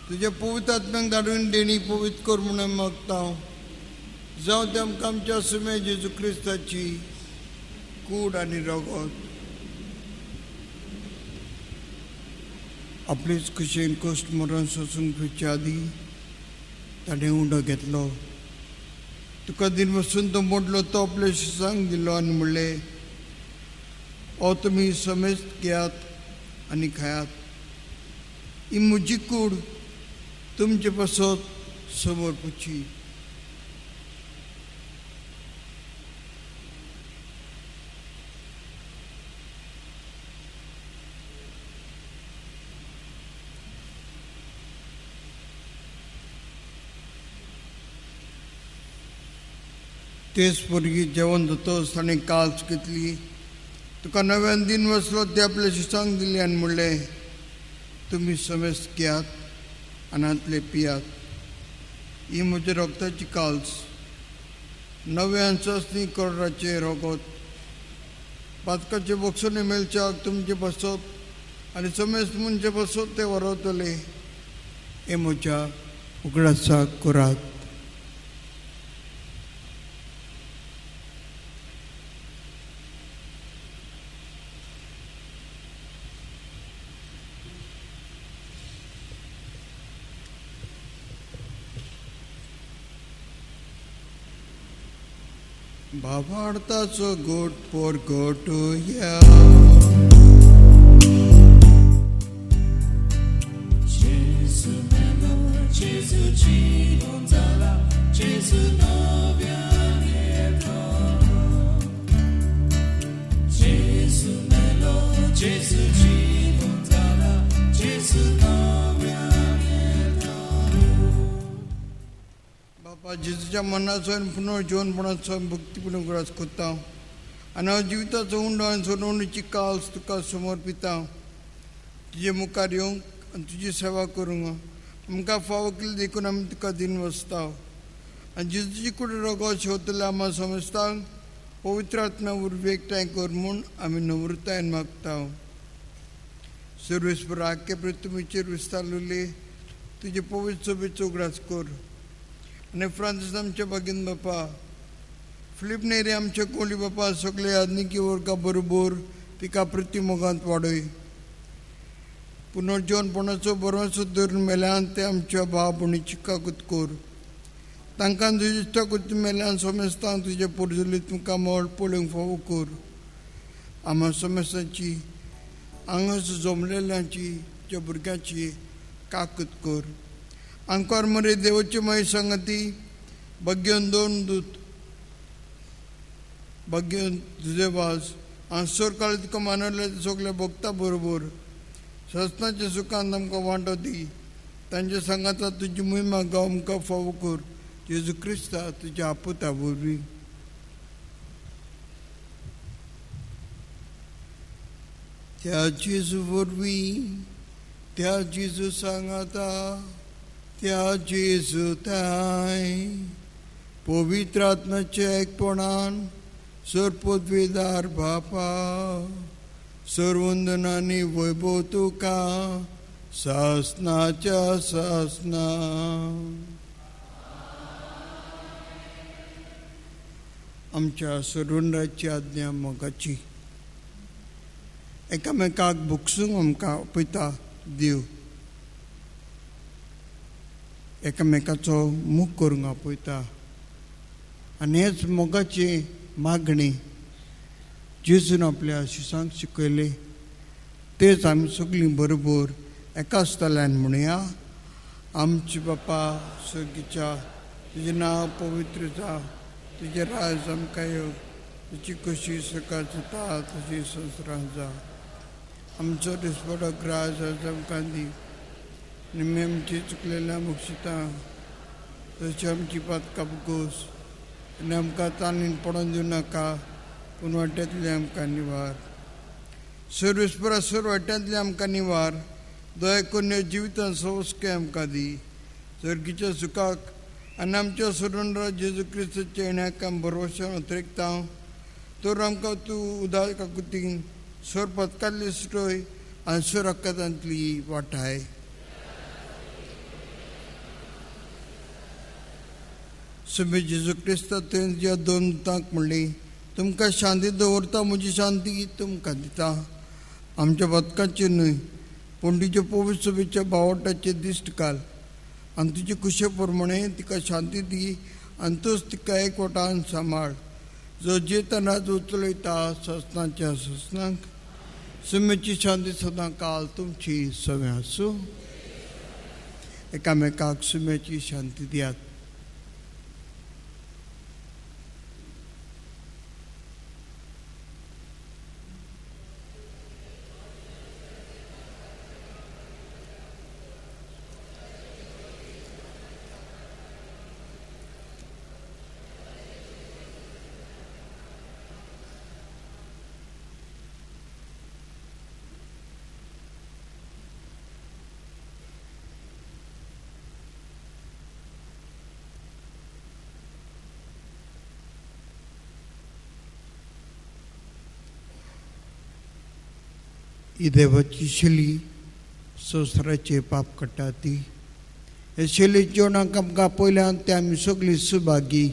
S8: तुज्या पवित्र आत्म्याक धाडून देणी पवित्र कर म्हणून मागता. जावं ते आमकां आमच्या सुमे जेजू क्रिस्ताची कूड आनी रगत आपलेच कुशेन कश्ट मरण सोसूंक फिरचे आदीं ताणें उंडो घेतलो. तुका दिन बसून तो मोडलो, तो आपल्या शिसांक दिलो आनी म्हणलें, हो तुमी समेस्त घेयात आनी खायात. ही म्हजी कूड तुमचे पासत समर्पुची. तेच भुरगीं जेवण जातच ताणें काल्स घेतली. तुका नव्यान दिन बसलो ते आपल्या शिसांक दिली आनी म्हणलें, तुमी समेस्त घेयात आनी हांतले पियात. ही म्हज्या रगताची काल्स, नव्यान चांचणी करोडाचें रगत. पातकाचे बक्षणे मेळच्याक तुमचे पासत आनी समेस्त मनचे पासत ते वरवतले. हे म्हज्या उगडासाक करात. भावार्थाचो गोट पोर गोटुया.
S4: Gesù melo, Gesù ci gonzala, Gesù novia Gesù melo, Gesù ci gonzala, Gesù novia.
S8: बापा जेजूच्या मनाचो आनी पुनर्जीवनपणाचो भक्तीपूर्ण उगडास करता आनी हांव जिविताचो उंडो आनी सोडवणुची काल्स तुका समर्पिता. तुजे मुखार येवंक आनी तुजी सेवा करूंक आमकां फावो केली देखून आमी तुका दिन वसता. आनी जेजूची कूड रगत शेवतल्या आम्हा समजतांक पवित्र आत्म्या वरवीं एकठांय कर म्हूण आमी नम्रतायेन मागता. सर्वेस्पर आख्खे पृथ्वीचेर विस्तारलेले तुजे पवित्र सभेचो उगडास कर. आनी फ्रांसीस आमच्या बागीन बापा, फिलीप नेरी आमच्या कोली बापा, सगळे आदनिकी वर्गा बरोबर तिका प्रतिमोगांत वाडय. पुनर्जीवनपणाचो बरोसो धरून मेल्यान ते आमच्या भाव भयणीची काकूत कर. तांकां तुजी इश्टागत मेल्यान समेस्तांक तुजे पोरजली तुमकां मोळ पळोवंक फावो कर. आम्हा समेस्तांची हांगास जमलेल्यांची तुज्या भुरग्यांची काकूत कर. आंकोर मरे देवाची माई सांगती भाग्यन दोन दूत भाग्यन तुजे वास आनी काळ तुका मानवले सगल्या भोगता बरोबर ससनाच्या सुखान आमकां वांटो दी. तांच्या सांगाता तुजी महिमा गांव आमकां फावो कर. जेजू क्रिस्ता तुज्या आपुता वरवीं. त्या जेजू वरवीं, त्या जेजू सांगाता, त्या जेजू ताय पवित्र आत्म्याच्या एकपणान सरपदवीदार बापा सर्वंदनानी वैभव तुका सासनाच्या सासना. आमच्या सरुंडाची आज्ञा मोगाची. एकामेकाक भोगसूंक आमकां आपयता देव. एकामेकाचो मोग करूंक आपयता. आनी हेच मोगाची मागणी जेजून आपल्या शिसांक शिकयली. तेच आमी सगळीं बरोबर एकाच तल्यान म्हणुया. आमचे बापा सर्गीच्या, तुजें नांव पवित्र जावं, तुजें राज आमकां येवं, तुजी कशी सकाळ जाता तशी संवसारांत जावं. आमचो दिसपडो ग्रास आज आमकां दी, निम्मे आमची चुकलेल्या बक्षिता तशी आमची पातकां गोस, आनी आमकां ताणीन पडोवन दिवं नाका, पूण वाटेंतले आमकां निवार. सर्वेस्परा सर वाट्यांतले आमकां निवार. दया करून ह्या जिवितान सवस्के आमकां दी. सर्गीच्या सुखाक आनी आमच्या सोडून जेजू क्रिस्ताच्या येण्याक आमी भरवशान अतिरिक्ता. तर आमकां तूं उदार काकुतीन सर पदकांतली सुटय आनी सर अक्कातांतली वाटाय. सुबे जेजू क्रिस्ता तुवें तुज्या दोन दुतांक म्हणली, तुमकां शांती दवरता, म्हजी शांती तुमकां दिता. आमच्या बदकांची न्हय पूण तुज्या पवित्र सभेच्या बावटाचे दिश्ट घाल आनी तुजे कुशे प्रमाणे तिका शांती दी आनी तूंच तिका एकवटान सांबाळ, जो जेतना जो चलयता ससनाच्या ससनाक. सुमेची शांती सदां काल तुमची सव्या आसूं. एकामेकाक सुमेची शांती दियात. ही देवाची शैली संवसाराचे पाप काडटा ती. हे शैली जेवणाक आमकां पयल्यान ते आमी सगळीं सुभागी.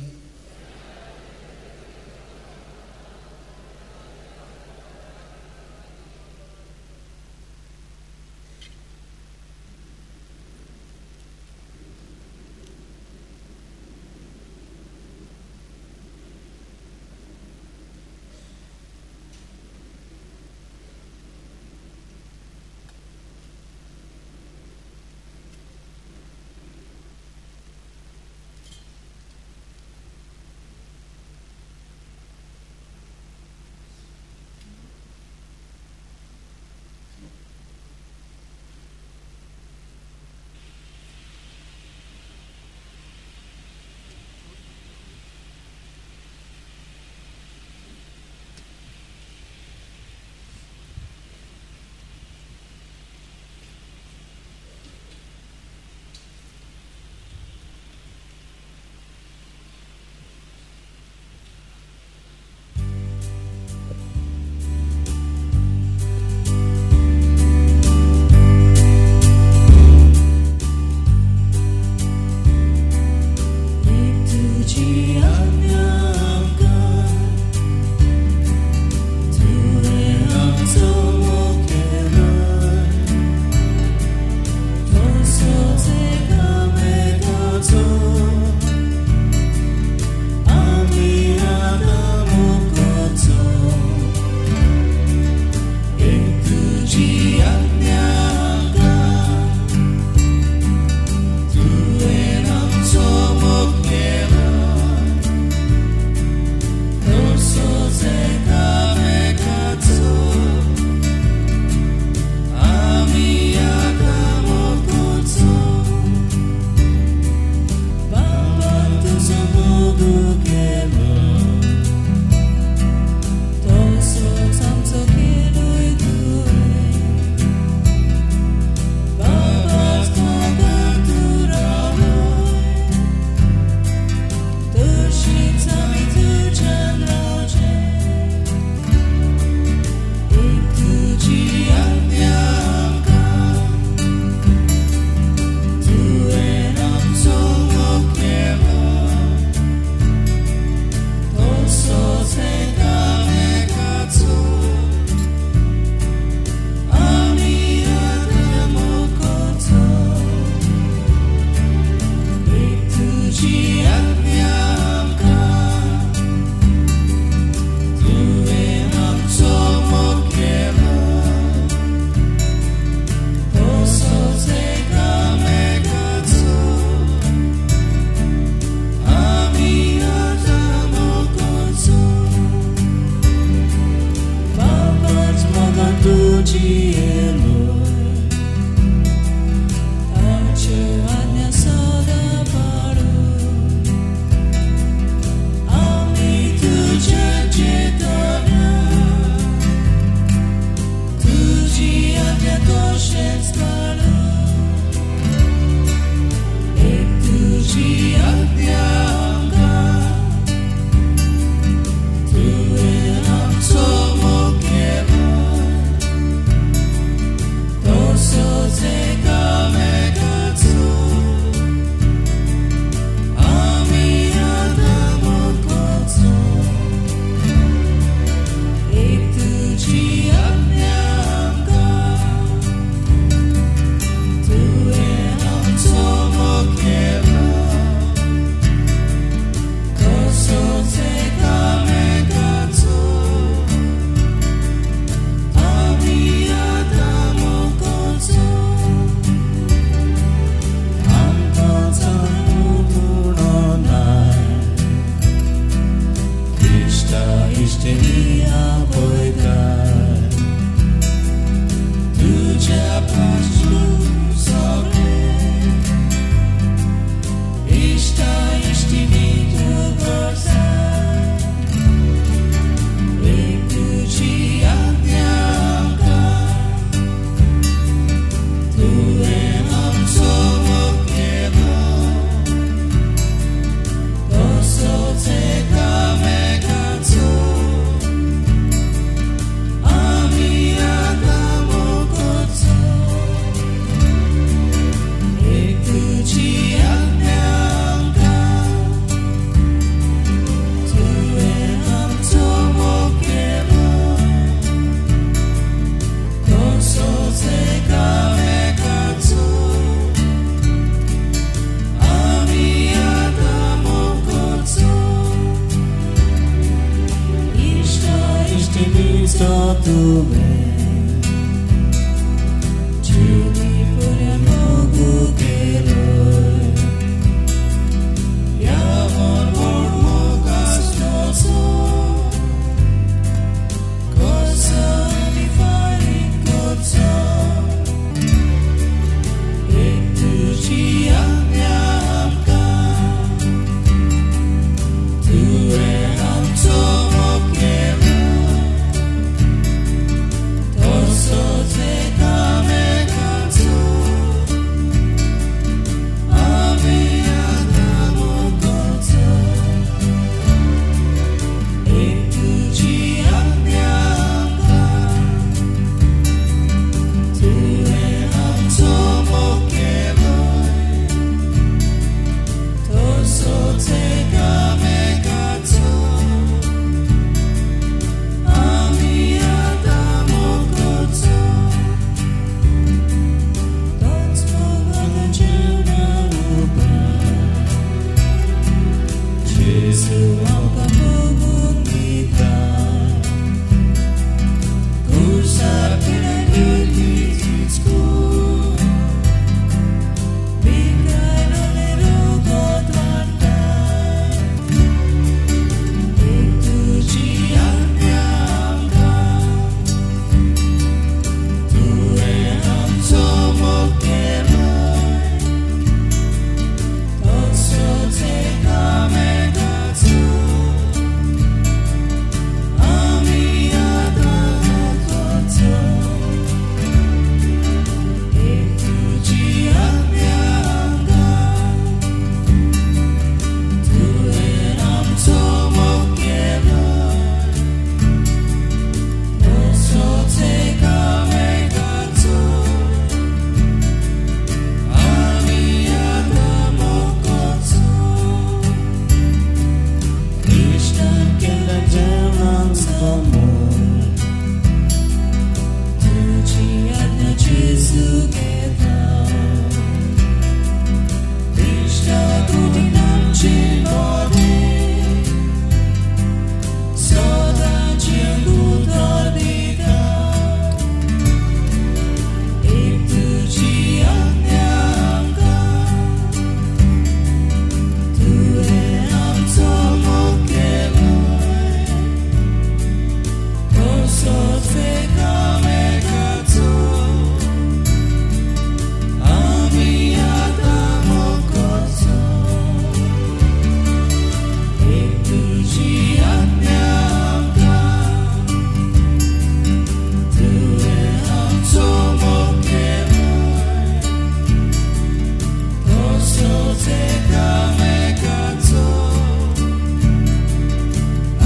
S4: संतोष एकामेकाचो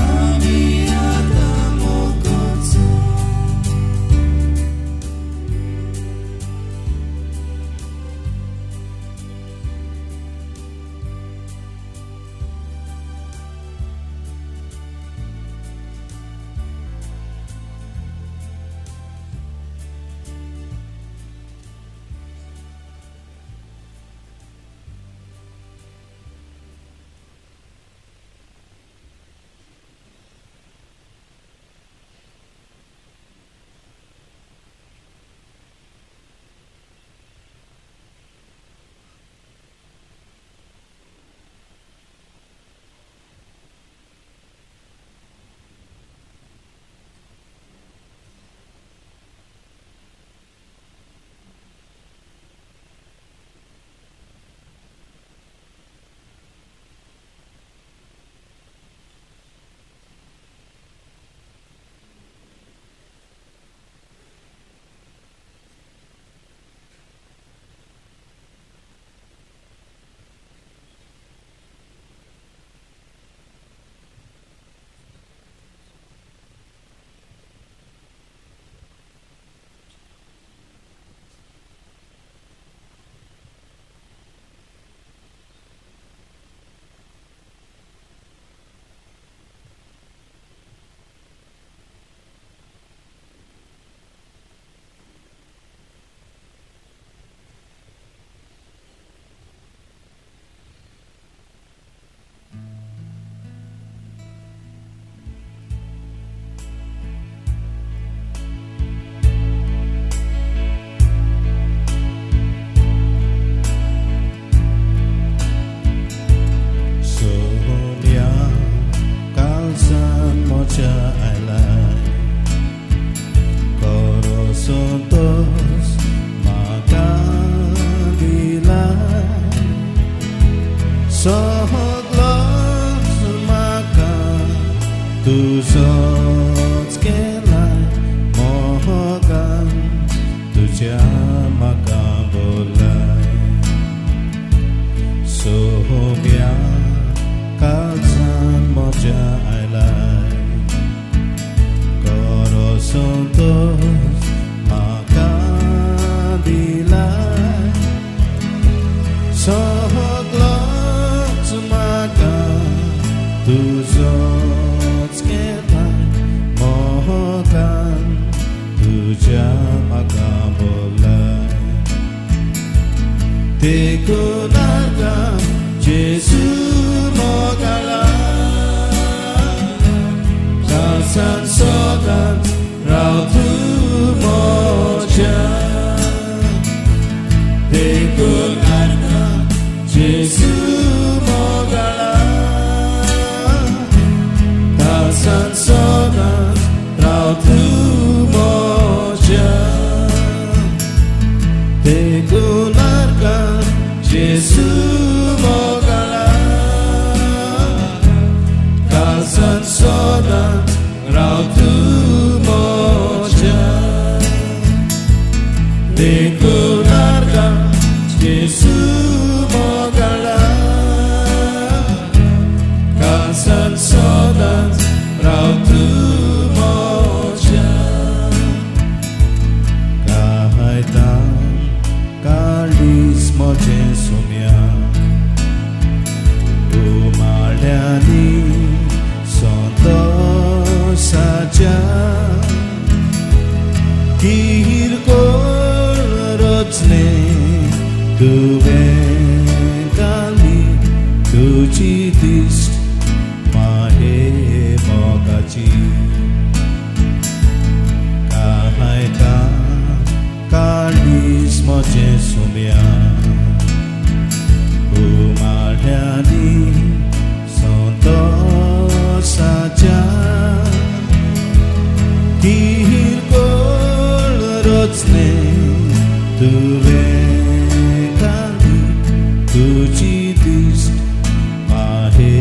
S4: आमी आतां मोग करचो.
S12: सोम्या कालसान म्हज्या आयलाय करो संतोष म्हाका दिलाय सगलोच म्हाका तुजोच केलाय मोगान तुज्या म्हाका बोलाय. सोम्या कालसान म्हज्या आयलाय करो संतोष म्हाका दिलाय सगलोच म्हाका तुजोच केलाय मोगान तुज्या म्हाका बोलाय. देखून आतां जेजू मोगाळा काळजान सदांच राव तूं म्हज्या. देखून आतां जेजू मोगाळा काळजान सदांच राव तूं म्हज्या. देखून आतां जेजू मोगाळा काळजान सदांच राव तूं म्हज्या. देखून आतां जेजू मोगाळा काळजान सदांच राव तूं म्हज्या. कांयतान काळीज म्हजें सोम्या उमाळ्यांनी संतोषाच्या किरकोळ रचने तुवें घाली तुजी दिश्ट माहे मोगाची. कांयतान काळीज म्हजें सोम्या उमाळ्यांनी संतोषाच्या किरकोळ रचने तुवें घाली तुजी दिश्ट माहे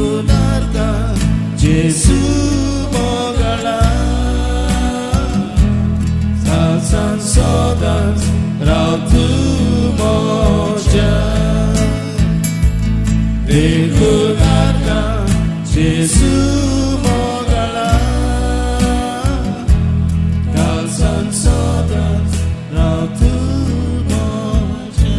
S12: देखून आतां जेजू मोगाळा सासान सदांच राव तूं म्हज्या देखून आतां जेजू मोगाळा काळजान सदांच राव तूं म्हज्या.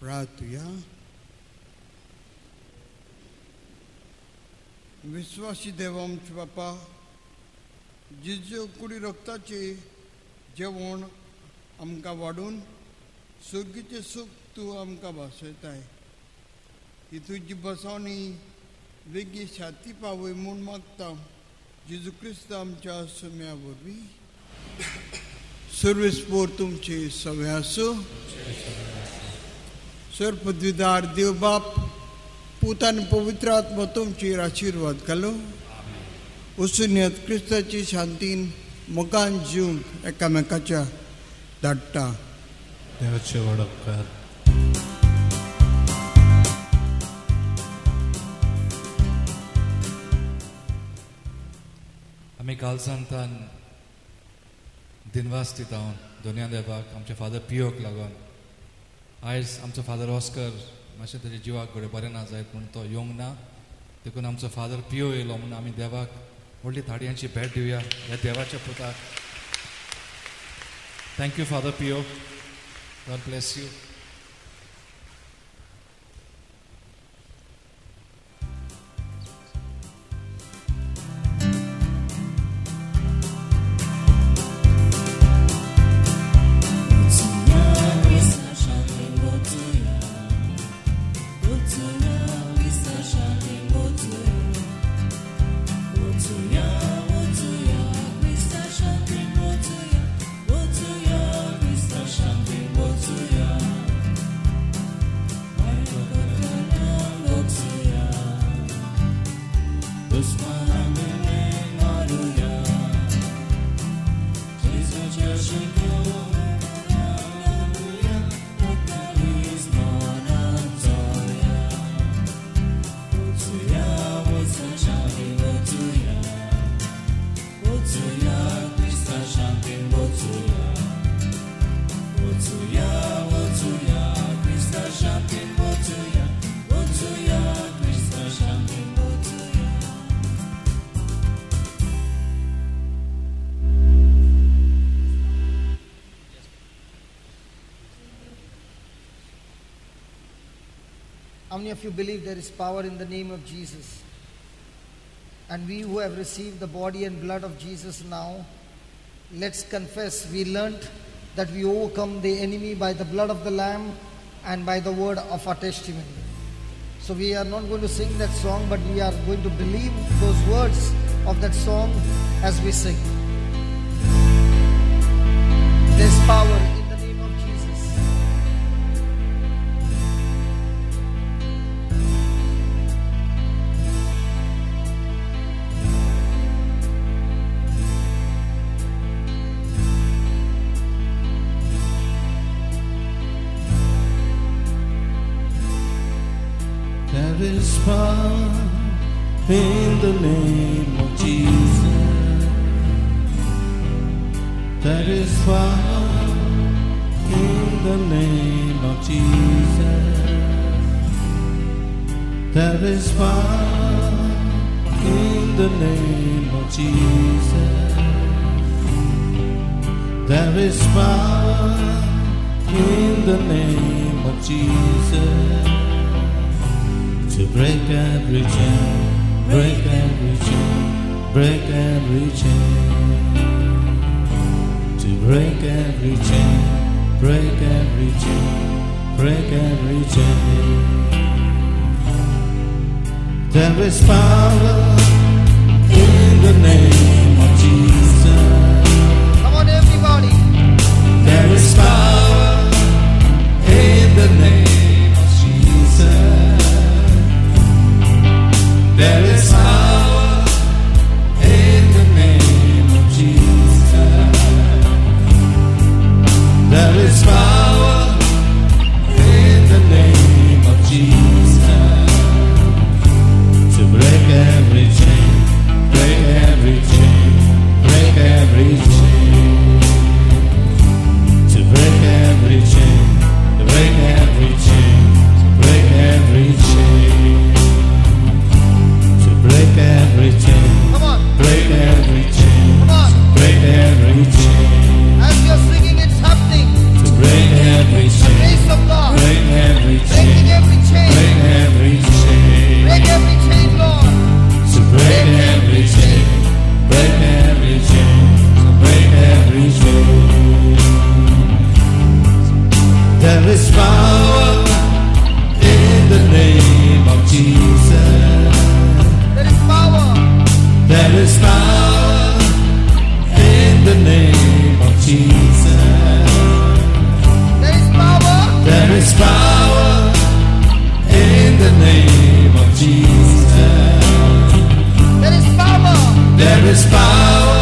S8: प्रार्थुया. विश्वासी देवा आमचे बापा, जेजू कुडी रक्ताचे जेवण आमकां वाडून सुर्गीचें सूख तूं आमकां भासयताय. ही तुजी बसवणी वेगीं शांती पावय म्हूण मागता जेजू क्रिस्त आमच्या सुम्या वरवीं. सर्वेस्पोर तुमचे सवे आसूं. सर पदवीदार देव बाप, पूत आनी पवित्र आत्मा तुमचेर आशिर्वाद घालूं. वचुनयात क्रिस्ताची शांतीन मोगान जिवंक एकामेकाच्या धाडटा.
S12: देवाचे व्हड उपकार.
S1: आमी कालसांतान दिनवास दिता दोनया देवाक आमच्या फादर पियोक लागून. आयज आमचो फादर ऑस्कर मातशें तेज्या जिवाक घडये बरें ना जायत म्हूण तो येवंक ना, देखून आमचो फादर पियो येयलो म्हूण आमी देवाक व्हडली ताळयांची भेट दिवया ह्या देवाच्या पुताक. Thank you Father Pio, God bless you.
S5: How many of you believe there is power in the name of Jesus? And we who have received the body and blood of Jesus now, let's confess we learnt that we overcome the enemy by the blood of the Lamb and by the word of our testimony. So we are not going to sing that song, but we are going to believe those words of that song as we sing. There's power in the name of Jesus.
S12: There is power in the name of Jesus. There is power in the name of Jesus. There is power in the name of Jesus. There is power in the name of Jesus. To break every chain, break every chain, break every chain. To break every chain, break every chain, break every chain. There is power in the name of Jesus.
S5: Come on, everybody.
S12: There is power in the name of Jesus. There is power in the name of Jesus. There is power in the name of Jesus. To break every chain, break every chain, break every chain. To break every chain, break every chain, break every chain. To break every chain,
S5: Come on.
S12: break every chain,
S5: Come on.
S12: break every chain.
S5: As you're singing, it's happening.
S12: To break every
S5: The
S12: chain,
S5: grace of God.
S12: break every
S5: Breaking
S12: chain,
S5: every chain.
S12: break every chain.
S5: Break every chain, Lord.
S12: To break every chain, break every chain, to break every chain. There is power in the name of Jesus.
S5: There is power.
S12: There is power in the name of Jesus.
S5: There is power.
S12: There is power in the name of Jesus.
S5: There is power.
S12: There is power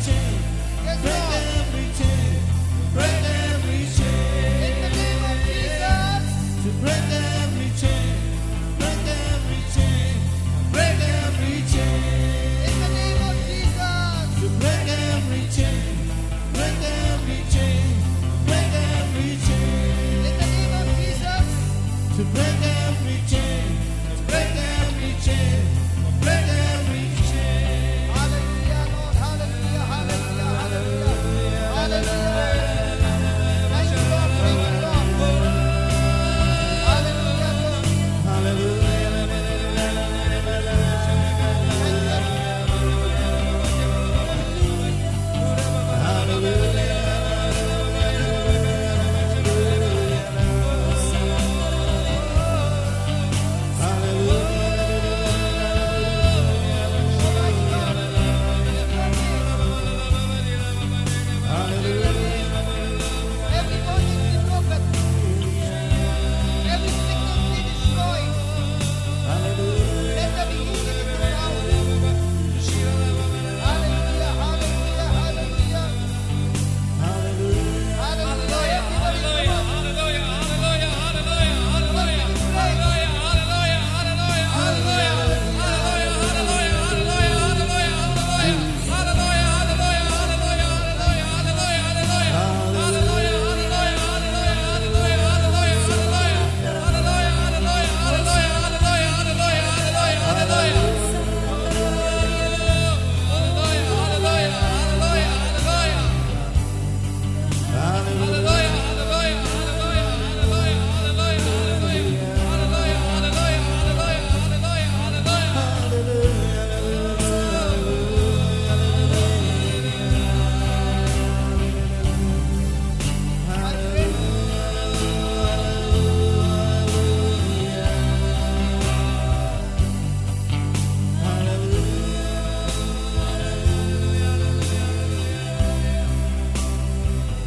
S4: chain.
S5: Yes,
S4: Break
S5: Lord.
S4: every chain. Break every chain.
S5: In the name of Jesus.
S4: To break every chain. Break every chain. Break every chain.
S5: In the name of Jesus.
S4: To break every chain. Break every chain. Break every chain.
S5: In the name of Jesus.
S4: To break every chain. Break every chain. Break every chain.
S5: Hallelujah, Lord. Hallelujah, hallelujah, hallelujah. Hallelujah. Thank you, Lord. Thank you, Lord. Hallelujah, Lord. Every bondage be broken. Every sickness be destroyed. Let there be healing in this house. Hallelujah, hallelujah, hallelujah. Hallelujah. Everybody, come on.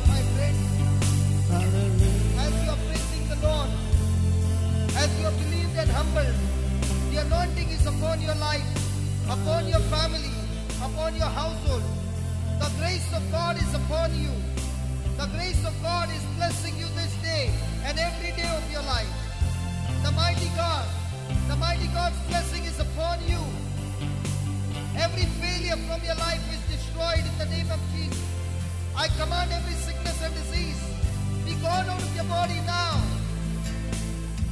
S5: My friend, my friend, as you are praising the Lord, as you are believed and humbled, the anointing is upon your life, upon your family, upon your household. The grace of God is upon you. The grace of God is blessing you this day and every day of your life. The mighty God, the mighty God's blessing is upon you. Every failure from your life is destroyed in the name of Jesus. I command every sickness and disease be gone out of your body now.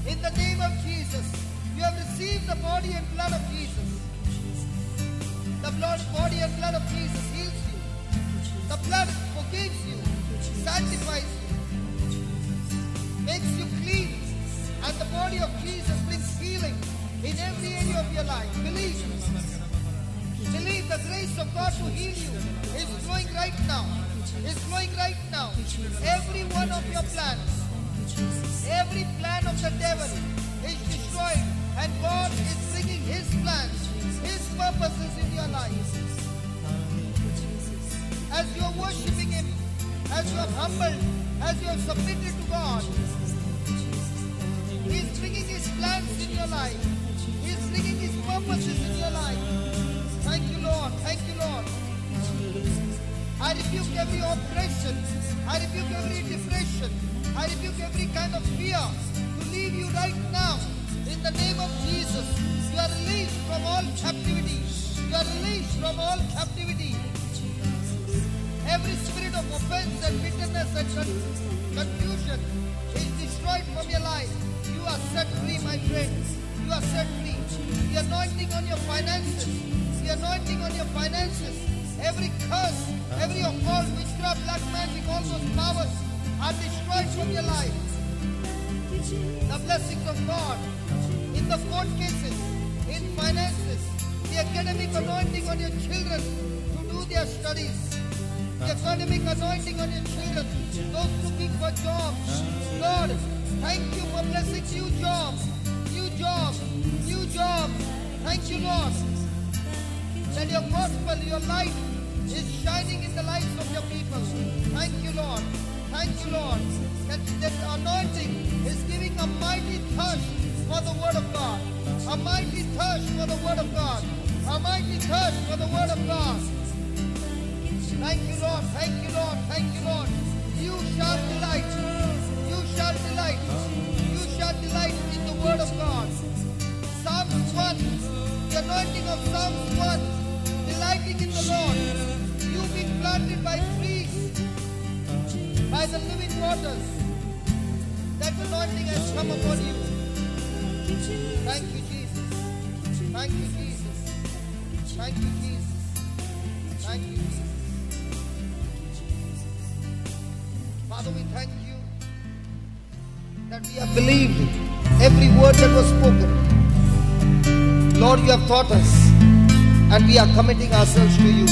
S5: In the name of Jesus, you have received the body and blood of Jesus. The blood, body and blood of Jesus heals you. The blood forgives you, sanctifies you, makes you clean. And the body of Jesus brings healing in every area of your life. Believe. Believe the grace of God to heal you is flowing right now. Is flowing right now. Every one of your plans, every plan of the devil is destroyed, and God is bringing His plans, His purposes in your life. As you are worshiping Him, as you have humbled, as you have submitted to God, He is bringing His plans in your life. He is bringing His purposes in your life. Thank you, Lord. Thank you, Lord. I rebuke every oppression. I rebuke every depression. I rebuke every kind of fear to leave you right now. In the name of Jesus, you are released from all captivity. You are released from all captivity. Every spirit of offense and bitterness and confusion is destroyed from your life. You are set free, my friend. You are set free. The anointing on your finances, the anointing on your finances, every curse, every occult, witchcraft, black magic, all those powers are destroyed from your life. The blessings of God in the court cases, in finances, the academic anointing on your children to do their studies, the academic anointing on your children, those looking for jobs. Lord, thank you for blessing new jobs, new jobs, new jobs. Thank you, Lord, that your gospel, your light is shining in the lives of your people. Thank you, Lord. Thank you, Lord, that that anointing is giving a mighty thirst for the Word of God. A mighty thirst for the Word of God. A mighty thirst for the Word of God. Thank you, Lord. Thank you, Lord. Thank you, Lord. You shall delight. You shall delight. You shall delight in the word of God. Psalms 1, the anointing of Psalms 1, delighting in the Lord. You being planted by trees, by the living waters. That anointing has come upon you. Thank you, Jesus. Thank you, Jesus. Thank you, Jesus. Thank you, Jesus. Father, we thank you that we have believed every word that was spoken. Lord, you have taught us, and we are committing ourselves to you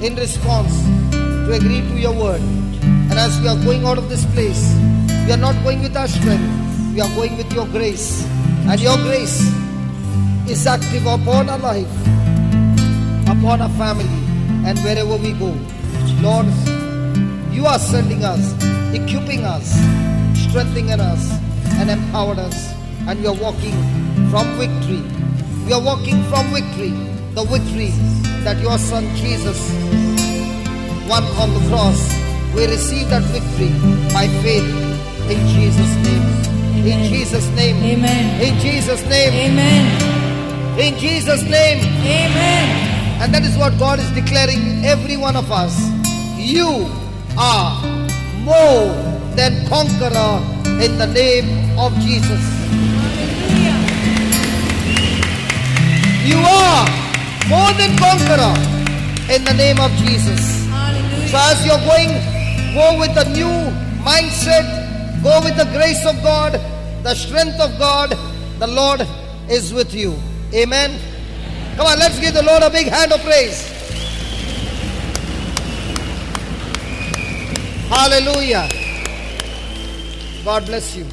S5: in response to agree to your word. And as we are going out of this place, we are not going with our strength, we are going with your grace. And your grace is active upon our life, upon our family, and wherever we go. Lord, you are sending us, equipping us, strengthening us, and empowered us. And we are walking from victory. We are walking from victory, the victory that your Son Jesus won on the cross. We receive that victory by faith in Jesus' name. In Jesus' name.
S2: Amen.
S5: In Jesus' name.
S2: Amen.
S5: In Jesus' name.
S2: Amen.
S5: And that is what God is declaring every one of us. You are more than conqueror in the name of Jesus.
S2: Hallelujah.
S5: You are more than conqueror in the name of Jesus.
S2: Hallelujah.
S5: So as you're going, go with a new mindset, go with the grace of God, the strength of God. The Lord is with you. Amen. Come on, let's give the Lord a big hand of praise. Hallelujah. God bless you.